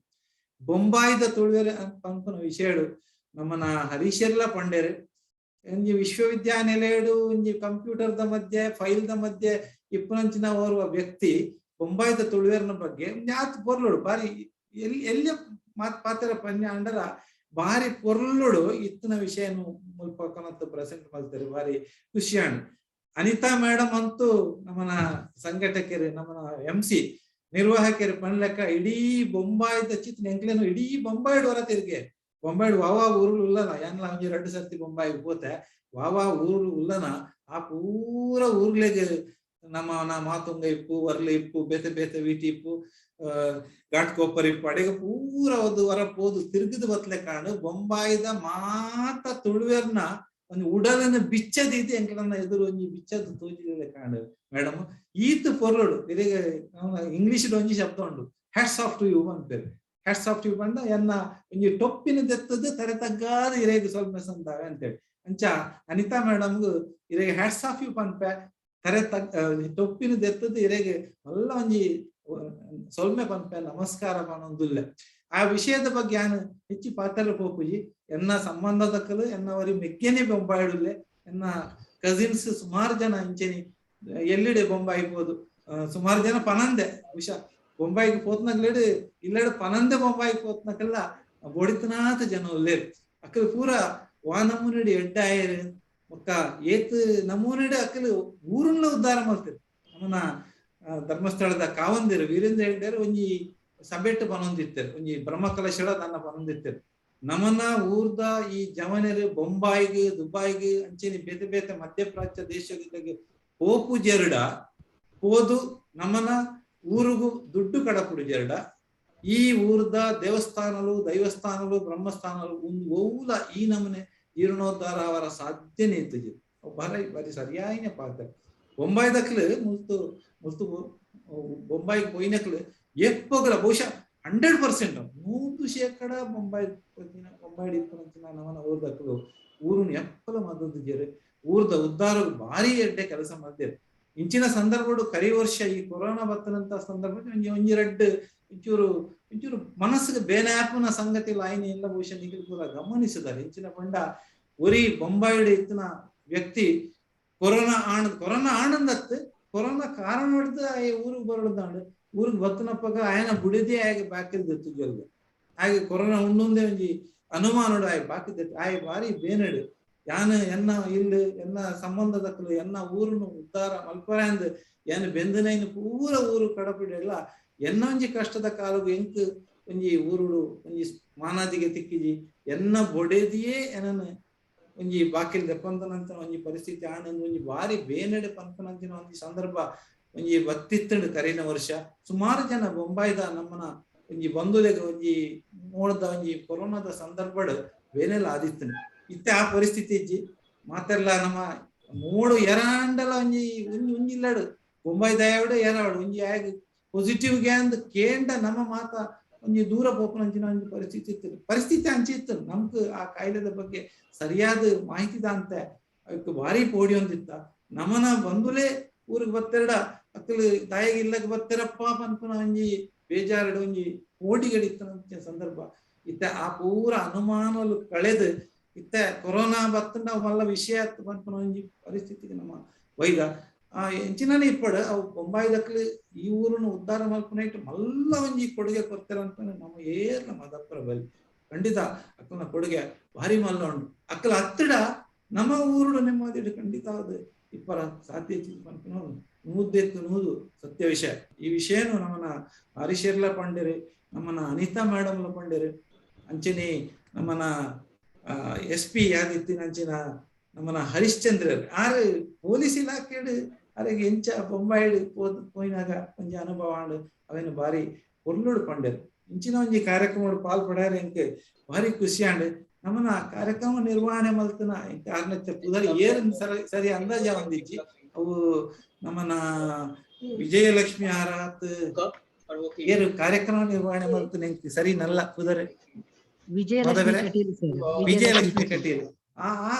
ಬೊಂಬಾಯಿದ ತುಳುವೆರ್ ಪನ್ಪುನ ವಿಷಯಡು ನಮ್ಮನ ಹರೀಶೆರ್ಲ ಪಂಡೇರು. ಒಂಜಿ ವಿಶ್ವವಿದ್ಯಾನಿಲಯಡು ಒಂಜಿ ಕಂಪ್ಯೂಟರ್ the ಮಧ್ಯೆ, ಫೈಲ್ the ಮಧ್ಯೆ ಇಪ್ಪುನಂಚಿನ ಓರ್ವ ವ್ಯಕ್ತಿ ಬೊಂಬಾಯಿದ ತುಳುವೆರ್ನ ಬಗ್ಗೆ ಆತ್ ಪೊರ್ಲುಡು ಬಾರಿ ಎಲ್ಲಿ ಎಲ್ಲಿ ಮಾತ್ ಪಾತೆರ ಪನ್ಯ ಅಂಡಲ ಬಾರಿ ಪೊರ್ಲುಡು ಇತ್ತಿನ ವಿಷಯನು ಮುಲ್ಪ ಕನತ್ ಪ್ರೆಸೆಂಟ್ ಮಲ್ತೆರ್. ಬಾರಿ ಖುಷಿಯಾಣ್. ಅನಿತಾ ಮೇಡಮ್ ಅಂತೂ ನಮ್ಮನ ಸಂಘಟಕರು, ನಮ್ಮನ ಎಂ ಸಿ ನಿರ್ವಾಹಕರು ಪನ್ಲೆಕ್ಕ ಇಡೀ ಬೊಂಬಾಯಿದ ಚಿತ್ರ ಎಂಕ್ಲೇನು ಇಡೀ ಬೊಂಬಾಯಿಡ್ ಹೊರ ತಿರ್ಗೆ. ಬೊಂಬಾಯಿಡ್ ವಾವಾ ಊರು ಉಲ್ಲನ, ಏನ್ಲ ಒಂಜಿ 2 ಸರ್ತಿ ಬೊಂಬಾಯಿಗೆ ಪೋತೆ, ವಾವಾ ಊರು ಉಲ್ಲನ ಆ ಪೂರ ಊರ್ಲೆಗ್ ನಮ್ಮ ಮಾತುಂಗ ಇಪ್ಪು, ವರ್ಲೆ ಇಪ್ಪು, ಬೇತೆ ಬೇತೆ ವೀಟಿ ಇಪ್ಪು, ಘಾಟ್ ಕೋಪರ್ ಇಪ್ಪು, ಅಡೆಗೆ ಪೂರ ಒಂದು ಹೊರ ಪೋದು ತಿರುಗಿದ ಬತ್ಲೆ ಕಾಣು. ಬೊಂಬಾಯಿದ ಮಾತ ತುಳುವೆರ್ನ ಒಂದು ಉಡಲನ ಬಿಚ್ಚದೀತಿ ಎಂಕ್ಲನ್ನ ಎದುರು ಒಂಜಿ ಬಿಚ್ಚದ ತೋಜಿದ ಕಾಣು. ಮೇಡಮ್ ಈತ್ ಪೊರ್ಲುಡು ಇರೆಗ್ ಇಂಗ್ಲಿಷ್ ಒಂಜಿ ಶಬ್ದ ಉಂಡು, ಹ್ಯಾಟ್ಸ್ ಆಫ್ ಟು you ಅಂತಾರೆ. ಹ್ಯಾಟ್ಸ್ ಆಫ್ ಟು you ಪಂಡ ಎನ್ನ ಒಂಜಿ ಟೊಪ್ಪಿನ ದೆತ್ತದು ತರೆ ತಗ್ಗಾದ ಇರೆಗ್ ಸ್ವಲ್ಪ ಸಂದಾವೆ ಅಂತೇಳಿ. ಅಂಚ ಅನಿತಾ ಮೇಡಮ್ಗು ಇರೆಗ್ ಹ್ಯಾಟ್ಸ್ ಆಫ್ you ಪನ್ಪೆ. ತರೆ ಟೊಪ್ಪಿನ ದೆತ್ತದು ಇರೆಗೆ ಮಲ್ಲ ಒಂಜಿ ಸೊಲ್ಮೆ ಪನ್ಪೆ, ನಮಸ್ಕಾರ ಪನೊಂದುಲ್ಲೆ. ಆ ವಿಷಯದ ಬಗ್ಗೆ ಯಾನು ಹೆಚ್ಚು ಪಾತ್ರ ಪೋಪುಜಿ. ಎನ್ನ ಸಂಬಂಧದಕ್ಕಲು ಎನ್ನ ಅವರಿ ಮೆಗ್ಗೆನೆ ಬೊಂಬಾಯಿಡುಲ್ಲೆ, ಎನ್ನ ಕಸಿನ್ಸ್ ಸುಮಾರು ಜನ ಇಂಚೆನಿ ಎಲ್ಲಿಡೆ ಬೊಂಬಾಯಿ ಪೋದು, ಸುಮಾರು ಜನ ಪನಂದೆ ವಿಷ ಬೊಂಬಾಯಿಗೆ ಪೋತ್ನಗ್ಲೇಡು ಇಲ್ಲೆಡು ಪನಂದೆ ಬೊಂಬಾಯಿಗೆ ಪೋತ್ನಕಲ್ಲ ಬೊಡಿತನಾಥ ಜನ ಉಲ್ಲೇರು. ಅಕ್ಕಲು ಪೂರ ವಾ ನಮೂನೆಡು ಎಡ್ಡಾಯರು ಬೊಕ್ಕ ಏತ್ ನಮೂನೆಡು ಅಕ್ಕಲು ಊರುನ್ಲ ಉದ್ಧಾರ ಮಲ್ತೆರ್. ನಮನ ಧರ್ಮಸ್ಥಳದ ಕಾವಂದಿರು ವೀರೇಂದ್ರ ಹೆಗ್ಡೆರು ಒಂಜಿ ಸಭೆಟ್ಟು ಪನೊಂದಿತ್ತೆರ್, ಒಂಜಿ ಬ್ರಹ್ಮಕಲಶಡ ತನ್ನ ಪನೊಂದಿತ್ತೆರ್. ನಮನ ಊರ್ದ ಈ ಜವನೆರು ಬೊಂಬಾಯಿಗ್ ದುಬಾಯಿಗ್ ಅಂಚೆನೆ ಬೇತೆ ಬೇತೆ ಮಧ್ಯಪ್ರಾಚ್ಯ ದೇಶಗಳಿಗೆ ಪೋಪು ಜೆರುಡ ಪೋದು ನಮನ ಊರುಗು ದುಡ್ಡು ಕಡಪುಡು ಜೆರುಡ ಈ ಊರ್ದ ದೇವಸ್ಥಾನಲು ದೈವಸ್ಥಾನಲು ಬ್ರಹ್ಮಸ್ಥಾನಲು ಒಂದು ಓಲ ಈ ನಮನೆ ಜೀರ್ಣೋದ್ಧಾರ ಅವರ ಸಾಧ್ಯನೇ ಇತ್ತು. ಬಾರಿ ಬಾರಿ ಸರಿಯಾಯಿನ ಪಾತ್ರ. ಬೊಂಬಾಯಿ ದಕ್ಲು ಮುಲ್ತು ಮುಲ್ತು ಬೊಂಬಾಯಿಗೆ ಪೋಯಿನಕ್ಲು ಎಪ್ಪೊಗಲ ಬಹುಶಃ 100% 100% ಬೊಂಬಾಯಿ ಬೊಂಬಾಯಿ ಇಪ್ಪುನಂಚಿನ ನಮನ ಊರ್ದಕ್ಲು ಊರುನು ಎಪ್ಪಲ ಮದ್ದದ್ದು ಜೆರು ಊರ್ದ ಉದ್ಧಾರ ಭಾರಿ ಎಡ್ಡೆ ಕೆಲಸ ಮಲ್ದೆರ್. ಇಂಚಿನ ಸಂದರ್ಭಡು ಕರಿ ವರ್ಷ ಈ ಕೊರೋನಾ ಬತ್ತನಂತ ಸಂದರ್ಭ ಒಂಜಿ ಒಂಜಿ ರಡ್ಡ್ ಒಂಚೂರು ಒಂಚೂರು ಮನಸ್ಸಿಗೆ ಬೇನಾಪುನ ಸಂಗತಿ ಲಾಯಿನ ಎಲ್ಲ ಬಹುಶಃ ನಿಖಿಲ್ ಪೂರ ಗಮನಿಸಿದ್ದಾರೆ. ಇಂಚಿನ ಪಂಡ ಒರಿ ಬೊಂಬಾಯಿಡ್ ಇತ್ತಿನ ವ್ಯಕ್ತಿ ಕೊರೋನಾ ಆಣ ಕೊರೋನಾ ಆನಂದತ್ತು ಕೊರೋನಾ ಕಾರಣ ಹೊಡೆದು ಆ ಊರಿಗೆ ಬರಡ್ದಾಂಡು ಊರಿಗೆ ಬತ್ತನಪ್ಪಗ ಆಯನ ಬುಡಿದೇ ಆಗ ಬಾಕಿಲ್ ದೆತ್ತು ಜಲ್ದ ಹಾಗೆ ಕೊರೋನಾ ಉಂಡೊಂದೇ ಒಂಜಿ ಅನುಮಾನಡು ಆಯ್ ಬಾಕಿ ದೆತ್ತು ಆಯ್ ಬಾರಿ ಬೇನಡು ಯಾನ ಎನ್ನ ಇಲ್ಲು ಎನ್ನ ಸಂಬಂಧದಕ್ಕಲು ಎನ್ನ ಊರುನು ಉದ್ಧಾರ ಮಲ್ಪರಂದ್ ಏನ್ ಬೆಂದನೈನು ಪೂರ ಊರು ಕಡಪಿಡೆಲ್ಲ ಎನ್ನ ಒಂಜಿ ಕಷ್ಟದ ಕಾಲಗು ಎಂಕ್ ಒಂಜಿ ಊರುಡು ಒಂಜಿ ಮಾನಾದಿಗೆ ತಿಕ್ಕಿಜಿ ಎನ್ನ ಬೊಡೆದಿಯೇ ಎನನ ಒಂಜಿ ಬಾಕಿಲ್ ದೆಪ್ಪಂತನಂತ ಒಂಜಿ ಪರಿಸ್ಥಿತಿ ಆನಂದ್ ಒಂಜಿ ಬಾರಿ ಬೇನಡೆ ಪನ್ಪನಂಚಿನ ಒಂಜಿ ಸಂದರ್ಭ ಒಂಜಿ ಬತ್ತಿತ್ತಂಡು ಕರಿನ ವರ್ಷ. ಸುಮಾರು ಜನ ಬೊಂಬಾಯಿದ ನಮ್ಮನ ಒಂಜಿ ಬಂಧುಲೆಗ್ ಒಂಜಿ ಮೋಡದ ಒಂಜಿ ಕೊರೋನಾದ ಸಂದರ್ಭಡ್ ಬೇನೆಲ್ಲ ಆದಿತ್ತಂಡು. ಇತ್ತೆ ಆ ಪರಿಸ್ಥಿತಿ ಇಜ್ಜಿ ಮಾತೆಲ್ಲ ನಮ್ಮ ಮೂಡು ಎರಾಂಡಲ ಒಂಜಿ ಒಂಜಿ ಒಂಜಿಲ್ಲಡು ಬೊಂಬಾಯಿ ದಯಾವಡು ಏರಾವಡು ಒಂಜಿ ಆಗ ಪಾಸಿಟಿವ್ ಗ್ಯಾಂದ್ ಕೇಂಡ ನಮ್ಮ ಮಾತ ಒಂಜಿ ದೂರ ಪೋಪನಂಚಿನ ಒಂಜಿ ಪರಿಸ್ಥಿತಿ ಇತ್ತು. ಪರಿಸ್ಥಿತಿ ಅಂಚೆ ಇತ್ತು. ನಮ್ಗೆ ಆ ಕಾಯಿಲೆದ ಬಗ್ಗೆ ಸರಿಯಾದ ಮಾಹಿತಿ ದಾಂತೆ ಅದಕ್ಕೆ ಭಾರಿ ಪೋಡಿ ಒಂದಿತ್ತ. ನಮನ ಬಂಧುಲೇ ಊರಿಗೆ ಬತ್ತೆರಡ ಅಕ್ಕಲು ದಾಯಿಗೆ ಇಲ್ಲಕ್ಕೆ ಬತ್ತೆರಪ್ಪ ಪನ್ಪುನ ಒಂಜಿ ಬೇಜಾರಡು ಒಂಜಿ ಪೋಡಿಗಡಿತ್ತ ಸಂದರ್ಭ ಇತ್ತ. ಆ ಪೂರ ಅನುಮಾನಲು ಕಳೆದು ಇತ್ತ ಕೊರೋನಾ ಬತ್ತಂಡ ಮಲ್ಲ ವಿಷಯ ಪನ್ಪುನ ಒಂಜಿ ಪರಿಸ್ಥಿತಿಗೆ ನಮ್ಮ ವೈದ ಆ ಎಂಚಿನನೇ ಇಪ್ಪಡು ಅವು ಬೊಂಬಾಯಿ ದಕ್ಲು ಈ ಊರುನು ಉದ್ಧಾರ ಮಲ್ಪುನೈಟ್ ಮಲ್ಲ ಒಂಜಿ ಕೊಡುಗೆ ಕೊಡ್ತಾರೆ ಅಂತ ನಮ್ಮ ಏರ್ಲ ಮದಪ್ಪರ ಬಲಿ ಖಂಡಿತ ಅಕ್ಕನ ಕೊಡುಗೆ ಭಾರಿ ಮಲ್ಲ ಉಂಡು. ಅಕ್ಕಲ ಹತ್ತಿಡ ನಮ್ಮ ಊರುಡು ನೆಮ್ಮದಿಡು ಖಂಡಿತ ಅದು ಇಪ್ಪರ ಸಾಧ್ಯ ಪನ್ಪುನ ನೂದೆತ್ತು ನೂದು ಸತ್ಯ ವಿಷಯ. ಈ ವಿಷಯನು ನಮ್ಮನ ಹರಿಶರ್ಲ ಪಂಡೆರು, ನಮ್ಮನ ಅನಿತಾ ಮೇಡಮ್ಲ ಪಂಡೆರು, ಅಂಚನೆ ನಮ್ಮನ ಎಸ್ ಪಿ ಯಾದಿತ್ತಿನ ಅಂಚಿನ ನಮ್ಮನ ಹರಿಶ್ಚಂದ್ರರ್ ಆರು ಪೊಲೀಸ್ ಇಲಾಖೆಡು ಅರೆಗೆ ಎಂಚ ಬೊಂಬಾಯಿಡ್ ಪೋಯಿನಾಗ ಒಂಜಿ ಅನುಭವ ಆಂಡ್ ಅವೇನು ಬಾರಿ ಪೊರ್ಲುಡು ಪಂಡೆರು. ಇಂಚಿನ ಒಂಜಿ ಕಾರ್ಯಕ್ರಮ ಪಾಲ್ ಪಡ್ಯಾರ ಎಂಕ್ ಭಾರಿ ಖುಷಿ ಆಂಡ್. ನಮ್ಮನ ಕಾರ್ಯಕ್ರಮ ನಿರ್ವಹಣೆ ಮಲ್ತನ ಎಂಕ್ ಆರ್ನಚ್ಚ ಪುದರ್ ಏರ್ ಸರಿ ಅಂದಾಜ ಒಂದಿಜ್ಜಿ. ಅವು ನಮ್ಮನ ವಿಜಯಲಕ್ಷ್ಮಿ ಆರಾತ್ ಏರು ಕಾರ್ಯಕ್ರಮ ನಿರ್ವಹಣೆ ಮಲ್ತನ ಎಂಕ್ ಸರಿ ನಲ್ಲ ಪುದರ್ ವಿಜಯಲಕ್ಷ್ಮಿ ಕಟೀಲ್ ಸರ್. ವಿಜಯಲಕ್ಷ್ಮಿ ಕಟೀಲ್ ಆ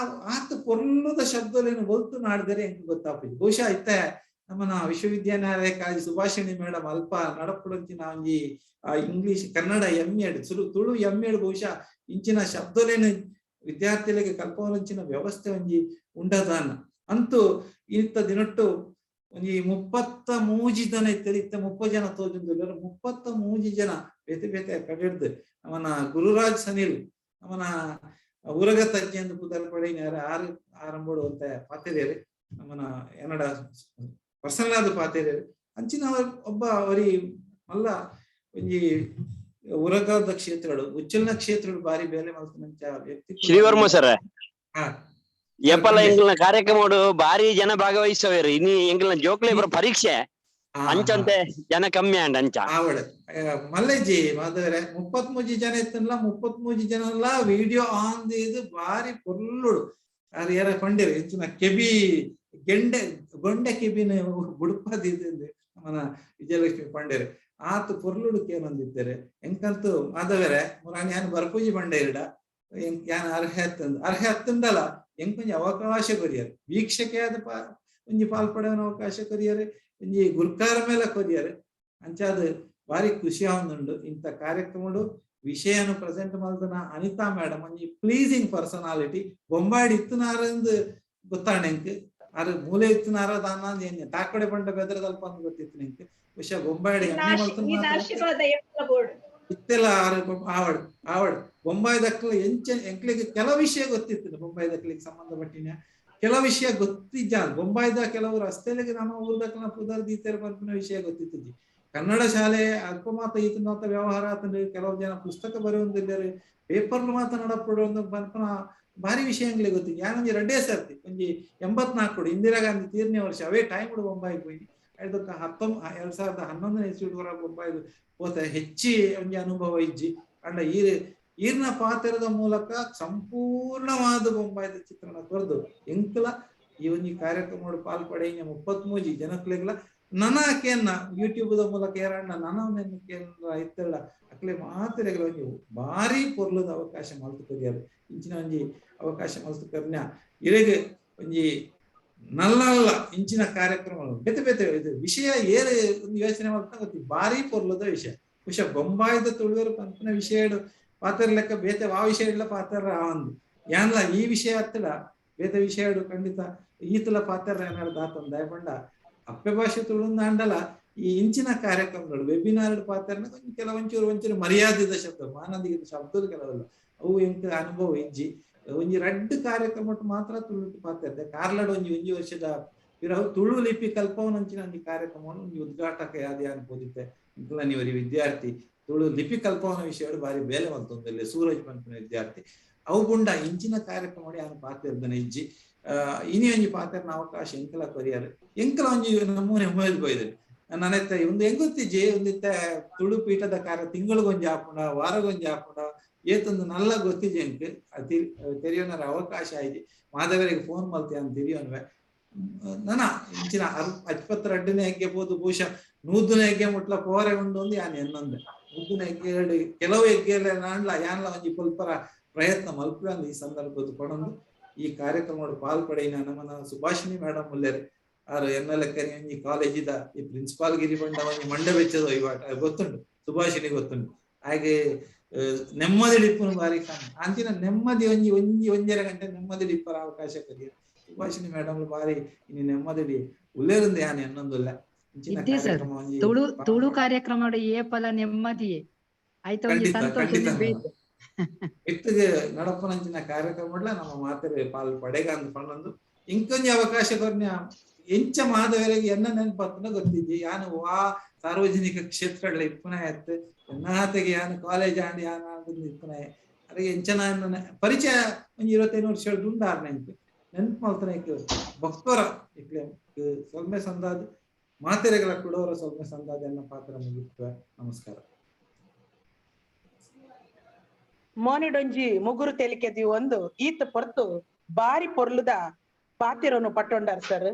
ಆತ ಪೊರ್ಲುದ ಶಬ್ದಲೇನು ಬೊಲ್ತು ನಾಡ್ದರೆ ಎಂಕ್ ಗೊತ್ತಾಪುಜಿ. ಬಹುಶಃ ಇತ್ತೆ ನಮ್ಮನ ವಿಶ್ವವಿದ್ಯಾನಿಲಯ ಕಾಲೇಜ್ ಸುಭಾಷಿಣಿ ಮೇಡಮ್ ಅಲ್ಪ ನಡಪುಡಂಚಿನ ಒಂಜಿ ಇಂಗ್ಲಿಷ್ ಕನ್ನಡ ಎಂ ಎಡ್ ತುಳು ಎಂ ಎಡ್ ಬಹುಶಃ ಇಂಚಿನ ಶಬ್ದಲೇನು ವಿದ್ಯಾರ್ಥಿಗಳಿಗೆ ಕಲ್ಪವನಂಚಿನ ವ್ಯವಸ್ಥೆ ಒಂಜಿ ಉಂಡದಾನ ಅಂತೂ ಇಂತ ದಿನಟ್ಟು ಒಂಜಿ 33 ಜನ ಇತ್ತರಿ. ಇತ್ತ 30 ಜನ ತೋಜುಂದುಲ್ಲೆರ್. 33 ಜನ ಬೇತೆ ಬೇತೆ ಕಡೆಡ್ದು ನಮ್ಮನ ಗುರುರಾಜ್ ಸನಿಲ್ ನಮ್ಮನ ಉರಗ ತಜ್ಞ ಎಂದು ಪುದರ್ ಪಡೆಯಿನಾರ ಆರು ಆರಂಭಡು ಅಂತ ಪಾತೆರೇರು ನಮ್ಮನ ಎನ್ನಡ ಪರ್ಸನಲ್ ಆದ ಪಾತೆರೇರು ಅಂಚಿನ ಒಬ್ಬ ಅವರಿ ಮಲ್ಲ ಒಂಜಿ ಉರಗದ ಕ್ಷೇತ್ರಗಳು ಉಚ್ಚಲ್ನ ಕ್ಷೇತ್ರಗಳು ಬಾರಿ ಬೇಲೆ ಮಲ್ತನಂಚ ವ್ಯಕ್ತಿ ಕೂಡ. ಶ್ರೀವರ್ಮ ಸರ್, ಹಾ. ಏಪಲ ಎಂಕಲ್ನ ಕಾರ್ಯಕ್ರಮಡು ಬಾರಿ ಜನ ಭಾಗವಹಿಸವೇರು. ಇನಿ ಎಂಕಲ್ನ ಜೋಕ್ಲೆ ಇಬ್ರ ಪರೀಕ್ಷೆ ಅಂಚಂತೆ ಜನ ಕಮ್ಮಿ ಆಂಡ್ ಅಂಚ. ಆವಡೆ ಮಲ್ಲೇಜಿ ಮಾಧವರೆ 33 ಜನ ಇತ್ತಲ್ಲ, 33 ಜನ ಎಲ್ಲ ವಿಡಿಯೋ ಆನ್ ಇದು ಬಾರಿ ಪೊರ್ಲುಡು ಯಾರು ಯಾರ ಪಂಡಿರು ಹೆಚ್ಚಿನ ಕೆಬಿ ಗೆಂಡೆ ಗೊಂಡೆ ಕೆಬಿನ ಬುಡುಪದಿದ್ದು ನಮ್ಮನ ವಿಜಯಲಕ್ಷ್ಮಿ ಪಂಡೇರು ಆತ ಪೊರ್ಲುಡು ಕೇನೊಂದಿದ್ದಾರೆ. ಎಂಕಂತೂ ಮಾಧವರೆ ಮುರಾಣಿ ಯಾನ್ ಬರ್ಪೂಜಿ ಬಂಡೆ ಇರಡ ಯಾನ್ ಅರ್ಹೆ ಹತ್ತಂದು ಅರ್ಹೆ ಹತ್ತಂದಲ್ಲ ಎಂಕೊಂಜಿ ಅವಕಾಶ ಕೊರಿಯರು ವೀಕ್ಷಕೆ ಆದ ಒಂಜಿ ಪಾಲ್ಪಡೆವನ ಅವಕಾಶ ಕೊರಿಯರೆ, ಒಂಜಿ ಗುರ್ಕಾರ ಮೇಲೆ ಕೊರಿಯರೆ. ಅಂಚಾದ ಬಾರಿ ಖುಷಿ ಆವೊಂದುಂಡು ಇಂಥ ಕಾರ್ಯಕ್ರಮಡು ವಿಷಯನು ಪ್ರೆಸೆಂಟ್ ಮಲ್ದನ ಅನಿತಾ ಮೇಡಮ್ ಒಂಜಿ ಪ್ಲೀಸಿಂಗ್ ಪರ್ಸನಾಲಿಟಿ. ಬೊಂಬಾಯ್ಡ್ ಇತ್ತನಾರಂದು ಗೊತ್ತಾಂಡ್ ಎಂಕ್, ಆರ್ ಮೂಲೆ ಇತ್ತನಾರ ದಾನ ತಾಕಡೆ ಪಂಡ ಬೆದ್ರದಲ್ಪ ಅಂದ್ ಗೊತ್ತಿತ್ತು ಎಂಕ್. ವಿಷಯ ಬೊಂಬಾಯ್ಡ್ ಎಮ್ಮೆ ಮಲ್ತನ ಈ ಮಾತ್ರ ಆಶೀರ್ವಾದ ಎಪ್ಪಲ ಬೋರ್ಡ್ ಇತ್ತೆಲ್ಲ ಆರು ಆವಡ್ ಆವಡ್ ಬೊಂಬಾಯಿ ದಕ್ಲ ಎಂಚ ಎಂಕ್ಲಿಗೆ ಕೆಲ ವಿಷಯ ಗೊತ್ತಿತ್ತು. ಬೊಂಬಾಯಿ ದಕ್ಲಿಗೆ ಸಂಬಂಧಪಟ್ಟಿನ ಕೆಲ ವಿಷಯ ಗೊತ್ತಿಜ್ಜ. ಬೊಂಬಾಯ್ದ ಕೆಲವು ರಸ್ತೆಲಿಗೆ ನಮ್ಮ ಊರ್ ದಕ್ಲನ ಪುದರ್ ದೀತೆರ್ ಪನ್ಪಿನ ವಿಷಯ ಗೊತ್ತಿತ್ತಿಜ್ಜಿ. ಕನ್ನಡ ಶಾಲೆ ಅಲ್ಪ ಮಾತ ಈತ ಮಾತ ವ್ಯವಹಾರ ಆತಂದ್ರೆ ಕೆಲವು ಜನ ಪುಸ್ತಕ ಬರೆಯೊಂದಿದ್ದಾರೆ, ಪೇಪರ್ ಮಾತ ನಡಪಡೊಂದು ಪನ್ಪನ ಭಾರಿ ವಿಷಯ ಎಂಗ್ಲಿಗೆ ಗೊತ್ತಿಜ್ಜಿ. ಯಾನೊಂಜಿ ರಡ್ಡೇ ಸರ್ತಿ ಒಂಜಿ 84 ಇಂದಿರಾ ಗಾಂಧಿ ತೀರ್ನೇ ವರ್ಷ ಅವೇ ಟೈಮ್ ಬೊಂಬಾಯಿಗೆ ಹೋಗಿ ಅದಕ್ಕೆ 2011ನೇ ಇಸ್ವಿಡ್ ಬೊಂಬಾಯಿ ಪೋತೆ ಹೆಚ್ಚಿ ಒಂಜಿ ಅನುಭವ ಇಜ್ಜಿ. ಅಂಡ ಈರ್ನ ಪಾತ್ರದ ಮೂಲಕ ಸಂಪೂರ್ಣವಾದ ಬೊಂಬಾಯಿದ ಚಿತ್ರಣ ಕೊರ್ದು ಎಂಕಲ ಈ ಒಂಜಿ ಕಾರ್ಯಕ್ರಮ ಪಾಲ್ಪಡೆಯ 33 ಜನಕ್ಲೆಗ್ಲ ನನ ಕೇನ್ನ ಯೂಟ್ಯೂಬ್ the ಮೂಲಕ ಏರಣ್ಣ ನನ ಕೇಂದ್ರ ಇತ್ತಲ್ಲ ಅಕ್ಲೆ ಮಾತ್ರೆಗಳ ಒಂಜಿ ಭಾರಿ ಪೊರ್ಲದ ಅವಕಾಶ ಮಲ್ತು ಕೊರಿಯರು. ಇಂಚಿನ ಒಂಜಿ ಅವಕಾಶ ಮಲ್ತು ಕೊರ್ನ ಇರೆಗ್ ಒಂಜಿ ನಲ್ಲ ಇಂಚಿನ ಕಾರ್ಯಕ್ರಮ ಬೇತೆ ಬೇತೆ ಇದು ವಿಷಯ ಏರು ಒಂದು ಯೋಚನೆ ಮಾಡ್ತಾ ಗೊತ್ತಿ ಭಾರಿ ಪೊರ್ಲದ ವಿಷಯ. ವಿಷಯ ಬೊಂಬಾಯ್ದ ತುಳುವರು ಪನ್ಪಿನ ವಿಷಯ ಪಾತ್ರ ಲೆಕ್ಕ ಬೇತೆ ವಾ ವಿಷಯ ಇಲ್ಲ ಪಾತ್ರ ಒಂದು ಯಾನ್ಲ ಈ ವಿಷಯ ಹತ್ತಲ ಬೇತೆ ವಿಷಯ ಖಂಡಿತ ಈತಲ ಪಾತ್ರ ಏನಾರು ದಾತಂದ ದಯಪಂಡ ಅಪ್ಪೆ ಭಾಷೆ ತುಳುಂದ ಅಂಡಲ ಈ ಇಂಚಿನ ಕಾರ್ಯಕ್ರಮಗಳು ವೆಬಿನಾರ್ ಪಾತ್ರನ ಕೆಲವೊಂಚೂರು ಒಂಚೂರು ಮರ್ಯಾದಿದ ಶಬ್ದ ಮಾನದಿಗದ ಶಬ್ದలు ಕೆಲವಲ್ಲ ಅವು ಎಂಕ ಅನುಭವ ಇಜ್ಜಿ. ಒಂಜಿ ರಡ್ಡ್ ಕಾರ್ಯಕ್ರಮ ಮಾತ್ರ ತುಳು ಪಾತ್ರ ಇದ್ದೆ. ಕಾರ್ಲಡ್ ಒಂಜಿ ಒಂಜಿ ವರ್ಷದ ಪಿರವು ತುಳು ಲಿಪಿ ಕಲ್ಪವನಂಚಿನ ಒಂಜಿ ಕಾರ್ಯಕ್ರಮವನ್ನು ಒಂಜಿ ಉದ್ಘಾಟಕ ಯಾದಿ ಅನ್ಬೋದಿತ್ತೆ. ಇಂಕಲ ನೀವರಿ ವಿದ್ಯಾರ್ಥಿ ತುಳು ಲಿಪಿ ಕಲ್ಪವನ ವಿಷಯ ಬಾರಿ ಬೇಲೆ ಮಲ್ತೊಂದಿಲ್ಲ ಸೂರಜ್ ಪನ್ಪಿನ ವಿದ್ಯಾರ್ಥಿ ಅವು ಗುಂಡ ಇಂಚಿನ ಕಾರ್ಯಕ್ರಮ ಯಾನು ಪಾತ್ರ ಇದ್ದಾನೆ ಇಜ್ಜಿ. ಇನಿ ಒಂಜಿ ಪಾತ್ರನ ಅವಕಾಶ ಎಂಕಲ ಕೊರಿಯರ್ ಎಂಕಲ ಒಂಜಿ ನಮೂನೆ ಉಮೇದ್ ಬೋಯ್ದು ನಾನೆತ್ತ ಒಂದು ಹೆಂಗೊತ್ತಿಜ್ಜಿ ಒಂದಿತ್ತ ತುಳು ಪೀಠದ ಕಾರ್ಯ ತಿಂಗಳಿಗೊಂಜಿ ಆಪುಂಡ ವಾರಗೊಂಜಿ ಆಪುಂಡ ಏತೊಂದು ನಲ್ಲ ಗೊತ್ತಿಜೆ ಎಂಕ್ ತೆರಿಯೋನರ ಅವಕಾಶ ಆಯ್ತು ಮಾಧವರಿಗೆ ಫೋನ್ ಮಲ್ತೆ ಅಂತ ತಿರಿಯೋನ್ವೆ ನನ ಇಂಚಿನ 62ನೇ ಹೆಗ್ಗೆ ಪೋದು ಬಹುಶಃ 100ನೇ ಹೆಗ್ಗೆ ಮುಟ್ಲ ಪೋರೆ ಉಂಡು ಒಂದು ಯಾನ್ ಎನ್ನೊಂದೆ 100ನೇ ಹೆಗ್ಗೆ ಎರಡು ಕೆಲವು ಹೆಗ್ಗೆ ನಾನ್ಲ ಯಾನ್ಲ ಒಂಜಿ ಪುಲ್ಪರ ಪ್ರಯತ್ನ ಮಲ್ಪುವೆ ಈ ಸಂದರ್ಭದ ಕೊಡೊಂದು ಈ ಕಾರ್ಯಕ್ರಮ ಪಾಲ್ಪಡೆಯಿನ ನಮ್ಮನ ಸುಭಾಷಿಣಿ ಮೇಡಮ್ ಉಲ್ಲೇರು ಆರು ಎನ್ನಲೆಕ್ಕನಿ ಒಂಜಿ ಕಾಲೇಜಿದ ಈ ಪ್ರಿನ್ಸಿಪಾಲ್ ಗಿರಿ ಬಂಡ ಒಂಜಿ ಮಂಡೆ ಬೆಚ್ಚದ ಇವಾಟ ಗೊತ್ತುಂಟು ಸುಭಾಷಿಣಿ ಗೊತ್ತುಂಟು. ಹಾಗೆ ನೆಮ್ಮದಿ ಡಿಪ್ಪುನು ಬಾರಿ ಕಾಣ ಅಂಚಿನ ನೆಮ್ಮದಿ ಒಂಜಿ ಒಂಜಿ ಒಂಜರ ಗಂಟೆ ನೆಮ್ಮದಿ ಡಿಪ್ಪರ ಅವಕಾಶ ಕರಿಯ ಸುಭಾಷಿಣಿ ಮೇಡಮ್ ಬಾರಿ ಇನ್ನು ನೆಮ್ಮದಿ ಉಲ್ಲೇರಿಂದ ಯಾನ್ ಎನ್ನೊಂದುಲ್ಲ ಇಂಚಿನ ಇದ್ದೆ ಸರ್. ಕಾರ್ಯಕ್ರಮ ಒಂಜಿ ತುಳು ತುಳು ಕಾರ್ಯಕ್ರಮ ಏಪಲ ನೆಮ್ಮದಿಯೇ ಆಯ್ತು ಒಂಜಿ ಖಂಡಿತ, ಸಂತೋಷ ಖಂಡಿತ. ಬೇಕು. ಇತ್ತಿಗೆ ನಡಪನಂಚಿನ ಕಾರ್ಯಕ್ರಮ ನಮ್ಮ ಮಾತೆರೆ ಪಾಲ್ ಪಡೆಗ ಅಂದ್ ಪಣ್ಣೊಂದು ಇಂಕೊಂಜಿ ಅವಕಾಶ ಕೊರ್ನ್ಯ ಎಂಚ ಮಾದವರೆಗೆ ಎನ್ನ ನೆನಪತ್ತನ ಗೊತ್ತಿದ್ದಿ ಯಾನು ವಾ ಸಾರ್ವಜನಿಕ ಕ್ಷೇತ್ರಗಳ ಇಪ್ಪುನ ಎತ್ತು ಎನ್ನಾತೆಗೆ ಯಾನು ಕಾಲೇಜ್ ಆಂಡ್ ಯಾನ ಇಪ್ಪುನ ಅರೆಗೆ ಎಂಚನ ಪರಿಚಯ ಒಂಜಿ 25 ವರ್ಷ ದುಂಡಾರ್ ನೆನ್ಪು ನೆನ್ಪು ಮಲ್ತನ ಇಕ್ ಭಕ್ತರ ಇಕ್ಲೆ ಸೊಲ್ಮೆ ಸಂದಾದ್ ಮಾತೆರೆಗಳ ಕುಡೋರ ಸೊಲ್ಮೆ ಸಂದಾದ ಎನ್ನ ಪಾತ್ರ ಮುಗಿತ್ವ. ನಮಸ್ಕಾರ. ಮೋನಿಡೊಂಜಿ ಮುಗುರು ತೆಲಿಕೆದಿ ಒಂದು ಈತ ಪೊರ್ತು ಬಾರಿ ಪೊರ್ಲುದ ಪಾತಿರನು ಪಟ್ಟೊಂಡಾರ್ ಸರ್.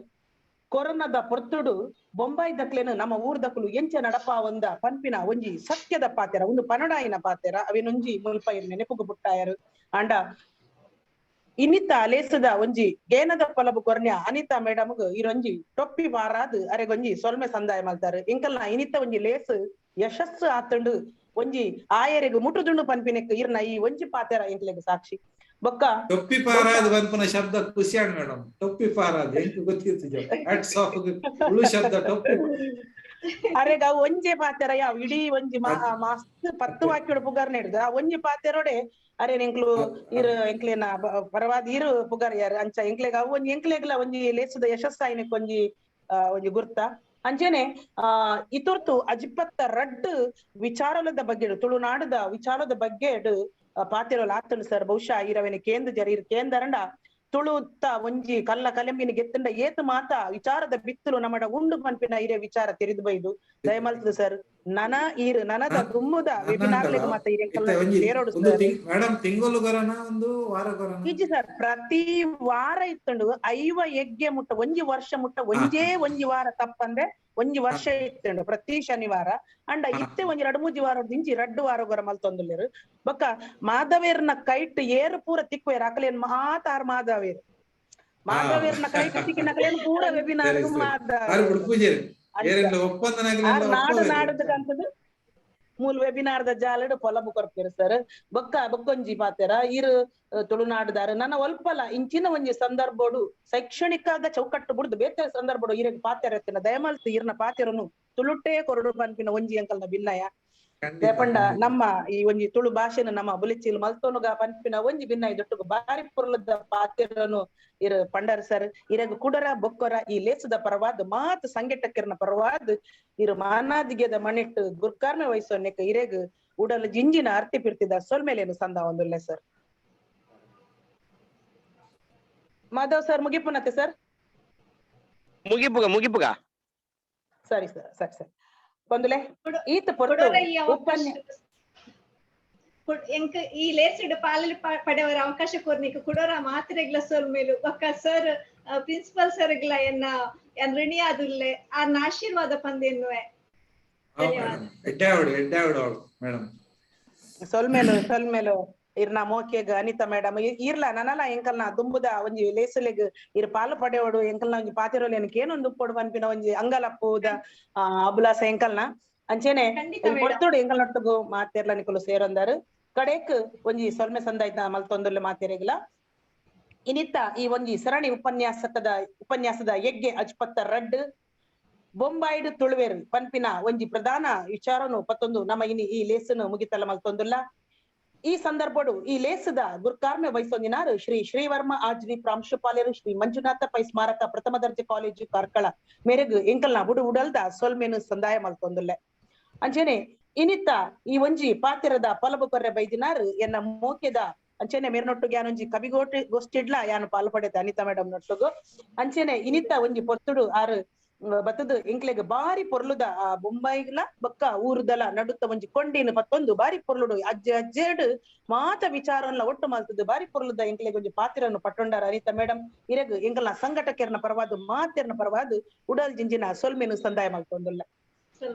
ಕೊರೋನಾದ ಪೊರ್ತುಡು ಬೊಂಬಾಯಿ ದಕ್ಲೆನು ನಮ್ಮ ಊರ್ ದಕ್ಲು ಎಂಚ ನಡಪ ಒಂದ ಪನ್ಪಿನ ಒಂಜಿ ಸತ್ಯದ ಪಾತೆರ ಒಂದು ಪನಡಾಯಿನ ಪಾತೆರ ಅವಿನೊಂಜಿ ಮುಲ್ಪ ನೆನಪುಗು ಬುಟ್ಟಾಯರು. ಅಂಡ ಇನ್ನಿತ್ತ ಲೇಸದ ಒಂಜಿ ಗೇನದ ಪೊಲಬು ಕೊರ್ನ್ಯ ಅನಿತಾ ಮೇಡಮ್ಗ್ ಇರೊಂಜಿ ಟೊಪ್ಪಿ ವಾರಾದ್ ಅರೆಗೊಂಜಿ ಸೊಲ್ಮೆ ಸಂದಾಯ ಮಲ್ತಾರು. ಇಂಕಲ್ನ ಇನ್ನಿತ್ತ ಒಂಜಿ ಲೇಸ್ ಯಶಸ್ಸು ಆತಂಡು ಒಂಜಿ ಆಯರೆಗ್ ಮುಟುದುಂಡು ಪನ್ಪಿನೆಕ್ ಇರ್ನ ಈ ಒಂಜಿ ಪಾತೆರ ಇಂಕ್ಲೆಗ್ ಸಾಕ್ಷಿ. ಬೊಕ್ಕ ಟೊಪ್ಪಿ ಪಾರಾದ್ ಪನ್ಪುನ ಶಬ್ದ ಖುಷಿಯಾಣ ಮೇಡಮ್. ಟೊಪ್ಪಿ ಪಾರಾದ್ ಎಂಕ್ ಗೊತ್ತಿತ್ತು ಹ್ಯಾಟ್ಸ್ ಆಫ್ ತುಳು ಶಬ್ದ ಟೊಪ್ಪಿ. ಅರೆಗ ಅವು ಒಂಜೆ ಪಾತೆರ ಯಾವ ಇಡೀ ಒಂಜಿ ಮಸ್ತ್ 10 ವಾಕ್ಯಡು ಪುಗಾರ್ ನೆಡ್ದು ಆ ಒಂಜಿ ಪಾತೆರೋಡೆ ಅರೆ ಎಂಕ್ಲು ಇರು ಎಂಕ್ಲೇನ ಪರವಾದ ಇರು ಪುಗಾರ್ ಯಾರು ಅಂಚ ಎಂಕ್ಲೆಗ್ ಅವು ಒಂಜಿ ಎಂಕ್ಲೆಗ್ಲ ಒಂಜಿ ಲೇಸದ ಯಶಸ್ಸಾಯಿನಕ್ ಒಂಜಿ ಒಂಜಿ ಗುರ್ತ. ಅಂಚೆನೆ ಇತೊರ್ತು 22 ವಿಚಾರದ ಬಗ್ಗೆ ತುಳುನಾಡದ ವಿಚಾರದ ಬಗ್ಗೆ ಪಾತೆರೋಲ್ ಆತನು ಸರ್. ಬಹುಶಃ ಇರವೆನ ಕೇಂದ್ರ ಜರ ಇರ್ ಕೇಂದ್ರಂಡ ತುಳುತ್ತ ಒಂಜಿ ಕಲ್ಲ ಕಲೆಂಬಿನ ಗೆತ್ತಂಡ ಏತು ಮಾತ ವಿಚಾರದ ಬಿತ್ತಲು ನಮ್ಮಡ ಉಂಡು ಪನ್ಪಿನ ಇರೆ ವಿಚಾರ ತೆರಿದು ಬೈದು ದಯಮಲ್ತದ ಸರ್. ನನ ಈರ್ ನನದ ದುಮ್ಮುದ ವೆಬಿನಾರ್ಲೆಗ್ ಮಾತ ಇರೆ ಸೇರೋಡು ಸರ್. ಮೇಡಮ್ ತಿಂಗಳು ಗೊರನ ಒಂದು ವಾರ ಗೊರನ ಇಜ್ಜಿ ಸರ್, ಪ್ರತಿ ವಾರ ಇತ್ತಂಡು 50 ಎಗ್ಗೆ ಮುಟ್ಟ ಒಂಜಿ ವರ್ಷ ಮುಟ್ಟ ಒಂಜೇ ಒಂಜಿ ವಾರ ತಪ್ಪಂದ್ರೆ ಒಂಜಿ ವರ್ಷ ಇತ್ತಂಡು ಪ್ರತಿ ಶನಿವಾರ. ಅಂಡ ಇತ್ತೆ ಒಂಜಿ ರಡ್ ಮೂಜಿ ವಾರ ದಿಂಜಿ ರಡ್ಡು ವಾರ ಗೊರ ಮಲ್ತೊಂದುಲ್ಲೆರು. ಬೊಕ್ಕ ಮಾಧವೇರ್ನ ಕೈಟ್ ಏರು ಪೂರ ತಿಕ್ಕುವೇರು ಅಕಲೇನ್ ಮಾತಾರ್ ಮಾಧವೇರ್ ಮಾಧವೇರ್ನ ಕೈ ಕಟ್ಟಿಕಿನಕಲೇನು ಪೂರ ವೆಬಿನಾರ್ ನಾಡು ನಾಡದ ಮೂಲ ವೆಬಿನಾರ್ದ ಜಾಲಡ್ ಪೊಲಬು ಕೊರ್ಪೇರು ಸರ್. ಬೊಕ್ಕ ಬೊಕ್ಕೊಂಜಿ ಪಾತೆರ ಇರು ತುಳುನಾಡುದಾರ ನನ್ನ ಒಲ್ಪಲ ಇಂಚಿನ ಒಂಜಿ ಸಂದರ್ಭೋಡು ಶೈಕ್ಷಣಿಕದ ಚೌಕಟ್ಟು ಬುಡ್ದು ಬೇತೆ ಸಂದರ್ಭೋಡು ಇರಗ್ ಪಾತೆರ ಎತ್ತಿನ ದಯಮಲ್ತು ಇರ್ನ ಪಾತೆರನು ತುಳುಟೇ ಕೊರಡು ಪನ್ಪಿನ ಒಂಜಿ ಅಂಕಲ್ನ ಭಿನ್ನಯ. ದೇಪಂಡ ನಮ್ಮ ಈ ಒಂಜಿ ತುಳು ಭಾಷೆನ ನಮ್ಮ ಬುಲಿಚಿಲ್ ಮಲ್ತೋನುಗ ಪನ್ಪಿನ ಒಂಜಿ ಭಿನ್ನಯ ದೊಟ್ಟುಗು ಬಾರಿ ಪೊರ್ಲದ ಪಾತೆರನು ಇರು ಪಂಡರ್ ಸರ್. ಇರಗ್ ಕುಡರ ಬೊಕ್ಕೊರ ಈ ಲೇಸದ ಪರವಾದ ಮಾತು ಸಂಘಟಕರನ ಪರವಾದ ಇರು ಮಾನಾದಿಗೆದ ಮಣಿಟ್ಟು ಗುರ್ಕಾರ್ಮೆ ವಹಿಸೋನೆಕ್ ಇರೆಗ್ ಉಡಲ್ ಜಿಂಜಿನ ಅರ್ತಿ ಪಿರ್ತಿದ ಸೊಲ್ಮೇಲೇನು ಸಂದ ಒಂದುಲ್ಲೆ ಸರ್. ಮಾಧವ್ ಸರ್ ಮುಗಿಪುನತೆ ಸರ್? ಮುಗಿಪುಗ ಮುಗಿಪುಗ. ಸರಿ ಸರ್, ಸರಿ ಸರ್. ಬಂದುಲೆ ಈತ ಪೊರ್ತು ಎಂಕ್ ಈ ಲೇಸಿಡ್ ಪಾಲಲ್ಲಿ ಪಡೆಯವರ ಅವಕಾಶ ಕೊರ್ನಿಕ್ ಕುಡೋರ ಮಾತ್ರೆಗ್ಲ ಸೊಲ್ಮೇಲು ಬೊಕ್ಕ ಸರ್ ಪ್ರಿನ್ಸಿಪಲ್ ಸರ್ಗ್ಲ ಎನ್ನ ಎನ್ ಋಣಿ ಆದುಲ್ಲೆ ಆರ್ನ ಆಶೀರ್ವಾದ ಪಂದೆನ್ನುವೆ. ಧನ್ಯವಾದ. ಮೇಡಮ್ ಸೊಲ್ಮೇಲು ಸೊಲ್ಮೇಲು ಇರ್ನ ಮೋಕೆಗ್ ಅನಿತಾ ಮೇಡಮ್ ಇರ್ಲ ನನಲ ಎಂಕಲ್ನ ದುಂಬುದ ಒಂಜಿ ಲೇಸುಲೆಗ್ ಇರ್ ಪಾಲು ಪಡೆಯೋಡು ಎಂಕಲ್ನ ಒಂಜಿ ಪಾತಿರೋಲು ಎನಕ್ ಏನೊಂದು ಉಪ್ಪೊಡು ಪನ್ಪಿನ ಒಂಜಿ ಅಂಗಲಪ್ಪುದ ಅಬುಲಾಸ ಎಂಕಲ್ನ ಅಂಚೆನೆ ಪೊರ್ತುಡು ಎಂಕಲ್ನೊಟ್ಟುಗು ಮಾತೆರ್ಲ ನಿಕುಲು ಸೇರೊಂದಾರು. ಕಡೆಕ್ ಒಂಜಿ ಸೊಲ್ಮೆ ಸಂದಾಯ್ತ ಮಲ್ತೊಂದುಲ್ಲೆ ಮಾತೆರೆಗ್ಲ. ಇನಿತ್ತ ಈ ಒಂಜಿ ಸರಣಿ ಉಪನ್ಯಾಸದ ಯಜ್ಞೆ ಅಜ್ಪತ್ತ ರಡ್ಡ್ ಬೊಂಬಾಯಿಡ್ ತುಳುವೇರು ಪನ್ಪಿನ ಒಂಜಿ ಪ್ರಧಾನ ವಿಚಾರನು ಪತ್ತೊಂದು ನಮ್ಮ ಇನಿ ಈ ಲೇಸನ್ನು ಮುಗಿತಲ ಮಲ್ತೊಂದುಲ್ಲ. ಈ ಸಂದರ್ಭಡು ಈ ಲೇಸದ ಗುರ್ಕಾರ್ಮೆ ವಹಿಸೊಂದಿನಾರು ಶ್ರೀ ಶ್ರೀವರ್ಮ ಆಜ್ರಿ ಪ್ರಾಂಶುಪಾಲರು ಶ್ರೀ ಮಂಜುನಾಥ ಪೈ ಸ್ಮಾರಕ ಪ್ರಥಮ ದರ್ಜೆ ಕಾಲೇಜು ಕಾರ್ಕಳ ಮೇರೆಗ್ ಎಂಕಲ್ನ ಬುಡು ಉಡಲ್ದ ಸೊಲ್ಮೇನು ಸಂದಾಯ ಮಲ್ತೊಂದುಲ್ಲೆ. ಅಂಚೆನೆ ಇನಿತ್ತ ಈ ಒಂಜಿ ಪಾತಿರದ ಪಲಬು ಕೊರ್ರೆ ಬೈದಿನಾರು ಎನ್ನ ಮೋಕೆದ ಅಂಚೆನೆ ಮೇರ್ನೊಟ್ಟುಗೆ ಯಾನೊಂಜಿ ಕವಿಗೋಟಿ ಗೋಷ್ಠಿಡ್ಲ ಯಾನು ಪಾಲು ಪಡೆದ ಅನಿತಾ ಮೇಡಮ್ ನೊಟ್ಟುಗು. ಅಂಚೆನೆ ಇನಿತ್ತ ಒಂಜಿ ಪೊರ್ತುಡು ಆರು ಬತ್ತದು ಎಂಕ್ಲೆಗ್ ಬಾರಿ ಪೊರ್ಲುದ ಆ ಬೊಂಬಾಯಿಗ್ಲ ಬೊಕ್ಕ ಊರುದಲ ನಡುತ್ತ ಒಂಜಿ ಕೊಂಡಿನ ಪತ್ತೊಂದು ಬಾರಿ ಪೊರ್ಲುಡು ಅಜ್ಜೆ ಅಜ್ಜೇಡು ಮಾತ ವಿಚಾರನ್ಲ ಒಟ್ಟು ಮಲ್ತದ್ದು ಬಾರಿ ಪೊರ್ಲುದ ಎಂಕ್ಲೆಗ್ ಒಂಜಿ ಪಾತಿರನ್ನು ಪಟ್ಟೊಂಡಾರ ಅನಿತಾ ಮೇಡಮ್. ಇರಗ್ ಎಂಕಲ್ನ ಸಂಘಟಕರ್ನ ಪರವಾದ ಮಾತೆರ್ನ ಪರವಾದ ಉಡಲ್ ಜಿಂಜಿನ ಸೊಲ್ಮೆನು ಸಂದಾಯ ಮಲ್ತೊಂದುಲ್ಲ.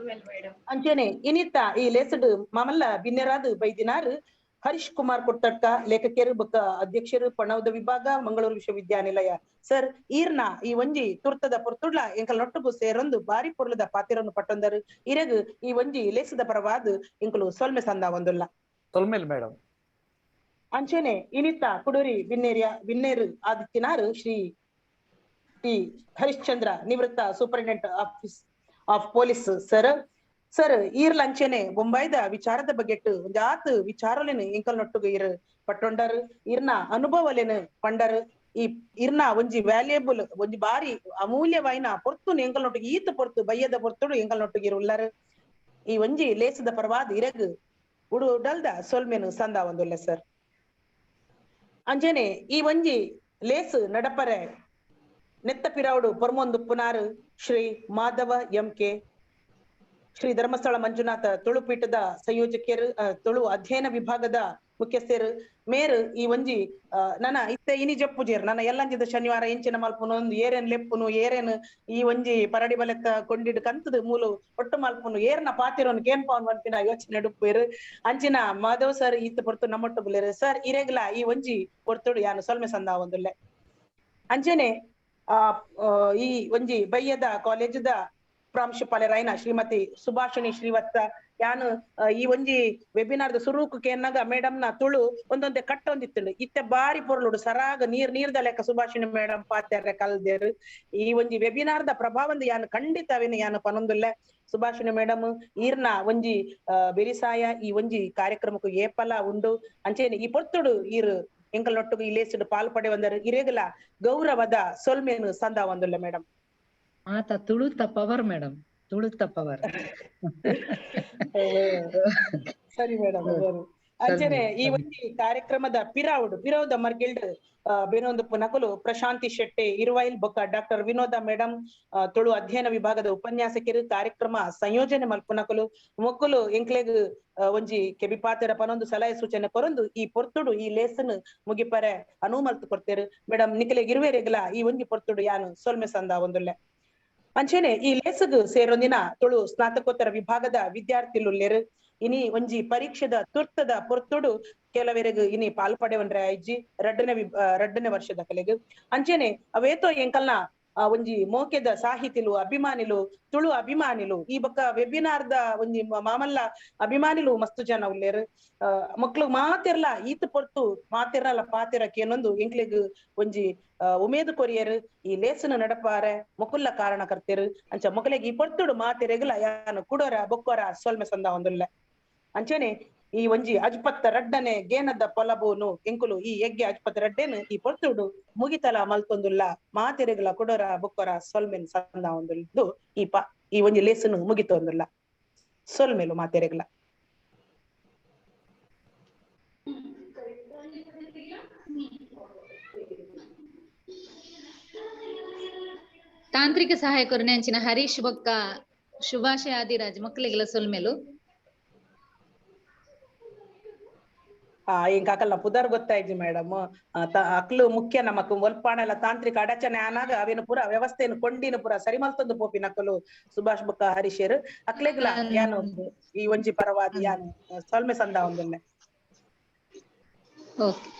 ಅಂಚೆನೆ ಇನಿತ್ತ ಈ ಲೇಸಡ್ ಮಾಮಲ್ಲ ಬಿನ್ನೆರಾದ್ ಬೈದಿನಾರು ಹರೀಶ್ ಕುಮಾರ್ ಕೊಟ್ಟಡ್ಕ ಲೇಖಕರು ಬೊಕ್ಕ ಅಧ್ಯಕ್ಷರು ಪಣವದ ವಿಭಾಗ ಮಂಗಳೂರು ವಿಶ್ವವಿದ್ಯಾನಿಲಯ ಸರ್. ಈರ್ನ ಈ ಒಂಜಿ ತುರ್ತದ ಪೊರ್ತುಡ್ಲ ಎಂಕಲ್ ನೊಟ್ಟುಗು ಸೇರೊಂದು ಬಾರಿ ಪೊರ್ಲುದ ಪಾತಿರನ್ನು ಪಟ್ಟೊಂದರು. ಇರಗ್ ಈ ಒಂಜಿ ಲೇಸದ ಪರವಾದ ಇಂಕಲು ಸೊಲ್ಮೆ ಸಂದ ಒಂದುಲ್ಲ. ಸೊಲ್ಮೇಲ್ ಮೇಡಮ್. ಅಂಚೆನೆ ಇನಿತ್ತ ಕುಡೂರಿ ಬಿನ್ನೇರು ಆದಿತ್ಯನಾರು ಶ್ರೀ ಟಿ ಹರಿಶ್ಚಂದ್ರ ನಿವೃತ್ತ superintendent office of police sir. Sir ಈರ್ಲ ಅಂಚೆನೆ ಬೊಂಬಾಯ್ದ ವಿಚಾರದ ಬಗೆಟ್ ಒಂಜಾತ್ ವಿಚಾರಲೇನು ಎಂಕಲ್ ನೊಟ್ಟುಗು ಇರ್ ಪಟ್ಟೊಂಡರ್ ಇರ್ನ ಅನುಭವಲೇನು ಪಂಡರ್. ಈ ಇರ್ನ ಒಂಜಿ ವ್ಯಾಲ್ಯೂಯಬಲ್ ಒಂಜಿ ಬಾರಿ ಅಮೂಲ್ಯವಾಯಿನ ಪೊರ್ತು ಎಂಕಲ್ ನೊಟ್ಟಿಗೆ ಈತ ಪೊರ್ತು ಬಯ್ಯದ ಪೊರ್ತುಡು ಎಂಕಲ್ ನೊಟ್ಟಿಗೆ ಇರುಲ್ಲರ್. ಈ ಒಂಜಿ ಲೇಸದ ಪರವಾದ ಇರಗ್ ಉಡು ಉಡಲ್ದ ಸೊಲ್ಮೆನು ಸಂದ ಒಂದುಲ್ಲ ಸರ್. ಅಂಚೆನೆ ಈ ಒಂಜಿ ಲೇಸ್ ನಡಪರೆ ನೆತ್ತ ಪಿರಾವುಡು ಪೊರ್ಮೊಂದುಪ್ಪುನಾರು ಶ್ರೀ ಮಾಧವ ಎಂ ಕೆ ಶ್ರೀ ಧರ್ಮಸ್ಥಳ ಮಂಜುನಾಥ ತುಳುಪೀಠದ ಸಂಯೋಜಕರು ತುಳು ಅಧ್ಯಯನ ವಿಭಾಗದ ಮುಖ್ಯಸ್ಥರು ಮೇರು ಈ ಒಂಜಿ ನನ ಇತ್ತೆ ಇನಿ ಜಪ್ಪುಜೇರು ನನ್ನ ಎಲ್ಲಂಜಿದ ಶನಿವಾರ ಎಂಚಿನ ಮಲ್ಪುನು ಒಂದು ಏರೇನ್ ಲೆಪ್ಪುನು ಏರೇನು ಈ ಒಂಜಿ ಪರಡಿ ಬಲೆತ್ತ ಕೊಂಡಿಡು ಕಂತದ ಮೂಲು ಒಟ್ಟು ಮಲ್ಪುನು ಏರ್ನ ಪಾತಿರೋನು ಕೇನ್ ಪವನ್ ಮನ್ಪಿನ ಯೋಚನೆ ಡುಪ್ಪೇರು. ಅಂಚಿನ ಮಾಧವ್ ಸರ್ ಈತ ಪೊರ್ತು ನಮ್ಮೊಟ್ಟು ಬುಲೇರು ಸರ್. ಇರೆಗ್ಲ ಈ ಒಂಜಿ ಪೊರ್ತುಡು ಯಾನು ಸೊಲ್ಮೆ ಸಂದ ಒಂದುಲ್ಲೆ. ಅಂಚೆನೆ ಈ ಒಂಜಿ ಬಯ್ಯದ ಕಾಲೇಜದ ಪ್ರಾಂಶುಪಾಲರಾಯನ ಶ್ರೀಮತಿ ಸುಭಾಷಿಣಿ ಶ್ರೀವತ್ಸ ಯಾನು ಈ ಒಂಜಿ ವೆಬಿನಾರ್ದ ಸುರೂಕು ಕೇನ್ನಾಗ ಮೇಡಮ್ನ ತುಳು ಒಂದೊಂದೇ ಕಟ್ಟೊಂದಿತ್ತು ಇತ್ತೆ ಬಾರಿ ಪೊರ್ಲುಡು ಸರಾಗ ನೀರ್ ನೀರ್ದ ಲೆಕ್ಕ ಸುಭಾಷಿಣಿ ಮೇಡಮ್ ಪಾತ್ಯಾರ ಕಲ್ದೇರು. ಈ ಒಂಜಿ ವೆಬಿನಾರ್ದ ಪ್ರಭಾವಂದ ಯಾನು ಖಂಡಿತವೇನು ಯಾನು ಪನೊಂದುಲ್ಲೆ. ಸುಭಾಷಿಣಿ ಮೇಡಮ್ ಈರ್ನ ಒಂಜಿ ಬೆರಿಸಾಯ ಈ ಒಂಜಿ ಕಾರ್ಯಕ್ರಮಕ್ಕೂ ಏಪಲ ಉಂಡು. ಅಂಚೆನೆ ಈ ಪೊರ್ತುಡು ಈರ್ ಎಂಕಲ್ ನೊಟ್ಟುಗು ಈ ಲೇಸುಡು ಪಾಲ್ ಪಡೆ ಬಂದರು ಇರೇಗಲ ಗೌರವದ ಸೊಲ್ಮೇನು ಸಂದ ಒಂದುಲ್ಲ ಮೇಡಮ್. ಮಾತ ತುಳುತ ಪವರ್ ಮೇಡಮ್, ತುಳುತ ಪವರ್. ಸರಿ ಮೇಡಮ್. ಅಂಚನೆ ಈ ಒಂಜಿ ಕಾರ್ಯಕ್ರಮದ ಪಿರಾವುದ ಮರ್ಗಿಲ್ಡ್ ಬೇನೊಂದು ನಕಲು ಪ್ರಶಾಂತಿ ಶೆಟ್ಟಿ ಇರುವೈಲ್ ಬೊಕ್ಕ ಡಾಕ್ಟರ್ ವಿನೋದ ಮೇಡಮ್ ತುಳು ಅಧ್ಯಯನ ವಿಭಾಗದ ಉಪನ್ಯಾಸಕರು ಕಾರ್ಯಕ್ರಮ ಸಂಯೋಜನೆ ಮಲ್ಪುನಕಲು ಮೊಕ್ಕಲು ಎಂಕ್ಲೆಗ್ ಒಂಜಿ ಕೆಬಿಪಾತೆರ ಪನೊಂದು ಸಲಹೆ ಸೂಚನೆ ಕೊರೊಂದು ಈ ಪೊರ್ತುಡು ಈ ಲೇಸನ್ ಮುಗಿಪರೆ ಅನುವು ಮಲ್ತು ಕೊಡ್ತೇರು ಮೇಡಮ್. ನಿಕಲೆಗ್ ಇರುವೆರೆಗ್ಲ ಈ ಒಂಜಿ ಪೊರ್ತುಡು ಯಾನು ಸೊಲ್ಮೆ ಸಂದ ಒಂದುಲ್ಲೆ. ಅಂಚೆನೆ ಈ ಲೇಸುಗು ಸೇರೊಂದಿನ ತುಳು ಸ್ನಾತಕೋತ್ತರ ವಿಭಾಗದ ವಿದ್ಯಾರ್ಥಿಲುಲ್ಲೆರ್. ಇನಿ ಒಂಜಿ ಪರೀಕ್ಷೆದ ತುರ್ತದ ಪೊರ್ತುಡು ಕೆಲವೆರೆಗ್ ಇನಿ ಪಾಲ್ ಪಡೆವನ್ರೆ ಆಯ್ಜಿ ರಡ್ಡನೇ ರಡ್ಡನೇ ವರ್ಷದ ಕಲೆಗ್. ಅಂಚೆನೆ ಅವೇತೋ ಎಂಕಲ್ನ ಒಂಜಿ ಮೋಕೆದ ಸಾಹಿತಿಲು, ಅಭಿಮಾನಿಲು, ತುಳು ಅಭಿಮಾನಿಲು, ಈ ಬೊಕ್ಕ ವೆಬಿನಾರ್ದ ಒಂಜಿ ಮಾಮಲ್ಲ ಅಭಿಮಾನಿಲು ಮಸ್ತ್ ಜನ ಉಲ್ಲೆರ್. ಮಕ್ಳು ಮಾತೆರ್ಲ ಈತ್ ಪೊರ್ತು ಮಾತೆರ್ನಲ ಪಾತೆರ ಕೇನೊಂದು ಎಂಕ್ಲೆಗ್ ಒಂಜಿ ಉಮೇದ್ ಕೊರಿಯೆರ್. ಈ ಲೇಸನ ನಡಪಾರೆ ಮೊಕುಲ್ಲ ಕಾರಣಕರ್ತೆರ್. ಅಂಚ ಮೊಕಲೆಗ್ ಈ ಪೊರ್ತುಡು ಮಾತೆರೆಗ್ಲ ಯಾನ್ ಕುಡೋರ ಬೊಕ್ಕೊರ ಸೊಲ್ಮೆ ಸಂದಾವೊಂದುಲ್ಲೆ. ಅಂಚನೆ ಈ ಒಂಜಿ ಅಜ್ಪತ್ತ ರಡ್ಡನೆ ಗೇನದ ಪೊಲಬುನು ಎಂಕುಲು ಈ ಯಜ್ಞ ಅಜ್ಪತ್ತ ರಡ್ಡೆನ್ ಈ ಪೊರ್ತುಡು ಮುಗಿತಲ ಮಲ್ತೊಂದುಲ್ಲ. ಮಾತೆರೆಗ್ಲ ಕುಡೋರ ಬೊಕ್ಕೊರ ಸೊಲ್ಮೆನ್ ಸಂದಾವೊಂದುಲ್ದು ಈ ಈ ಒಂಜಿ ಲೇಸನು ಮುಗಿತೊಂದುಲ್ಲ. ಸೊಲ್ಮೆಲು ಮಾತೆರೆಗ್ಲ. ತಾಂತ್ರಿಕ ಸಹಾಯಕರು ನೆಂಚಿನ ಹರೀಶ್ ಬೊಕ್ಕ ಶುಭಾಶಯ ಆದಿರಾಜ್ ಮಕ್ಕಳಿಗೆಲ್ಲ ಸೊಲ್ಮೆಲು. ಎಂಕ್ ಅಕಲ್ನ ಪುದರ್ ಗೊತ್ತಾಯ್ಜಿ ಮೇಡಮ್. ಅಕ್ಲು ಮುಖ್ಯ ನಮಕ್ ಒಲ್ಪಾಣಲ ತಾಂತ್ರಿಕ ಅಡಚಣೆ ಆನಾಗ ಅವೇನು ಪೂರ ವ್ಯವಸ್ಥೆಯನ್ನು ಕೊಂಡಿನ ಪೂರ ಸರಿ ಮಲ್ತೊಂದು ಪೋಪಿನಕುಲು ಸುಭಾಷ್ ಬೊಕ್ಕ ಹರೀಶೆರ್. ಅಕ್ಲೆಗ್ಲ ಯಾನು ಈ ಒಂಜಿ ಪರವಾದಿ ಯಾನು ಸೊಲ್ಮೆ ಸಂದಾವೊಂದುಲ್ಲೆ. ಓಕೆ.